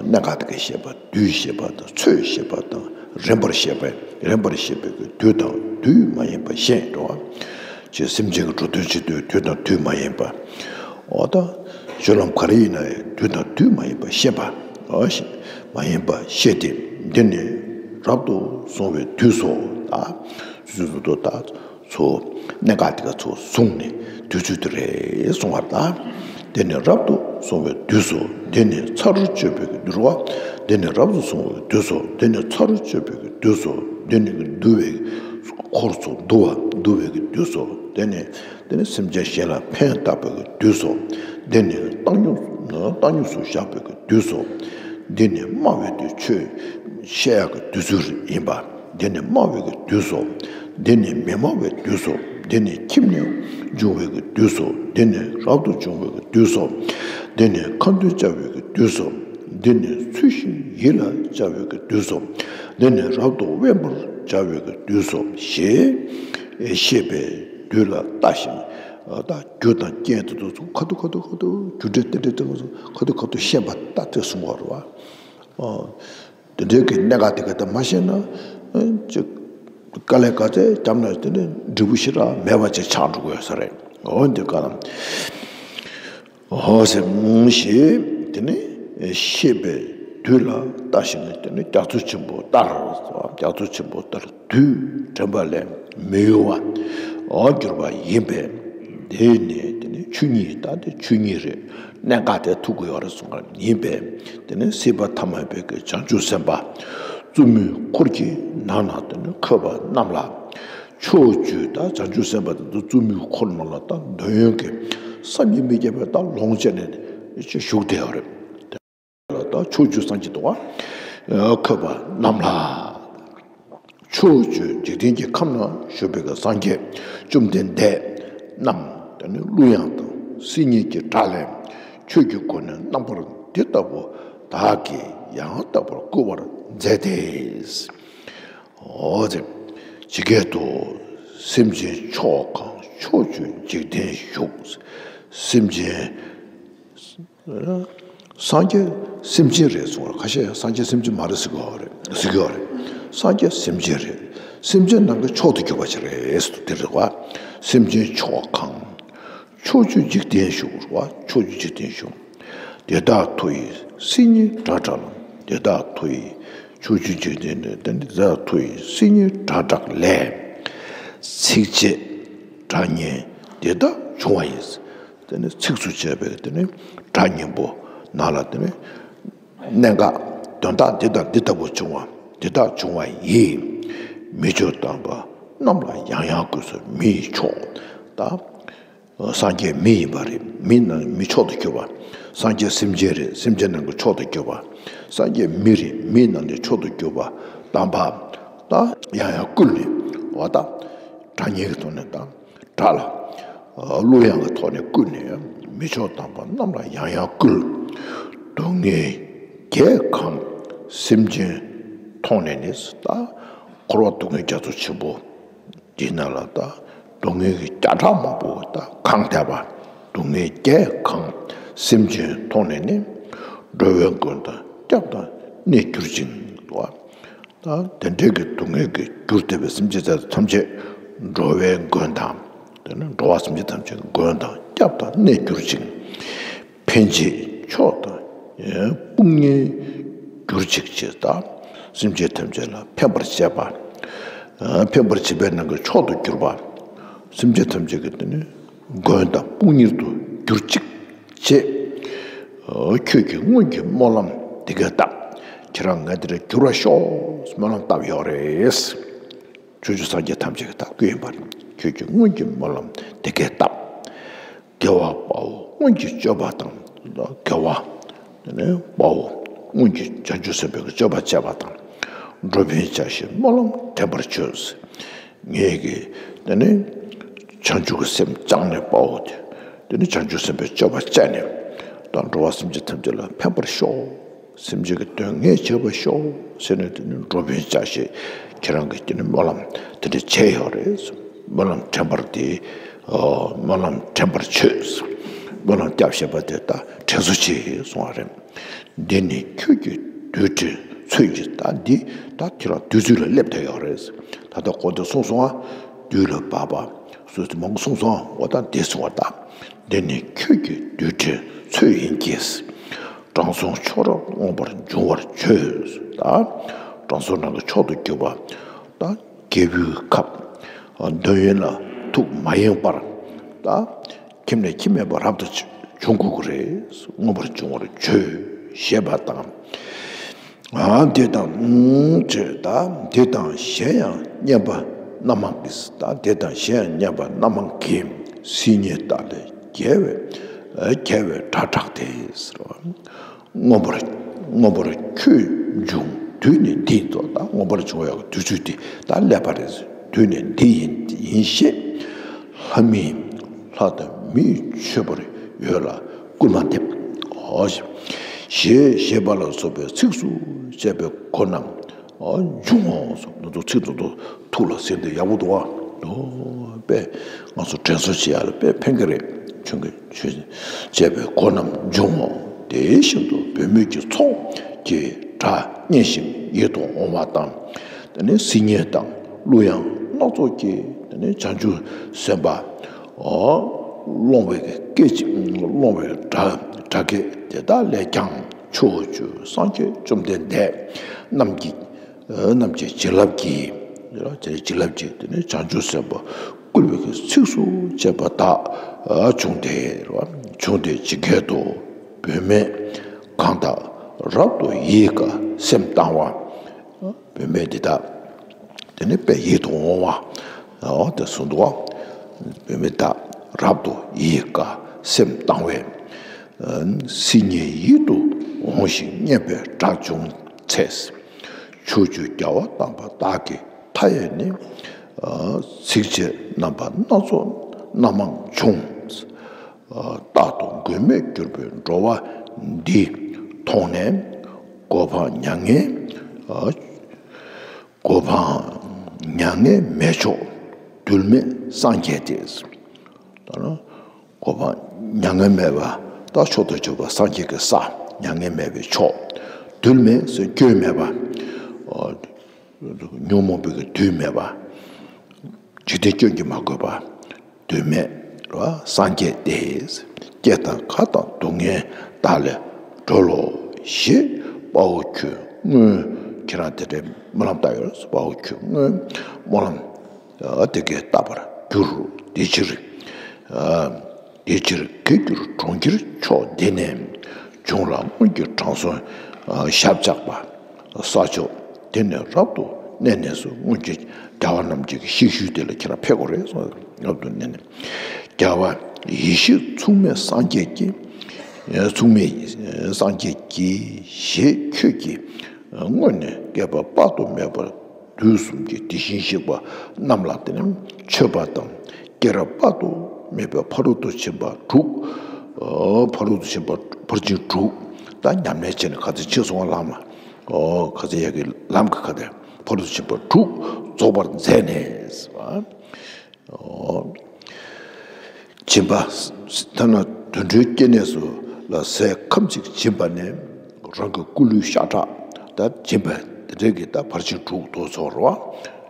གནད་འགག་དེ་གའི་བཤད་པ། དུས་བཤད་པ་དང་ཚོད་བཤད་པ་དང་། རིམ་པར་བཤད་པ། རིམ་པར་བཤད་པའི་གི་དུས་དང་དུས་མ་ཡིན་པ་ཤེས་འགྲོ་བ། ཅེས་སེམས་ཅན་གྱི་འགྲོ་དོན་བྱེད་དུས་དུས་དང་དུས་མ་ཡིན་པ། འོ་ད་སྤྱོད་ལམ་ག་རེ་ཡིན་ན་ཡང་དུས་དང་དུས་མ་ཡིན་པ་ཤེས་པ། འོ་ཤེས། མ་ཡིན་པ་ཤེས་ཏེ། འདི་ནི་རབ་ཏུ་བྱུང་བའི་དུས་སོ། ད་དུས་སུ་ད། ཚོ། གནད་འགག་དེ་ག་ཚོ་བཟུང་ནས་དུས་ཚོད་དེ་རེད་གསུང་བར་དང་། དེ་ནི་རབ་ཏུ་བྱུང་བའི་དུས་སོ། དེ་ནི་ཚར་གཅོད་པའི་གི་དུས་རེད་བ། དེ་ནི་རབ་ཏུ་བྱུང་བའི་དུས་སོ། དེ་ནི་ཚར་གཅོད་པའི་གི་དུས་སོ། དེ་ནི་འདུལ་བའི་འཁོར་ཚོ་འདུལ་བ་འདུལ་བའི་གི་དུས་སོ། དེ་ནི་དེ་ནི་སེམས་ཅན་གཞན་ལ་ཕན་བཏགས་པའི་གི་དུས་སོ། དེ་ནི་བཏང་སྙོམས་བཏང་སྙོམས་སུ་བཞག་པའི་གི་དུས་སོ། འདི་ནི་སྨྲ་བའི་དུས། ཆོས་བཤད་ཡག་གི་དུས་ཚོད་ཡིན་པ། འདི་ནི་སྨྲ་བའི་གི་དུས་སོ། འདི་ནི་མི་སྨྲ་བའི་དུས་སོ། འདི་ནི་ཁྱིམ་ནས་འབྱུང་བའི་གི་དུས་སོ། འདི་ནི་རབ་ཏུ་བྱུང་བའི་གི་དུས་སོ། འདི་ནི་ཁ་འདོན་བྱ་བའི་གི་དུས་སོ། འདི་ནི་ཚུལ་བཞིན་ཡིད་ལ་བྱ་བའི་གི་དུས་སོ། འདི་ནི་རབ་ཏུ་དབེན་པར་བྱ་བའི་གི་དུས་སོ། ཞེས་བཤད་པའི་དུས་ལ་ལྟ་ཞིང་། ད་རྒྱུ་དང་རྐྱེན་དེ་ཚོ་ཁ་ཐུག་ཁ་ཐུག་ཁ་ཐུག་རྒྱུ་འབྲས་རྟེན་འབྲེལ་དེ་ཚོ་ཁ་ཐུག་ཁ་ཐུག་ཤེས་པ་ལྟ་དེ་གསུང་བ་རེད་བ། དེ་འདྲའི་གི་གནད་འགག་དེ་ག་དེ་མ་ཤེས་ན། ཅིག་དཀའ་ལས་ག་ཚད་བརྒྱབ་ན་དེ་ནི་འབྲས་བུ་ཞེ་དྲག་མེད་པ་ཅིག་ཆགས་འགྲོ་གི་ཡོད་ས་རེད། འོ་འདི་ག་ལ། འོ་ཟེར་ཞེས་དེ་ནི་བཤད་པའི་ དུས་ལ་ལྟ་ཞིང་དེ་ནི་རྒྱ་མཚོ་ཆེན་པོ་ལྟར། རྒྱ་མཚོ་ཆེན་པོ་ལྟར་དུས་དྲན་པ་ལས་མི་གཡོ་བར་འགྱུར་བ་ཡིན་པས། དེ་ནི་དེ་ནི་ཆོས་ཉིད་ད་དེ་ཆོས་ཉིད་རེད། གནད་འགག་དེ་ཐུག་གི་ཡོད་རེད་གསུངས་པ་ཡིན་པས། དེ་ནི་སྲིད་པ་ཐ་མལ་པའི་གི་བྱང་ཆུབ་སེམས་དཔའ་བཙུན་མོའི་འཁོར་གྱི་ནང་ན་དེ་ནི་འཁོད་པ་རྣམས་ལ། ཕྱོགས་བཅུའི་ད་བྱང་ཆུབ་སེམས་དཔའ་དེ་ཚོ་བཙུན་མོའི་འཁོར་ནང་ལ་ད་འདོད་ཡོན་གྱི་བསམ་གྱིས་མི་ཁྱབ་པའི་ད་ལོངས་སྤྱད་ནས་བཞུགས་བསྡད་ཡོད་རེད། ལ་ད་ཕྱོགས་བཅུའི་སངས་རྒྱས་དང་འཁོད་པ་རྣམས་ལ། ཕྱོགས་བཅུའི་འཇིག་རྟེན་གྱི་ཁམས་ན་བཞུགས་པའི་སངས་རྒྱས་བཅོམ་ལྡན་འདས་རྣམས་དེ་ནི་གླུ་དབྱངས་དང་སིལ་སྙན་གྱི་སྒྲ་ལས། ཆོས་ཀྱི་སྒོ་ནས་རྣམ་པར་འདི་ལྟ་བུ་བདག་གིས་ཡང་དག་པར་བསྐུལ་བར་མཛད་དེ། འོ་ཙེ། ཇི་སྐད་དུ། སེམས་ཅན་མཆོག་གང་ཕྱོགས་བཅུའི་འཇིག་རྟེན་བཞུགས། སེམས་ཅན། སངས་རྒྱས་སེམས་ཅན་རེད་གསུངས་པ་རེད། ཁ་ཤས་སངས་རྒྱས་སེམས་ཅན་མ་རེད་ཟེར་གྱི་ཡོད་རེད། ཟེར་གྱི་ཡོད་རེད། སངས་རྒྱས་སེམས་ཅན་རེད། སེམས་ཅན་ནང་གི་མཆོག་ཏུ་གྱུར་པ་ཅིག་རེད་ཟེར་དུས་དེ་རེད་བ། སེམས་ཅན་མཆོག་གང་། ཕྱོགས་བཅུའི་འཇིག་རྟེན་བཞུགས་རེད་བ། ཕྱོགས་བཅུའི་འཇིག་རྟེན་བཞུགས། དེ་དག་མཐོ་ཡི་སིལ་སྙན་སྒྲ་གྲགས་ལ། དེ་དག་མཐོ་ཡི། ཕྱོགས་བཅུའི་འཇིག་རྟེན་ནས་དེ་ནི་དེ་དག་མཐོ་ཡི་སིལ་སྙན་སྒྲ་གྲགས་ལས། ཚིགས་བཅད་སྒྲ་སྙན་དེ་དག་བྱུང་བ་ཡིན། དེ་ནི་ཚིགས་སུ་བཅད་པའི་དེ་ནི་སྒྲ་སྙན་པོ་ནང་ལ་དེ་ནི་གནད་འགག་དོན་དག་འདི་དང་འདི་ལྟ་བུ་བྱུང་བ་འདི་དག་བྱུང་བ་ཡིས། མི་མཆོག་དམ་པ་རྣམས་ལ་ཡང་ཡང་བསྐུལ་ཟེར། མིའི་མཆོག་ད། སངས་རྒྱས་མི་ཡིན་པ་རེད། མི་ནང་མི་མཆོག་ཏུ་གྱུར་པ། སངས་རྒྱས་སེམས་ཅན་རེད། སེམས་ཅན་ནང་གི་མཆོག་ཏུ་གྱུར་པ། སངས་རྒྱས་མི་རེད། མི་ནང་ནས་མཆོག་ཏུ་གྱུར་པ་དམ་པ་ད་ཡང་ཡང་བསྐུལ་ནས་འོ་ད་སྒྲ་སྙན་གྱི་ཐོག་ནས་དང་སྒྲ་ལ་གླུ་དབྱངས་ཀྱི་ཐོག་ནས་བསྐུལ་ནས་མི་མཆོག་དམ་པ་རྣམས་ལ་ཡང་ཡང་བསྐུལ། སྡུག་བསྔལ་བརྒྱད་གང་སེམས་ཅན་མཐོང་ནས་ནི། ད་འཁོར་བ་སྡུག་བསྔལ་རྒྱ་མཚོ་ཆེན་པོ། འདི་ན་ལ་ད་སྡུག་བསྔལ་གྱི་བརྒྱ་ཕྲག་མང་པོ་ད་གང་ཐེབས་པ། སྡུག་བསྔལ་བརྒྱད་གང་སེམས་ཅན་མཐོང་ནས་ནི། འགྲོ་བའི་མགོན་དང་སྐྱབས་དང་གནས་གྱུར་ཅིང་། ད་དེ་འདྲའི་གི་སྡུག་བསྔལ་གྱི་རྒྱུར་ཐེབས་པའི་སེམས་ཅན་ཐམས་ཅད་འགྲོ་བའི་མགོན་དང་། དེ་ནི་འགྲོ་བ་སེམས་ཅན་ཐམས་ཅད་མགོན་དང་སྐྱབས་དང་གནས་གྱུར་ཅིང་། ཕན་བྱེད་མཆོག་དང་དཔུང་གཉེན་གྱུར་ཅིག་ཅེས་དང་། སེམས་ཅན་ཐམས་ཅད་ལ་ཕན་པར་བྱེད་པ། ཕན་པར་བྱེད་པའི་ནང་གི་མཆོག་ཏུ་གྱུར་པ། སེམས་ཅན་ཐམས་ཅད་ཀྱི་དེ་ནི་མགོན་དང་དཔུང་གཉེན་དུ་གྱུར་ཅིག་ཅེས། ཁྱོད་ཀྱི་སྔོན་གྱི་སྨོན་ལམ་དེ་གས་བཏབ། ཁྱེད་རང་ང་དེ་འདྲ་འགྱུར་བར་ཤོག་སྨོན་ལམ་བཏབ་ཡོད་རེད། ཕྱོགས་བཅུའི་སངས་རྒྱས་ཐམས་ཅད་ཀྱིས་ད་བསྐུལ་ཡིན་པར། ཁྱོད་ཀྱི་སྔོན་གྱི་སྨོན་ལམ་དེ་སྐད་བཏབ། རྒྱལ་བ་དཔའ་བོ་སྔོན་གྱི་སྤྱོད་པ་དང་། རྒྱལ་བ་དེ་ནས་དཔའ་བོ་སྔོན་གྱི་བྱང་ཆུབ་སེམས་དཔའི་སྤྱོད་པ་སྤྱད་པ་དང་། འགྲོ་ཕན་བྱ་ཞེས་སྨོན་ལམ་དྲན་པར་བྱོས། ངེད་ཀྱིས་དེ་ནས་བྱང་ཆུབ་ཀྱི་སེམས་བཅངས་ནས་དཔའ་བོ་དེ། དེ་ནས་བྱང་ཆུབ་སེམས་དཔའི་སྤྱོད་པ་སྤྱད་ནས། ད་འགྲོ་བ་སེམས་ཅན་ཐམས་ཅད་ལ་ཕན་པར་ཤོག་སེམས་ཅན་གྱི་དོན་ངས་བྱེད་པར་ཤོག་ཟེར་ནས་དེ་ནི་འགྲོ་ཕན་བྱ་ཞེས་ཁྱེད་རང་གིས་དེ་ནི་སྨོན་ལམ་དེ་འདྲ་བྱས་ཡོད་རེད། སྨོན་ལམ་དྲན་པར་དེ། སྨོན་ལམ་དྲན་པར་བྱོས། སྨོན་ལམ་སྐྱབས་བཞེས་པ་དེ་ད་དྲན་གསོ་བྱེད་གསུང་བ་རེད། འདི་ནི་ཁྱོད་ཀྱི་དུས་དྲན་ཚོད་ཡིན། ད་འདི་ད་ཁྱེད་རང་དུས་ཚོད་ལ་སླེབས་བསྡད་ཡོད་རེད། ད་ལྟ་གོང་དུ་གསུངས་སོང་ང་། དུས་ལ་བབ་པ། སོ་སོ་མང་པོ་གསུངས་སོང་ང་། འོ་ད་འདི་གསུང་བ་ད། འདི་ནི་ཁྱོད་ཀྱི་དུས་དྲན་ཚོད་ཡིན་གྱིས། དྲང་སྲོང་མཆོག་རབ་མངོན་པར་འབྱུང་བར་བྱོས། ད་དྲང་སྲོང་རྣམས་ཀྱི་མཆོག་ཏུ་གྱུར་པ། ད་རྒྱལ་པོའི་ཁབ་འདོད་ཡོན་ལ་ཐུགས་མ་ཡེངས་པར། ད་ཁྱིམ་ནས་ཁྱིམ་མེད་པར་རབ་ཏུ་བྱུང་དགོས་ཀྱི་རེད། མངོན་པར་འབྱུང་བར་བྱོས་ཞེས་པ་དང་། ཨ་དེ་དང་། ཨུམ། ཅེས་དང་། དེ་དང་གཞན་ཡང་སྙན་པ་རྣམ་མང་གིས། ད་དེ་དང་གཞན་ཡང་སྙན་པ་རྣམ་མང་གིས། སིལ་སྙན་དག་ལས་རྒྱལ་བའི། རྒྱལ་བའི་སྒྲ་གྲགས་ཏེ་ཟེར་བ། མངོན་པར། མངོན་པར་ཁྱོད་འབྱུང་དུས་ནི་འདི་ཡིན་ཏོ། ད་མངོན་པར་འབྱུང་བའི་དུས་ཚོད་འདི་ད་སླེབས་པ་རེད། དུས་ནི་འདི་ཡིན་ཡིན་ཞེས། ལྷ་མིན། ལྷ་དང་མིས་མཆོད་པར་འོས་ལ་བསྐུལ་མ་འདེབས། ཨོ། ཞེས་ཞེས་པ་ལ་སོགས་པའི་ཚིགས་སུ་བཅད་པའི་སྒོ་རྣམས། ཨོ། འབྱུང་ངོ་། ང་ཚོ་ཚིག་ཏུ་ཏུ་ཐུགས་ལ་ཟིན་ཏེ་ཡག་པོ་འདུག་ཨ། དོ་པས་ང་ཚོ་དྲན་གསོ་བྱེད་ཡ་ལ་དཔེ་ཕན་གི་རེད། ཆུང་གི་ཆོས་བཅད་པའི་སྒོ་རྣམས་འབྱུང་ངོ་། དེ་བཞིན་དུ་བུད་མེད་ཀྱི་ཚོགས་ཀྱི་སྒྲ་སྙན་ཞིང་ཡིད་དུ་འོང་བ་དང་། དེ་ནས་སིལ་སྙན་དང་གླུ་དབྱངས་སྣ་ཚོགས་ཀྱིས། དེ་ནས་བྱང་ཆུབ་སེམས་དཔའ། ཨོ། སློང་བའི་སྐད་ཅིག་སློང་བའི་སྒྲ་སྒྲ་སྐད་དེ་དག་ལས་ཀྱང་ ཕྱོགས་བཅུའི་སངས་རྒྱས་བཅོམ་ལྡན་འདས་རྣམས་ཀྱི་རྣམས་ཀྱི་བྱིན་རླབས་ཀྱིས། དེ་ལ་དེ་བྱིན་རླབས་ཀྱིས་དེ་ནས་བྱང་ཆུབ་སེམས་དཔའ་བསྐུལ་བའི་གི་ཚིགས་སུ་བཅད་པ་དག་བྱུང་སྟེ། བྱུང་སྟེ་ཇི་སྐད་དུ། བུད་མེད་གང་དག་རབ་ཏུ་ཡིད་དགའ་སེམས་དང་བ། བུད་མེད་འདི་དག་དེ་ནི་དཔེ་ཡིད་དུ་འོང་བ། འོ་དེ་གསུངས་འདུག་བ། བུད་མེད་དག་རབ་ཏུ་ཡིད་དགའ་སེམས་དང་བས། སིལ་སྙན་ཡིད་དུ་འོང་ཞིང་སྙན་པའི་སྒྲ་བྱུང་ཚེ། ཕྱོགས་བཅུའི་རྒྱལ་བ་དམ་པ་དག་གི་མཐའ་ཡས་ནས། ཚིགས་བཅད་རྣམ་པ་སྣ་ཚོགས་སྣ་མང་བྱུང་། རྟག་ཏུ་མགོན་མེད་གྱུར་པའི་འགྲོ་བ་འདི་མཐོང་ནས། གོ་འཕང་མྱ་ངན། གོ་འཕང་མྱ་ངན་མེད་མཆོག་གདོད་མའི་སངས་རྒྱས་ཏེ། ད་ནི་གོ་འཕང་མྱ་ངན་མེད་པ། ད་མཆོག་ཏུ་གྱུར་པ་སངས་རྒྱས་ཀྱི་ས། མྱ་ངན་མེད་པའི་མཆོག་གདོད་མའི་སྐྱོན་མེད་པ། ཉོན་མོངས་པའི་དུས་མེད་པ། འཇིག་རྟེན་སྐྱོན་གྱིས་མ་གོས་པ། དུས་མེད་པ་སངས་རྒྱས་ཏེ། སྐྱེ་དང་རྒ་དང་སྡུག་བསྔལ་དག་ལས་སྒྲོལ་ལོ་ཞེས་དཔའ་བོ་ཁྱོད་སྔོན། ཁྱེད་རང་དེ་འདྲའི་སྨོན་ལམ་བཏབ་ཡོད་རེད། དཔའ་བོ་ཁྱོད་སྔོན་སྨོན་ལམ་དེ་སྐད་བཏབ་པར་འགྱུར། དེ་ཕྱིར། དེ་ཕྱིར་དགེ་གྱུར་གྲོང་ཁྱེར་མཆོག་འདི་ནས། འབྱུང་ལ་སྔོན་གྱི་དྲང་སྲོང་ཞབས་བཅགས་པ། ས་ཕྱོགས་དེ་ནས་རབ་ཏུ་གནས་ནས་སུ། སྔོན་གྱི་རྒྱལ་བ་རྣམས་ཀྱི་གཤེགས་ཤུལ་དེ་ལ་ཁྱེད་རང་ཕེབས་དགོས་རེད་གསུངས། རབ་ཏུ་གནས་ནས། རྒྱལ་བ་ཡེ་ཤེས་མཚུངས་མེད་སངས་རྒྱས་ཀྱིས། མཚུངས་མེད་སངས་རྒྱས་ཀྱིས། ཞེས་ཁྱོད་ཀྱིས་སྔོན་ནས་བསྐལ་པ་དཔག་ཏུ་མེད་པར། དུས་གསུམ་གྱི་དེ་བཞིན་གཤེགས་པ་རྣམས་ལ་དེ་ནི་མཆོད་པ་དང་། སྐྱེ་རབས་དཔག་ཏུ་མེད་པའི་ཕ་རོལ་ཏུ་ཕྱིན་པ་དྲུག་ཕ་རོལ་ཏུ་ཕྱིན་པ་ཕར་ཕྱིན་དྲུག་ད་ཉམས་ལེན་བྱས་ནས་ག་ཚོད་ཕྱིན་སོང་བ་ལམ་ལ། ག་ཚོད་ཡ་གི་ལམ་གྱི་ག་དེ་ཕ་རོལ་ཏུ་ཕྱིན་པ་དྲུག་རྫོགས་པར་མཛད་ནས། སྦྱིན་པ། ཐ་ན་དུད་འགྲོའི་སྐྱེ་གནས་སུ་ལ་ཟས་ཁམ་གཅིག་སྦྱིན་པ་ནས། རང་གི་སྐུ་ལུས་ཤ་ཁྲག་ད་སྦྱིན་པ་དེ་འདྲའི་གི་ད་ཕར་ཕྱིན་དྲུག་ཏུ་ཚོགས་རོ།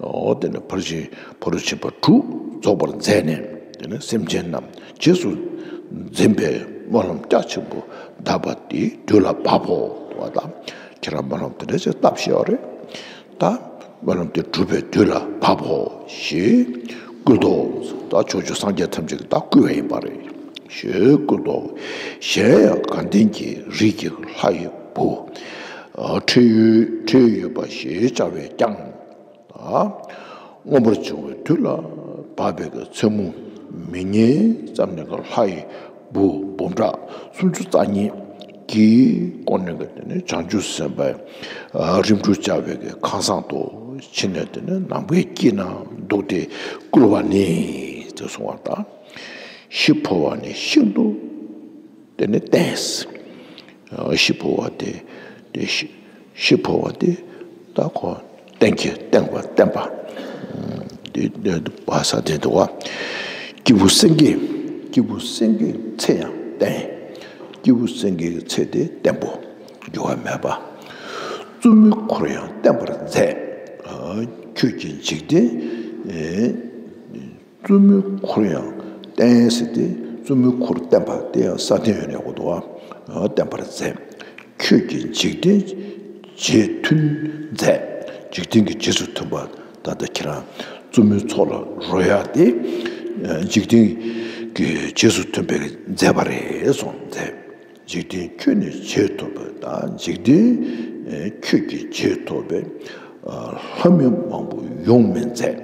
འོ་དེ་ནས་ཕར་ཕྱིན་ཕ་རོལ་ཕྱིན་པ་དྲུག་རྫོགས་པར་མཛད་ནས། དེ་ནས་སེམས་ཅན་རྣམས་རྗེས་སུ་འཛིན་པའི་སྨོན་ལམ་རྒྱ་ཆེན་པོ་གདབ་པ་དེའི་དུས་ལ་བབ་བོ། དོ་བ་དང་ཁྱེད་རང་སྨོན་ལམ་དེ་འདྲ་ཞིག་བཏབ་ཤེས་པ་རེད། ད་སྨོན་ལམ་དེ་འགྲུབ་པའི་དུས་ལ་བབ་བོ་ཞེས་བསྐུལ་ཏོ། ད་ཕྱོགས་བཅུའི་སངས་རྒྱས་ཐམས་ཅད་ཀྱིས་ད་བསྐུལ་བ་ཡིན་པ་རེད། ཞེས་བསྐུལ་ཏོ། གཞན་ཡང་དགའ་ལྡན་གྱི་རིགས་ཀྱི་ལྷ་ཡི་བུ། ཁྲེལ་ཡོད་ཁྲེལ་ཡོད་པ་ཞེས་བྱ་བས་ཀྱང་། མངོན་པར་འབྱུང་བའི་དུས་ལ་བབ་པའི་མཚན་མོ་མི་ངན་ཙམ་ནས་ཀྱི་ལྷ་ཡི་བུ་འབུམ་ཕྲག་སུམ་ཅུ་རྩ་གཉིས་ཀྱིས་བསྐོར་ནས་ཀྱི་དེ་ནས་བྱང་ཆུབ་སེམས་དཔའི་རིམ་གྲོ་བྱ་བའི་གི་ཁང་བཟང་དུ་ཕྱིན་ནས། དེ་ནས་ནམ་མཁའི་དཀྱིལ་ན་འདུག་སྟེ་བསྐུལ་བ་ནི་ཅེས་གསུངས་པ་དང་། ཤི་འཕོ་བ་ནི་ཤིན་ཏུ་དེ་ནི་བརྟན། ཤི་འཕོ་བ་དེ་དེ་ཤི་ཤི་འཕོ་བ་དེ་ད་ཁོ་བརྟན་གྱི་བརྟན་པ་བརྟན་པ། དེ་དེ་བ་ས་དེ་འདུག་བ། སྐྱེས་བུ་སེང་གེ་སྐྱེས་བུ་སེང་གེའི་ཚེ་ཡང་བརྟན། སྐྱེས་བུ་སེང་གེའི་ཚེ་དེ་བརྟན་པོ་འགྱུར་བ་མེད་པ། བཙུན་མོའི་འཁོར་ཡང་བརྟན་པར་མཛད། ཁྱོད་ཀྱི་འཇིག་རྟེན། བཙུན་མོའི་འཁོར་ཡང་བརྟན་ཟེར་ཏེ། བཙུན་མོའི་འཁོར་བརྟན་པ་དེ་ཡང་ས་སྟེང་ཡོད་ནས་འོ་དོ་བ་བརྟན་པར་མཛད། ཁྱོད་ཀྱི་འཇིག་རྟེན་རྗེས་མཐུན་མཛད། འཇིག་རྟེན་གྱི་རྗེས་སུ་མཐུན་པ་ད་ལྟ་ཁྱེད་རང་བཙུན་མོའི་ཚོགས་ལ་རོལ་ཡག་དེ་འཇིག་རྟེན་གྱི་རྗེས་སུ་མཐུན་པའི་མཛད་པ་རེད་གསུངས་མཛད། འཇིག་རྟེན་ཁྱོད་ནི་རྗེས་ཐོབ་པས། ད་འཇིག་རྟེན་ཁྱོད་ཀྱི་རྗེས་ཐོབ་པས། ལྷ་མི་མང་པོ་ཡོངས་སྨིན་མཛད།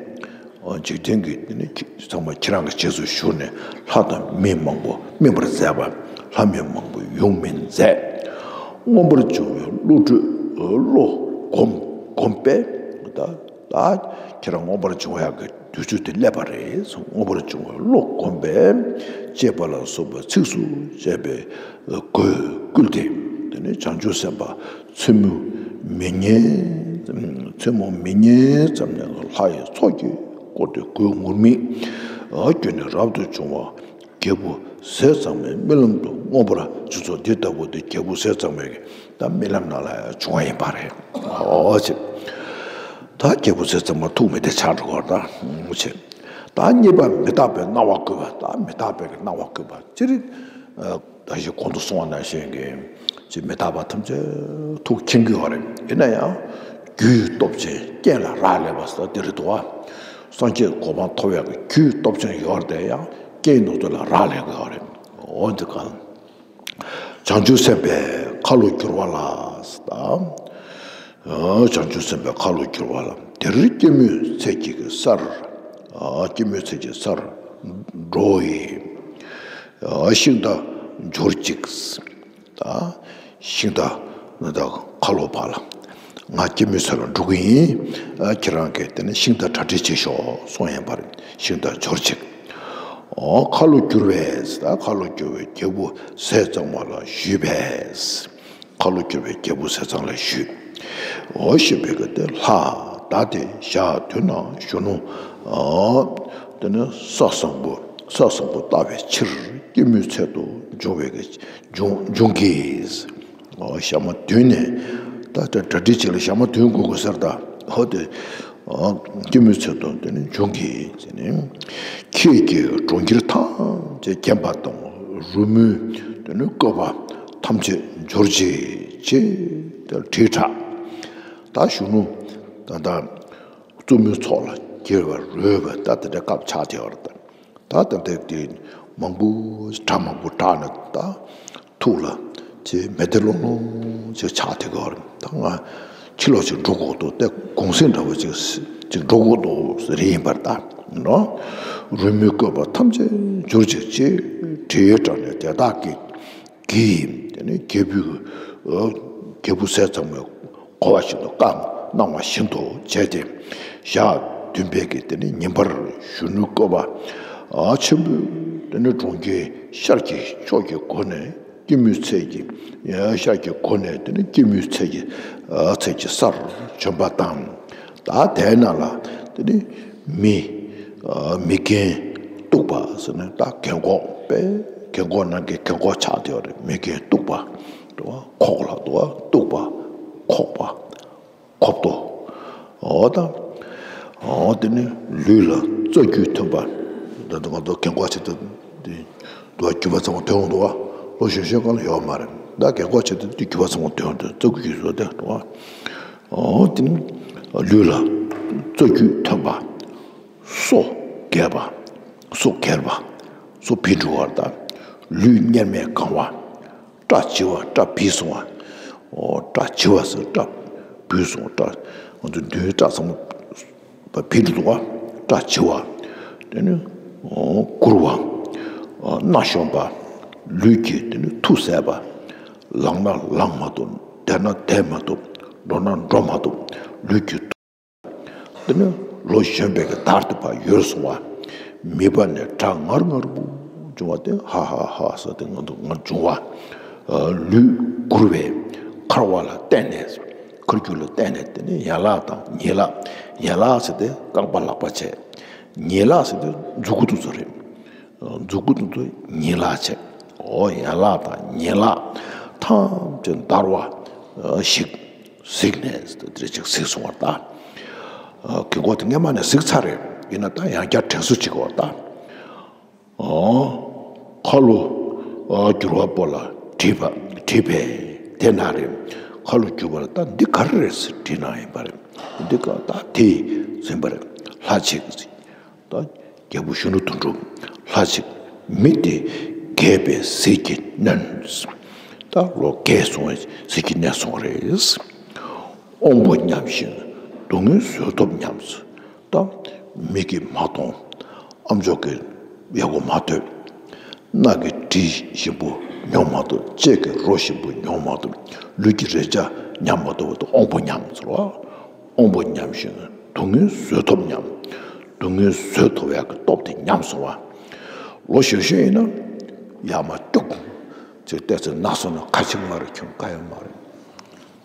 འཇིག་རྟེན་གྱི་དེ་ནི་ཚང་མ་ཁྱེད་རང་གི་རྗེས་སུ་ཞུགས་ནས་ལྷ་དང་མི་མང་པོ་སྨིན་པར་མཛད་པ། ལྷ་མི་མང་པོ་ཡོངས་སྨིན་མཛད། མངོན་པར་འབྱུང་བའི་བློ་གྲོས་བློ་གོམས་གོམས་པས། ད་ད་ཁྱེད་རང་མངོན་པར་འབྱུང་ཡག་གི་དུས་ཚོད་དེ་སླེབས་པ་རེད། མངོན་པར་འབྱུང་བའི་བློ་གོམས་པས་ཅེས་པ་ལ་སོགས་པ་ཚིགས་སུ་བཅད་པའི་གོས་བསྐུལ་ཏེ། དེ་ནས་བྱང་ཆུབ་སེམས་དཔའ་མཚན་མོ་མི་ངན། མཚན་མོ་མི་ངན་ཙམ་ནས་ལྷ་ཡི་ཚོགས་ཀྱིས་བསྐོར་ཏེ་གོས་ངུར་སྨྲིག་གྱོན་ནས་རབ་ཏུ་བྱུང་བ། རྒྱལ་པོ་ཟས་གཙང་མའི་རྨི་ལམ་དུ་མངོན་པར་འབྱུང་སོ། འདི་ལྟ་བུ་དེ་རྒྱལ་པོ་ཟས་གཙང་མའི་ད་རྨི་ལམ་ནང་ལ་ཡང་བྱུང་བ་ཡིན་པ་རེད། ཨོ་ཅེ། ད་རྒྱལ་པོ་ཟས་གཙང་མ་ཐུག་མི་དེ་ཆགས་འགྲོ་བར་ད་ཨོ་ཅེ། ད་གཉིས་པ་མི་རྟག་པའི་སྣང་བ་བསྐུལ་བ། ད་མི་རྟག་པའི་སྣང་བ་བསྐུལ་བ་ཅི་རིགས། ད་ཞིག་གོང་དུ་གསུངས་པ་ནང་བཞིན་གྱི། ཅེས་མི་རྟག་པ་ཐམས་ཅད་ཐུགས་མཁྱེན་གྱི་ཡོད་རེད། ཡིན་ན་ཡང་རྒྱུའི་སྟོབས་ཆེན་རྐྱེན་ལ་རག་ལས་པ་ཟེར་དེ་རེད་འདུག་བ། སངས་རྒྱས་གོ་འཕང་ཐོབ་ཡག་གི་རྒྱུའི་སྟོབས་ཆེན་ཡོད་རེད་དེ་ཡང་རྐྱེན་དེ་ཚོ་ལ་རག་ལས་ཀྱི་ཡོད་རེད། འོ་འདི་ག་བྱང་ཆུབ་སེམས་དཔའི་ཁ་ལོ་བསྒྱུར་བ་ལ་ཟེར་ད། བྱང་ཆུབ་སེམས་དཔའི་ཁ་ལོ་བསྒྱུར་བ་ལ། དེར་སྐྱེད་མོས་ཚལ་གྱི་སར། སྐྱེད་མོས་ཚལ་གྱི་སར་འགྲོ་བའི་ཤིང་རྟ་འབྱོར་ཅིག། ད་ཤིང་རྟ་ད་ཁ་ལོ་བ་ལ། ང་སྐྱེད་མོས་ཚལ་ལ་འགྲོ་གི་ཡིན། ཁྱེད་རང་གིས་དེ་ནས་ཤིང་རྟ་གྲ་སྒྲིག་བྱེད་ཤོག་གསུངས་ཡིན་པ་རེད། ཤིང་རྟ་འབྱོར་ཅིག། ཨོ་ཁ་ལོ་བསྒྱུར་བས། ད་ཁ་ལོ་བསྒྱུར་བའི་རྒྱལ་པོ་ཟས་གཙང་མ་ལ་ཞུས་པས། ཁ་ལོ་བསྒྱུར་བའི་རྒྱལ་པོ་ཟས་གཙང་ལ་ཞུས། འོ་ཞེས་པའི་གི་དེ་ལྷ་ད་དེ་ཞག་བདུན་ན་གཞོན་ནུ། ཨོ་དེ་ནི་ས་བཟང་པོ་ས་བཟང་པོ་བལྟ་བའི་ཕྱིར་སྐྱེད་མོས་ཚལ་དུ་འབྱུང་བའི་གི་འབྱུང་འབྱུང་གི། ཨོ་ཞག་མ་བདུན་ནས་ད་ལྟ་གྲ་སྒྲིག་བྱེད་ལ་ཞག་མ་བདུན་འགོར་དགོས་ཟེར་ད། ཧོ་དེ་ཨོ་སྐྱེད་མོས་ཚལ་དུ་དེ་ནི་འབྱུང་གི་ཟེར་ནས། ཁྱེད་ཀྱི་གྲོང་ཁྱེར་ཐམས་ཅད་བརྒྱན་པ་དང་རོལ་མོའི་དེ་ནི་བཀོད་པ་ཐམས་ཅད་འབྱོར་བྱེད་ཅེས་དེ་དྲིལ་བསྒྲགས། ད་གཞོན་ནུ་ད་ལྟ་བཙུན་མོའི་ཚོགས་ལ་རྒྱལ་བ་རོལ་བ་ད་དེ་འདྲ་སྐབས་ཆགས་བསྡད་པ་རེད། ད་ད་ལྟ་དེ་མང་པོ་གྲྭ་མང་པོ་གྲགས་ནས་ད་ཐུགས་ལ་ཅེས་མེ་དེ་ལོང་ལོང་ཅེས་ཆགས་དེ་གོ་རེད། ད་ང་ཕྱི་ལོགས་ཅིག་འགྲོ་དགོས་འདུག་དེ་གུང་སེང་འདྲ་བོ་ཅིག་ཅིག་འགྲོ་དགོས་འདུག་ཟེར་ཡིན་པར་ད་ནོ། རོལ་མོའི་བཀོད་པ་ཐམས་ཅད་འབྱོར་ཅིག་ཅེས་དྲིལ་བསྒྲགས་ནས་དེ་དག་གིས་གིས་དེ་ནས་རྒྱལ་པོའི་རྒྱལ་པོ་ཟས་གཙང་མའི་གོ་བ་བཞིན་དུ་བཀའ་གནང་བ་བཞིན་དུ་བྱས་ཏེ། ཞག་བདུན་པའི་གི་དེ་ནས་ཉིན་པར་གཞོན་ནུའི་བཀོད་པ་ཆེན་པོས་དེ་ནས་གྲོང་ཁྱེར་ཤར་གྱི་ཕྱོགས་ཀྱི་སྒོ་ནས་སྐྱེད་མོས་ཚལ་གྱི་ཤར་གྱི་སྒོ་ནས་དེ་ནས་སྐྱེད་མོས་ཚལ་གྱི་ཚལ་གྱི་སར་བྱོན་པ་དང་། ད་དེའི་ནང་ལ་དེ་ནས་མི་མི་རྒན་སྟུག་པ་ཟེར་ནས་ད་རྒན་གོག་པས་རྒན་གོག་ནང་གི་རྒན་གོག་ཆགས་བསྡད་ཡོད་རེད། མི་རྒན་སྟུག་པ་འདུག་བ། ཁོག་ལ་འདུག་བ། སྟུག་པ། ཁོག་པ། ཁོག་ཏོ། འོ་ད། འོ་དེ་ནི་ལུས་ལ་རྩ་རྒྱུས་ཐོན་པ། ད་ང་ཚོ་རྒན་གོག་ཆེ་ད་དེ་འདུག་བ། རྒྱུ་བ་ཚང་མ་ཐོན་འོང་འདུག་བ། ལོ་གཞོན་གཞོན་སྒང་ལ་ཡོད་མ་རེད། ད་རྒན་གོག་ཆེ་ད་དེ་རྒྱུ་བ་ཚང་མ་ཐོན་འོང་འདུག་རྩ་རྒྱུས་བཟོ་དེ་འདུག་བ། འོ་དེ་ནི་ལུས་ལ་རྩ་རྒྱུས་ཐོན་པ། སོ་རྒས་པ། སོ་རྒས་པ། སོ་བུད་འགྲོ་བ་དང་། ལུས་གཉེར་མས་གང་བ། སྐྲ་བྱི་བ། སྐྲ་བུད་སོང་བ། ཨོ་སྐྲ་བྱི་བ་ཟེར་སྐྲ་བུད་སོང་བ། སྐྲ་ང་ཚོ་མདུན་སྐྲ་ཚང་མ་བུད་འགྲོ་འདུག་བ། སྐྲ་བྱི་བ། དེ་ནི་ཨོ་སྒུར་བ། ཨོ་སྣ་ཤོམ་པ། ལུས་ཀྱི་དེ་ནི་ཐུག་ཟད་པ། ལངས་ན་ལངས་མ་ཐུབ། བསྡད་ན་བསྡད་མ་ཐུབ། འགྲོ་ན་འགྲོ་མ་ཐུབ། ལུས་ཀྱི་དེ་ནི་ལོ་གཞོན་པའི་གི་བརྡར་དུ་ཕར་ཡོལ་སོང་བ། མིད་པ་ནས་སྒྲ་ངར་ངར་པོ་བྱུང་བ་དེ་ཧ་ཧ་ཧ་ཟེར་དེ་ང་ཚོ་ངར་བྱུང་བ། ལུས་སྒུར་བའི་འཁར་བ་ལ་བརྟེན་ནས། འཁར་རྒྱུག་ལ་བརྟེན་ནས་དེ་ནི་ཡན་ལག་དང་ཉེ་ལག་ཡན་ལག་ཟེར་དེ་རྐང་པ་ལག་པ་བྱས། ཉེ་ལག་ཟེར་དེ་མཛུ་གུ་དེ་ཚོ་རེད། མཛུ་གུ་དེ་ཚོ་ཉེ་ལག་བྱས། འོ་ཡན་ལག་དང་ཉེ་ལག་ཐམས་ཅད་འདར་བ་ཞིག་གཟིགས་ནས་དེ་ཅིག་གཟིགས་སོང་བར་ད། རྒན་གོག་དེ་སྔན་མ་ནས་གཟིགས་ཚར་རེད། ཡིན་ན་ད་ཡང་བསྐྱར་དྲན་གསོ་བྱེད་དགོས་བར་ད། ཨོ། ཁ་ལོ་ཨོ་བསྒྱུར་བ་པོ་ལ་དྲིས་པ་དྲིས་པས་དེ་ན་རེ། ཁ་ལོ་བསྒྱུར་བ་ལ་ད་འདི་ག་རེ་རེད་ཟེར་དྲིས་གནང་ཡིན་པ་རེད། འདི་ག་ད་དེ་ཟིན་པ་རེད། ལྷ་ཅིག་ད་རྒྱལ་པོ་གཞོན་ནུ་དོན་གྲུབ་ལྷ་ཅིག་མི་དེ་རྒས་པའི་ཟས་ཀྱིས་གནོན། ད་ལོ་རྒས་སོང་བས་ཟས་ཀྱིས་གནོན་སོང་རེད། དབང་པོ་ཉམས་ཤིང་སྡུག་བསྔལ་བཟོད་ཐབས་ཉམས། ད་མིག་གིས་མ་མཐོང་། ཨ་མཆོག་གིས་ཡག་པོ་མ་ཐོས། སྣ་གིས་དྲི་ཞིམ་པོ་མྱོང་མ་ཐུབ། ལྕེ་གིས་རོ་ཞིམ་པོ་མྱོང་མ་ཐུབ། ལུས་ཀྱིས་རེག་བྱ་མྱོང་མ་ཐུབ་པ་དང་དབང་པོ་ཉམས་ཟེར་བ། དབང་པོ་ཉམས་ཤིང་སྡུག་བསྔལ་བཟོད་ཐབས་ཉམས། སྡུག་བསྔལ་བཟོད་ཐུབ་ཡག་གི་སྟོབས་དེ་ཉམས་སོང་བ། ལོ་གཞོན་གཞོན་ཡིན་ན་ཡར་མར་སྐྱོག་ཅིག་བལྟས་ཚེ་ན་སོང་ན་ཁ་ཆེམས་མ་རེད། ཁྱོད་དཀའ་ཡོད་མ་རེད།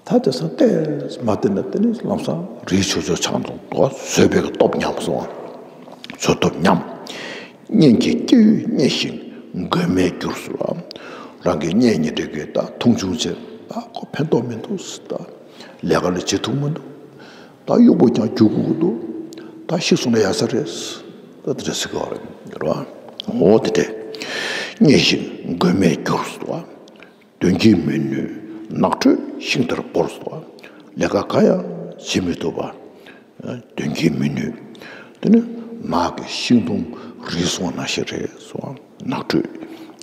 ད་དེ་སང་ཏེས་མ་བསྟེན་ན་དེ་ནི་ལམ་སང་རིའི་ཆུ་ཚོད་ཆང་དང་དོ་བཟོད་པའི་གི་སྟོབས་ཉམས་སོང་། བཟོད་སྟོབས་ཉམས། གཉེན་གྱི་སྐྱེ་བོས་བརྙས་ཤིང་མགོན་མེད་གྱུར་ཟེར་བ། རང་གི་གཉེན་ཉེ་འབྲེལ་གྱིས་ད་མཐོང་ཆུང་བྱས། ད་ཁོ་ཕན་ཐོགས་མི་འདུག་ཟེར། ད་ལས་ཀ་ལ་བྱེད་ཐུབ་མི་འདུག་ད་གཡོག་པོ་ཀྱང་རྒྱུག་དགོས་ཀྱི་འདུག་ད་ཤི་སོང་ན་ཡག་ས་རེད། ད་དེ་འདྲ་ཟེར་གྱི་ཡོད་རེད། འོ་དེ་འདྲས། བརྙས་ཤིང་མགོན་མེད་གྱུར་ཟེར་བ། དོན་གྱིས་མི་ནུས་ ནགས་ཁྲོད་ཤིང་རྟར་བོར་སོ། ལས་ཀ་གང་ཡང་བྱེད་མི་ཐུབ་པ། དོན་གྱིས་མི་ནུས། དེ་ནི་ནགས་ཀྱི་ཤིང་སྡོང་རིལ་སོང་ནང་བཞིན་རེད་སོ། ནགས་ཁྲོད་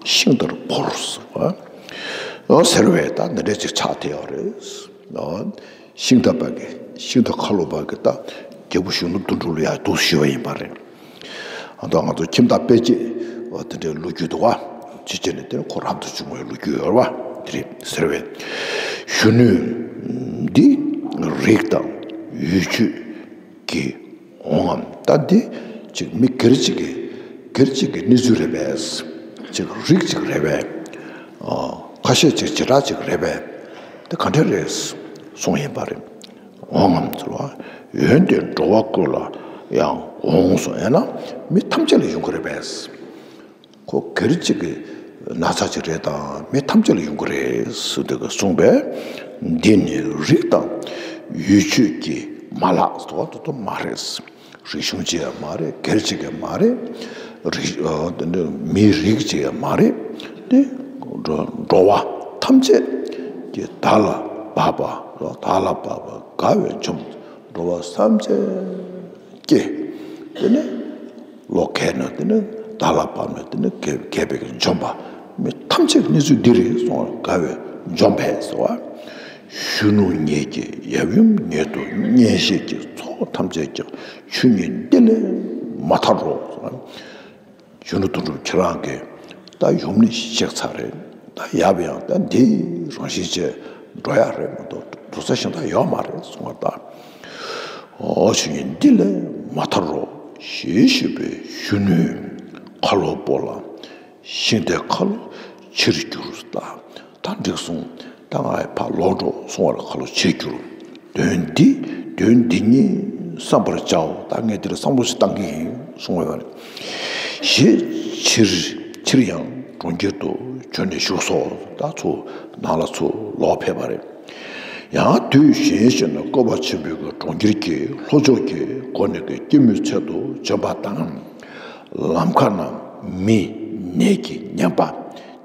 ཤིང་རྟར་བོར་སོ། ཟེར་བས་ད་འདི་འདྲ་ཅིག་ཆགས་བསྡད་ཡོད་རེད། ཤིང་རྟ་པ་གི་ཤིང་རྟ་ཁ་ལོ་པ་གི་ད་རྒྱལ་པོ་གཞོན་ནུ་དོན་གྲུབ་ལ་ཡང་འདུག་ཞུས་པ་ཡིན་པ་རེད། ཨ་ད་ང་ཚོ་ཁྱིམ་བདག་དཔེ་བྱེད་དེ་འདྲའི་ལོ་རྒྱུས་འདུག་ག་ཅི་བྱས་ནས་དེ་ཁོ་རབ་ཏུ་བྱུང་བའི་ལོ་རྒྱུས་ཡོད་པ་དེ་རེད་ཟེར་བས། གཞོན་ནུ་འདི་རིགས་དང་ཡུལ་ཆོས་ཀྱི་འོང་ངམ། ད་འདི་ཅིག་མི་སྒེར་གཅིག་གི་སྒེར་གཅིག་གི་གནས་ཚུལ་རེད་པས། ཅིག་རིགས་གཅིག་རེད་པས། ཁ་ཤས་ཅིག་བྱེ་བྲག་ཅིག་རེད་པས། དེ་ག་འདྲ་རེད་གསུངས་ཡིན་པ་རེད། འོང་ངམ་ཟེར་བ། འོན་ཏེ་འགྲོ་བ་ཀུན་ལ་ཡང་འོང་གསུངས་ཡིན་ན་མི་ཐམས་ཅད་ལ་ཡོང་གི་རེད་པས། ཁོ་སྒེར་གཅིག་གི་ན་ཚ་ཅིག་རེད་དང་མི་ཐམས་ཅད་ལ་ཡོང་གི་རེད་ཟེར་དེ་ག་གསུངས་པས། འདི་ནི་རིགས་དང་ཡུལ་ཆོས་ཀྱིས་མ་ལགས་སོ། དོ་དོ་མ་རེད། རིག་གཞུང་གཅིག་ཡང་མ་རེད། སྒེར་གཅིག་ཡང་མ་རེད། རིག་ཨ་དེ་འདྲ་མིའི་རིགས་གཅིག་ཡང་མ་རེད། དེ་འགྲོ་འགྲོ་བ་ཐམས་ཅད་ཀྱི་བདག་ལ་བབ་པ་བདག་ལ་བབ་པ་དགའ་བས་འཇོམས། འགྲོ་བ་ཐམས་ཅད་ཀྱི་དེ་ནི་བློ་གས་ན་དེ་ནི་བདག་ལ་བབ་ན་དེ་ནི་གས་གས་པའི་འཇོམས་པ། མི་ཐམས་ཅད་ཀྱི་གནས་ཚུལ་འདི་རེད་གསུངས་པ་དགའ་བས་འཇོམས་པས་ཟེར་བ། གཞོན་ནུ་ངེད་ཀྱི་ཡབ་ཡུམ་ཉིད་དུ་གཉེན་བཤེས་ཀྱི་ཚོགས་ཐམས་ཅད་ཀྱང་ཆོས་ཉིད་འདི་ལས་མ་ཐར་རོ། གཞོན་ནུ་དོན་གྲུབ་ཁྱེད་རང་གིས་ད་ཡུམ་ནི་གཤེགས་ཚར་རེད། ད་ཡབ་ཡང་ད་འདི་རང་བཞིན་བྱས་འགྲོ་ཡག་རེད་མ་གཏོགས་འགྲོ་ས་གཞན་དག་ཡོད་མ་རེད་གསུངས་པ་ད། འོ་ཆོས་ཉིད་འདི་ལས་མ་ཐར་རོ། ཞེས་ཞུས་པས་གཞོན་ནུས་ཁ་ལོ་བོར་ལ། ཤིང་རྟའི་ཁ་ལོ་ཕྱིར་བསྒྱུར་ལ། ད་འགྲིག་སོང་། ད་ང་ཡི་ཕར་ལོག་འགྲོ་གསུང་བར་ཁ་ལོ་ཕྱིར་བསྒྱུར། དོན་འདི་དོན་འདི་ཉིད་བསམ་པར་བྱའོ། ད་ངས་འདིར་བསམ་བློ་ཞིག་བཏང་གི་ཡིན་གསུང་བ་ཡོད་རེད། ཞེས་ཕྱིར་ཕྱིར་ཡང་གྲོང་ཁྱེར་དུ་བྱོན་ནས་བཞུགས་སོ། ད་ཚུར་ནང་ལ་ཚུར་ལོག་ཕེབས་པ་རེད། ཡང་དུས་གཞན་ཞིག་ན་བཀོད་པ་ཆེན་པོའི་གྲོང་ཁྱེར་གྱི་ལྷོ་ཕྱོགས་ཀྱི་སྒོ་ནས་ཀྱི་སྐྱེད་མོས་ཚལ་དུ་བྱོན་པ་དང་། ལམ་ཁ་ན་མི་ནད་ཀྱིས་ཉེན་པ།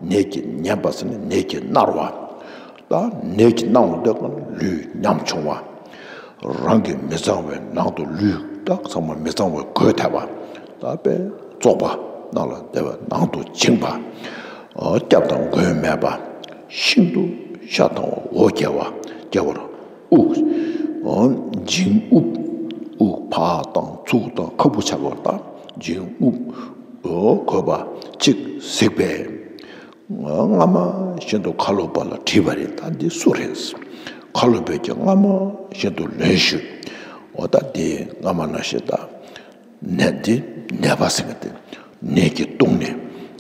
ནད་ཀྱིས་ཉེན་པ་ཟེར་ན་ནད་ཀྱིས་མནར་བ། ད་ནད་ཀྱིས་མནར་བ་དེ་ཀ་ལུས་ཉམ་ཆུང་བ། རང་གི་མི་གཙང་བའི་ནང་དུ་ལུས་ད་ཚང་མ་མི་གཙང་བའི་གོས་ཐལ་བ། ད་དཔེ་བཙོག་པ་ནང་ལ་བསྡད་པའི་ནང་དུ་བྱིང་བ། སྐྱབས་དང་མགོན་མེད་པ། ཤིན་ཏུ་ཤ་དང་འོ་བརྒྱལ་བ་བརྒྱལ་བར་དབུགས། འབྱིན་དབུགས། དབུགས་ཕར་བཏང་ཚུར་བཏང་ཁ་སྦུབ་ཆགས་པར་བཏང་། འབྱིན་དབུགས་དགོས་པ་གཅིག་གཟིགས་པས། སྔ་མ་བཞིན་དུ་ཁ་ལོ་པ་ལ་དྲིས་པ་རེད། ད་འདི་སུ་རེད། ཁ་ལོ་པས་ཀྱང་སྔ་མ་བཞིན་དུ་ལན་ཞུས། འོ་ད་འདི་སྔ་མ་ནང་བཞིན་ད་ནད་འདི་ནད་པ་ཟེར་མཁན་དེ་ནད་ཀྱིས་བཏུམས་ནས་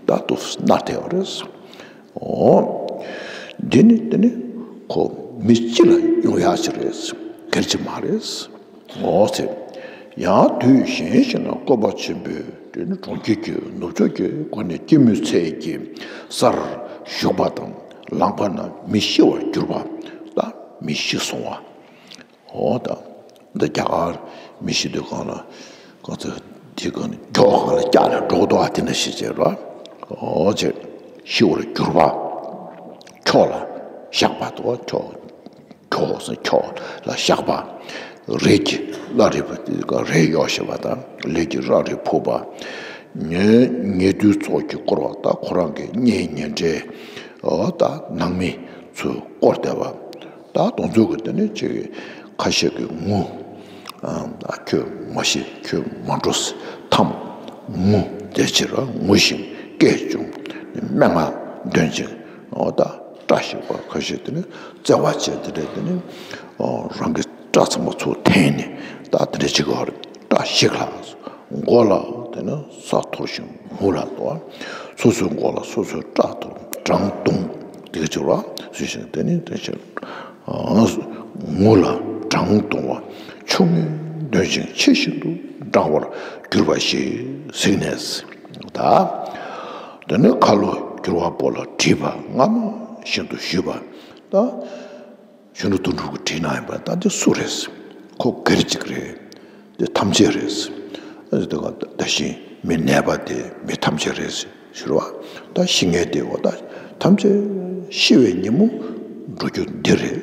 ད་དུ་མནར་བསྡད་ཡོད་རེད། འོ། འདི་ནི་འདི་ནི་ཁོ་མི་སྤྱི་ལ་ཡོང་ཡག་ཅིག་རེད། སྒེར་གཅིག་མ་རེད། འོ་ཟེར། ཡང་དུས་གཞན་ཞིག་ན་བཀོད་པ་ཆེན་པོས་འདི་ནི་གྲོང་ཁྱེར་གྱི་ནུབ་ཕྱོགས་ཀྱི་སྒོ་ནས་སྐྱེད་མོས་ཚལ་གྱི་སར་བཞུགས་པ་དང་ལམ་ཁ་ན་མི་ཤི་བར་གྱུར་པ། ད་མི་ཤི་སོང་བ། འོ་ད། འདི་རྒྱ་གར་མི་ཤི་དུས་གང་ལ་གང་ཚེ་དེ་གང་ནས་མགྱོགས་གང་ལ་བཀྱག་ནས་འགྲོ་འདུག་ཨ། དེ་འདྲ་ཞིག་བྱས་ར། འོ་བྱས་ཤི་བར་གྱུར་པ། ཁྱོགས་ལ་བཞག་པ་དོ། ཁྱོགས་ཁྱོགས་སོ་ཁྱོགས་ལ་བཞག་པ། རས་ཀྱི་བླ་རེ་བ་དེ་ག་རས་གཡོགས་བཞག་པ་དང་ལས་ཀྱི་བླ་རེ་ཕུག་པ། ཉེ་ཉེ་དུའི་ཚོགས་ཀྱིས་བསྐོར་བ། ད་ཁོ་རང་གི་གཉེན་ཉེ་འབྲེལ་འོ་ད་ནང་མི་ཚོས་བསྐོར་བསྡད་པ། ད་དེ་ཚོ་གི་དེ་ནས་ཅིག་ཁ་ཤས་ཀྱིས་ངུ། ཨ་ཁྱོད་མ་ཤི་ཁྱོད་མ་འགྲོ་ཟེར། ཐམ་ངུ་དེ་ཕྱིར་ངུ་ཞིང་སྐད་བྱུང་། སྨྲེ་སྔགས་འདོན་ཅིང་འོ་ད་སྐྲ་བཤིག་པ། ཁ་ཤས་དེ་ནས་བརྩེ་བ་བྱས་དེ་འདྲ་དེ་ནས་རང་གི་སྐྲ་ཚང་མ་ཚུར་འཐེན་ནས་ད་དེ་འདྲ་བྱེད་ཀྱི་ཡོད་རེད། སྐྲ་བཤིག་ལ། མགོ་ལ་དེ་ནས་ས་འཐོར་ཞིང་ངུ་ལ་དོ། སོ་སོའི་མགོ་ལ་སོ་སོའི་སྐྲ་འཐོར་བྲང་བརྡུངས་དེ་ག་ཅིག་ར་སུས་ཤིང་དེ་ནི་དེ་ཤིང་ངུ་ལ་བྲང་བརྡུངས་པ། ཆུ་ངན་འདོན་ཅིང་ཆེས་ཤིན་ཏུ་འགྲང་བར་གྱུར་པ་ཞིག་གཟིགས་ནས། ད་དེ་ནས་ཁ་ལོ་བསྒྱུར་བ་པོ་ལ་དྲིས་པ། སྔ་མ་བཞིན་དུ་ཞུས་པ། ད་གཞོན་ནུ་དོན་གྲུབ་ཀྱིས་དྲིས་གནང་ཡིན་པ། ད་འདི་སུ་རེད། ཁོ་སྒེར་གཅིག་རེད། འདི་ཐམས་ཅད་རེད། ད་ད་བཞིན་མི་ནད་པ་དེ་མི་ཐམས་ཅད་རེད་ཟེར་བ། ད་ཤི་མཁན་དེ་འོ་ད་ཐམས་ཅད་ཤི་བའི་ཉིན་མོ་ འགྲོ་རྒྱུ་འདི་རེད།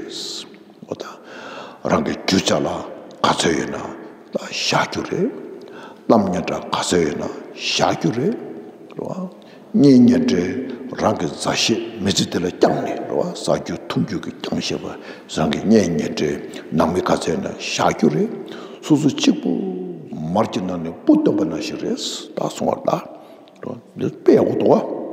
འོ་ད། རང་གི་རྒྱུ་ཆ་ལ་ག་ཚོད་ཡོད་ན་ད་བཞག་རྒྱུ་རེད། གཏམ་སྙན་གྲགས་ག་ཚོད་ཡོད་ན་བཞག་རྒྱུ་རེད། རེད་བ། གཉེན་ཉེ་འབྲེལ་རང་གི་མཛའ་བཤེས་མི་ཚེ་འདི་ལ་བསྐྱངས་ནས་རེད་བ། ཟ་རྒྱུ་འཐུང་རྒྱུ་གི་བསྐྱངས་བཞག་པ་རང་གི་གཉེན་ཉེ་འབྲེལ་ནང་མི་ག་ཚོད་ཡོད་ན་བཞག་རྒྱུ་རེད། སོ་སོ་གཅིག་པུ་མར་གྱི་ནང་ནས་སྤུ་བཏོན་པ་ནང་བཞིན་རེད། ད་སོང་བ་ད། འདི་དཔེ་ཡག་པོ་འདུག་བ།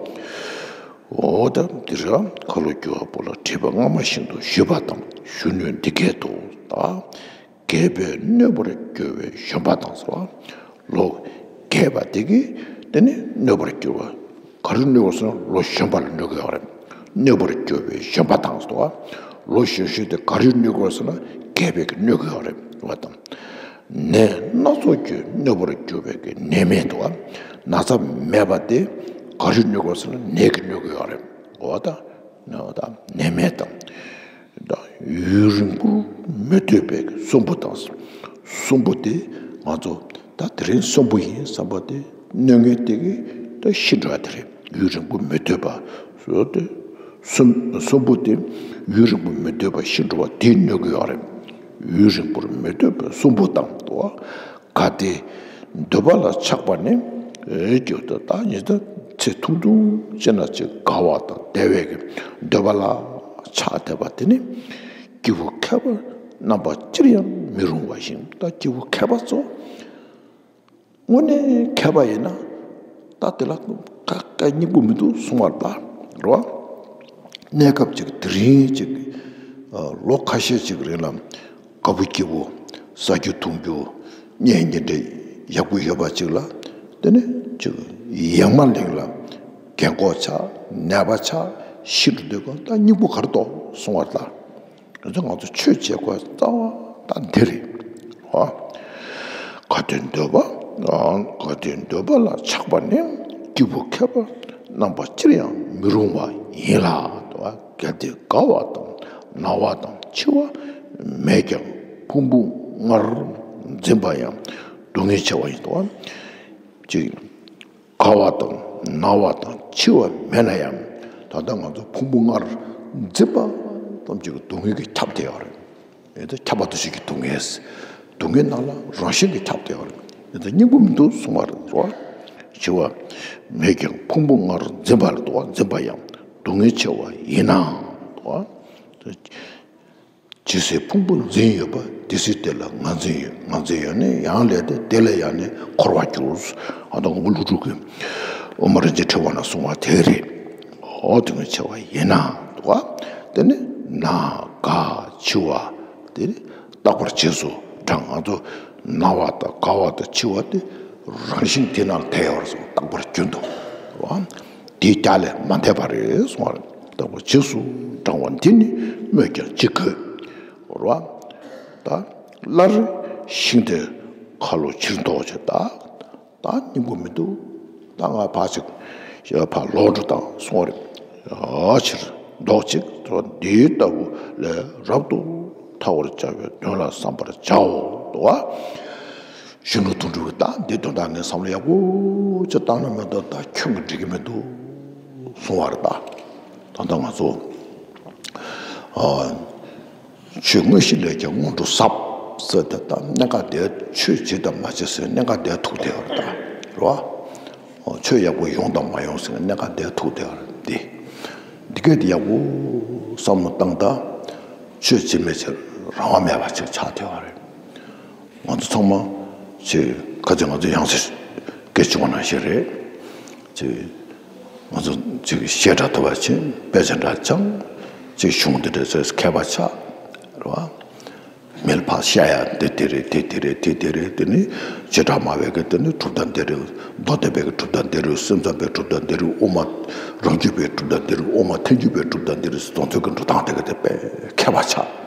འོ་ད་འདི་ར་ཁ་ལོ་སྒྱུར་བ་པོ་ལ་བྲིས་པ་སྔ་མ་བཞིན་དུ་ཞུས་པ་དང་ཞུ་ནུས་འདི་སྐད་དུ་ད། རྒས་པས་གནོད་པར་གྱུར་པའི་བཞོན་པ་དང་ཟེར་བ། ལོ་རྒས་པ་དེ་གིས་དེ་ནི་གནོད་པར་གྱུར་པ། ག་རེ་གནོད་པར་ཟེར་ན་ལོ་གཞོན་པ་ལ་གནོད་ཀྱི་ཡོད་རེད། གནོད་པར་གྱུར་པའི་བཞོན་པ་དང་ཟེར་བ། ལོ་གཞོན་གཞོན་དེ་ག་རེ་གནོད་ཀྱི་ཡོད་ཟེར་ན་རྒས་པས་གནོད་ཀྱི་ཡོད་རེད་བ་དང་། ནད་སྣ་ཚོགས་ཀྱིས་གནོད་པར་གྱུར་པའི་གི་ནད་མེད་དོ། ན་ཚ་མེད་པ་དེ་ག་རེ་གནོད་ཀྱི་ཡོད་ཟེར་ན་ནད་ཀྱིས་གནོད་ཀྱི་ཡོད་རེད། འོ་ད། ནད་དང་ནད་མེད་དང་། ད་ཡུན་རིང་པོར་མི་སྡོད་པའི་གསོན་པོ་དང་། གསོན་པོ་དེ་ང་ཚོ་ད་དེ་རིང་གསོན་པོ་ཡིན་བསམ་པ་དེ་གནོད་ངན་དེ་གིས་ད་ཤི་འགྲོ་བ་དེ་རེད། ཡུན་རིང་པོ་མི་སྡོད་པ། སོ་དེ་གསོན་གསོན་པོ་དེ་ཡུན་རིང་པོ་མི་སྡོད་པ་ཤི་འགྲོ་བ་དེ་གནོད་ཀྱི་ཡོད་རེད། ཡུན་རིང་པོར་མི་སྡོད་པའི་གསོན་པོ་དང་དོ། གལ་ཏེ་འདོད་པ་ལ་ཆགས་པ་ནི། ཨེ་ཀྱོ་ད་ད་ཉིད་དུ་ཚེ་ཐུང་ཐུང་ཅན་ན་ཅིག་དགའ་བ་དང་བདེ་བའི་གི་འདོད་པ་ལ་ཆགས་བསྡད་པ་དེ་ནི་སྐྱེས་བུ་མཁས་པ་རྣམ་པ་ཅིར་ཡང་མི་རུང་བ་ཞིག་ད་སྐྱེས་བུ་མཁས་པ་ཚོ་དངོས་གནས་མཁས་པ་ཡིན་ན་ད་དེ་ལ་ཀ་ཀ་སྙིང་པོ་མི་འདུག་གསུང་བ་ལ་རོ། གནས་སྐབས་ཅིག་དེ་རིང་ཅིག་ལོ་ཁ་ཤས་ཅིག་རིང་ལ། དགའ་པོ་སྐྱིད་པོ། ཟ་རྒྱུ་འཐུང་རྒྱུ། གཉེན་ཉེ་འབྲེལ་ཡག་པོ་ཡོད་པ་ཅིག་ལ། དེ་ནི་ཅིག་ཡེངས་མ་ལེན་ལ། རྒན་གོག་ཆགས་ནད་པ་ཆགས་ཤི་འགྲོ་དུས་གང་ལྟར་སྙིང་པོ་ག་རེ་འདུག་གསུང་བ་ལ། ང་ཚོ་ང་ཚོ་ཆོས་བྱེད་དགོས་རྩ་བ་ད་འདི་རེད། ཨ། གལ་ཏེ་འདོད་པ། ཨ། གལ་ཏེ་འདོད་པ་ལ་ཆགས་པ་ནི་སྐྱེས་བུ་མཁས་པ་རྣམ་པ་ཅིར་ཡང་མི་རུང་བ་ཡིན་ལ། གལ་ཏེ་རྒ་བ་དང་ན་བ་དང་འཆི་བ་མེད་ཀྱང་ཕུང་པོ་ལྔར་འཛིན་པ་ཡང་སྡུག་བསྔལ་ཆེ་བ་ཡིན་ཏོ། ཅིག་རྒ་བ་དང་ན་བ་དང་འཆི་བ་མེད་ན་ཡང་ད་ལྟ་ང་ཚོ་ཕུང་པོ་ལྔར་འཛིན་པ་ཙམ་ཅིག་གི་སྡུག་བསྔལ་གྱིས་ཁྱབ་བསྡད་ཡོད་རེད། ཨེ་ད་ཁྱབ་པ་དུ་ཞིག་གི་སྡུག་བསྔལ། སྡུག་བསྔལ་ནང་ལ་རང་བཞིན་གྱིས་ཁྱབ་བསྡད་ཡོད་རེད། ཨེ་ད་སྙིང་པོ་མི་འདུག་གསུང་བ་རེད་རོ། འཆི་བ་མེད་ཀྱང་ཕུང་པོ་ལྔར་འཛིན་པ་ལ་འདུག་བ། འཛིན་པ་ཡང་སྡུག་བསྔལ་ཆེ་བ་ཡིན་ནའང་འདུག་བ། ཇི་སྲིད་ཕུང་པོ་འཛིན་ཡོད་པ། དེ་སྲིད་དེ་ལ་ང་འཛིན་ཡོད། ང་འཛིན་ཡོད་ནས་ཡང་ལས་ཏེ་དེ་ལས་ཡང་ནས་འཁོར་བར་འགྱུར། ཨ་ད་ངོ་བོ་ཀླུ་སྒྲུབ་ཀྱི་དབུ་མ་རིན་ཆེན་ཕྲེང་བ་ན་གསུང་བ་དེ་རེད། འོ་དེ་ངས་བྱ་བ་ཡིན་ན་འདུག་བ། དེ་ནི་ན་རྒ་འཆི་བ་དེ་རྟག་པར་རྗེས་སུ་འབྲང་། ང་ཚོ་ན་བ་དང་རྒ་བ་དང་འཆི་བ་དེ་རང་བཞིན་དེ་ནང་དེ་ཡོད་རེད་སོང་། རྟག་པར་རྒྱུན་དུ་རེད་བ། དེའི་རྒྱ་ལས་མ་འདས་པ་རེད་གསུང་བ་རེད། ལྟ་བུ་རྗེས་སུ་འབྲང་བ་འདི་ནི་སྨོས་ཀྱང་ཅི་དགོས། རོ། ད་སླར་ཞིང་དེ་ཁ་ལོ་ཕྱིར་ལྡོག་བྱེད་ད། ད་སྙིང་པོ་མི་འདུག་ད་ང་ཕར་ཅིག་ཕར་ལོག་འགྲོ་དང་གསུང་བ་རེད། ཕྱིར་ལྡོག་ཅིག་འདི་ལྟ་བུ་ལས་རབ་ཏུ་ཐར་བར་བྱ་བའི་དོན་ལ་བསམ་པར་བྱའོ། འདུག་བ། གཞོན་ནུ་དོན་གྲུབ་ཀྱིས་ད་འདི་དོན་དག་ངས་བསམ་བློ་ཡག་པོ་ཅིག་བཏང་ན་མི་འདུག་ད་ཁྱོད་ཀྱིས་འགྲིག་གི་མི་འདུག་གསུང་བ་རེད། ད་ད་ལྟ་ང་ཚོ་ཨ་ཆོས་དངོས་གཞི་ལས་ཀྱང་སྔོན་དུ་ཟབ་ཟེར་ཏེ་ད་གནད་འགག་དེ་ཆོས་བྱེད་དང་མ་བྱེད་ཟེར་གནད་འགག་དེ་ཐུག་བསྡད་པ་རེད། ད་རེད་བ། ཆོས་ཡག་པོ་ཡོང་དང་མ་ཡོང་ཟེར་གནད་འགག་དེ་ཐུག་བསྡད་པ་རེད། འདི་འདི་སྐད་དེ་ཡག་པོ་བསམ་བློ་བཏང་ད་ཆོས་བྱེད་མི་བྱེད་རང་དབང་མེད་པ་ཅིག་ཆགས་བསྡད་པ་རེད། ང་ཚོ་ཚང་མ་ཅིག་ཁ་ཅིག་ང་ཚོ་ཡང་སེ་སྐད་ཆུང་བ་ནང་བཞིན་རེད། ཅིག་ང་ཚོ་ཅིག་བཤད་གྲྭ་ཐུབ་པ་ཅིག་དཔེ་ཆ་འདྲ་སྦྱང་ཅིག་གཞུང་འདི་འདྲ་ཚོས་མཁས་པ་ཆགས་རེད་བ། མི་ལ་ཕར་བཤད་ཡ་འདི་དེ་རེད་དེ་དེ་རེད་དེ་དེ་རེད། དེ་ནི་བྱེ་བྲག་སྨྲ་བའི་གི་དེ་ནི་གྲུབ་མཐའ་འདི་རེད། མདོ་སྡེ་པའི་གི་གྲུབ་མཐའ་འདི་རེད། སེམས་ཙམ་པའི་གྲུབ་མཐའ་འདི་རེད། དབུ་མ་རང་རྒྱུད་པའི་གྲུབ་མཐའ་འདི་རེད། དབུ་མ་ཐལ་འགྱུར་པའི་གྲུབ་མཐའ་འདི་རེད། དེ་ཚོ་གི་འགྲོ་སྟངས་དེ་གི་དེ་དཔེ་མཁས་པ་ཆགས།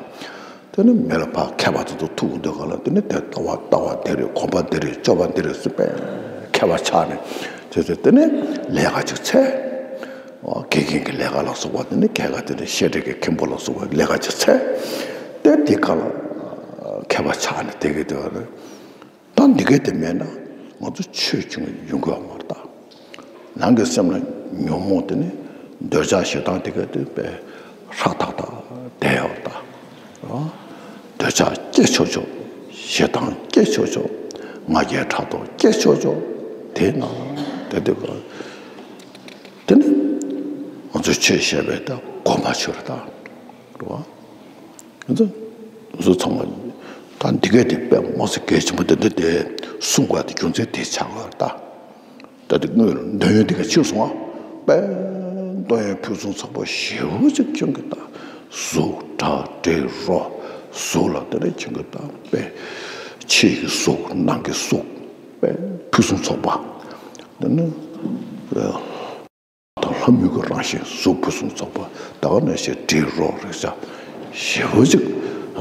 དེ་ནི་མི་ལ་ཕར་མཁས་པ་དེ་ཚོ་ཐུག་འདོད་ག་ལ་དེ་ནི་དེ་ལྟ་བ་ལྟ་བ་དེ་རེད། གོམས་པ་དེ་རེད། སྤྱོད་པ་འདི་རེད་ཟེར་དཔེ་མཁས་པ་ཆགས་ནས་དེ་ཚོ་དེ་ནི་ལས་ཀ་ཅིག་འཚོལ། དགེ་རྒན་གྱི་ལས་ཀ་ལ་སོགས་པ་དེ་ནི་སྐྱེས་ཀ་དེ་ནི་བཤད་གྲྭ་གི་མཁན་པོ་ལ་སོགས་པ་ལས་ཀ་ཅིག་འཚོལ། དེ་དེ་ག་ལ་མཁས་པ་ཆགས་ནས་དེ་གི་དེ་བ་རེད། ད་འདི་གས་དེ་མེད་ན་ང་ཚོ་ཆོས་བྱུང་ཡོང་གི་ཡོད་མ་རེད། ད་ནང་གི་སེམས་ལ་ཉོན་མོངས་དེ་ནི་འདོད་ཆགས་ཞེ་སྡང་དེ་གས་དེ་དཔེ་ཧྲག་ཐག་ཐག་ ཆགས་སྐྱེ་ཆོག་ཆོག་ཞེ་སྡང་སྐྱེ་ཆོག་ཆོག་ང་རྒྱལ་ཕྲག་དོག་སྐྱེ་ཆོག་ཆོག་དེ་ན་དེ་དེ་དེ་ནི་ང་ཚོས་ཆོས་བཤད་པའི་ད་གོ་མ་ཆོད་རེད་ད། རེད་བ། ང་ཚོ་ཚང་མ་ད་འདི་གས་དེ་དཔེ་མ་སྲིད་གལ་ཆེན་པོ་དེ་འདྲ་དེ་གསུང་དགོས་དེ་རྒྱུ་མཚན་དེ་ཆགས་ཡོད་རེད་ད། ད་དེ་དངོས་ལ་འདོད་ཡོན་དེ་ག་ཕྱིར་སོང་བ། དཔལ་འདོད་ཡོན་ཕུན་སུམ་ཚོགས་པ་ཞེ་པོ་ཅིག་ཁྱོད་ཀྱི་ད་གཟུགས་སྒྲ་དྲི་རོ་གཟུགས་ལ་དེ་ནས་ཁྱོད་ཀྱི་ད་དཔལ་ཕྱི་གི་གཟུགས་ནང་གི་གཟུགས་དཔལ་ཕུན་སུམ་ཚོགས་པ། དེ་ནས་དང་ལྷ་མོ་གི་རང་བཞིན་གཟུགས་ཕུན་སུམ་ཚོགས་པ་ད་ག་ནང་བཞིན་དྲི་རོ་རེག་བྱ་ཞེ་པོ་ཅིག་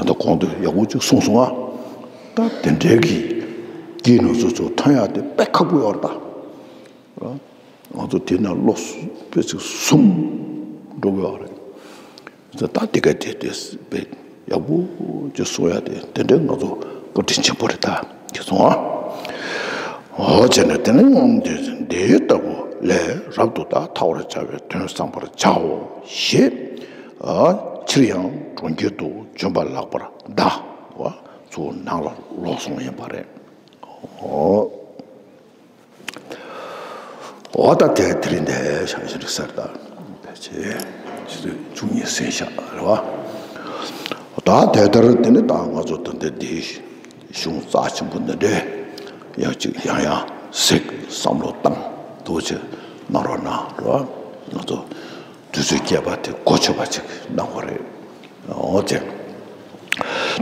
ད་གོང་དུ་ཡག་པོ་ཅིག་གསུངས་སོང་ང་། ད་དེ་འདྲའི་གི་སྐྱེས་ནོར་ཚོ་ཚོ་ཐོན་ཡག་དེ་དཔེ་ཁག་པོ་ཡོད་རེད་ད། ང་ཚོ་དེ་ན་བློ་དཔེ་ཅིག་ཟུམ་འགྲོ་གི་ཡོད་རེད། ད་དེ་ག་དེ་དེ་དཔེ་ཡག་པོ་ཅིག་གསུང་ཡག་དེ་དེ་འདྲའི་ང་ཚོ་བཀའ་དྲིན་ཆེན་པོ་རེད་ད་ཁྱེད་ཚོ་ཨ། འོ་བྱས་ནས་དེ་ནས་དེ་ལྟ་བུ་ལས་རབ་ཏུ་ད་ཐར་བར་བྱ་བའི་དོན་བསམ་པར་བྱའོ་ཞེས། ཕྱིར་ཡང་གྲོང་ཁྱེར་དུ་བྱོན་པ་ལགས་པར་གདའ་བ་ཚུར་ནང་ལ་ལོག་སོང་ཡིན་པ་རེད། འོ། འོ་ད་དེ་དེ་རིང་འདི་ཞང་ཞིང་རེད་ཟེར་ད། ཕལ་ཆེར་ཆུ་ཚོད་བཅུ་གཉིས་ཟིན་ཤག་རེད་བ། ད་དེ་ལྟར་དེ་ནི་ད་ང་ཚོ་ད་ལྟ་འདི་གཞུང་རྩ་ཆེན་པོ་འདི་འདྲའི་ཡང་ཅིག་ཡང་ཡང་གཟིགས་བསམ་བློ་བཏང་འདུག་ཅེས་གནང་རོགས་གནང་རེད་བ། ང་ཚོ་དུས་ཚོད་བསྐྱལ་བ་དེ་གོ་ཆོད་པ་ཅིག་གནང་དགོས་རེད། འོ་ཙེ།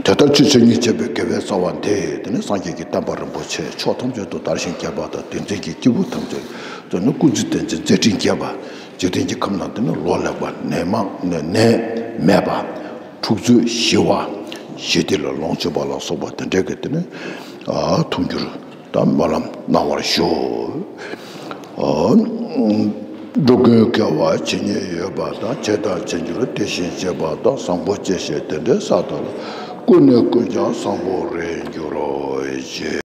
དེ་ལྟར་ཆོས་ཆོས་ཉིད་བྱེད་པའི་དགེ་བའི་རྩ་བ་འདི་དེ་ནི་སངས་རྒྱས་ཀྱི་བསྟན་པ་རིན་པོ་ཆེ་ཕྱོགས་ཐམས་ཅད་དུ་དར་ཞིང་རྒྱས་པ་དང་དེ་མཚན་གྱི་སྐྱེས་བུ་ཐམས་ཅད་དེ་ནི་སྐུ་ཚེ་བརྟན་ཅིང་མཛད་འཕྲིན་རྒྱས་པ། འཇིག་རྟེན་གྱི་ཁམས་ན་དེ་ནི་ལོ་ལེགས་པ་ནད་མང་ནད་མེད་པ། འཁྲུག་རྩོད་ཞི་བ། ཞི་བདེ་ལ་ལོངས་སྤྱོད་པ་ལ་སོགས་པ་དེ་འདྲའི་གི་དེ་ནི་ཐུགས་འགྱུར་དང་སྨོན་ལམ་གནང་བར་ཞུ། འགྲོ་ཀུན་དགེ་བ་ཇི་སྙེད་ཡོད་པ་དང་། བྱས་དང་བྱེད་འགྱུར་དེ་བཞིན་བྱེད་པ་དང་། བཟང་པོ་སྤྱོད་ཤེས་དེ་འདྲའི་ས་དག་ལ། ཀུན་ནས་ཀུན་ཀྱང་བཟང་པོར་འགྱུར་རོ་ཞེས།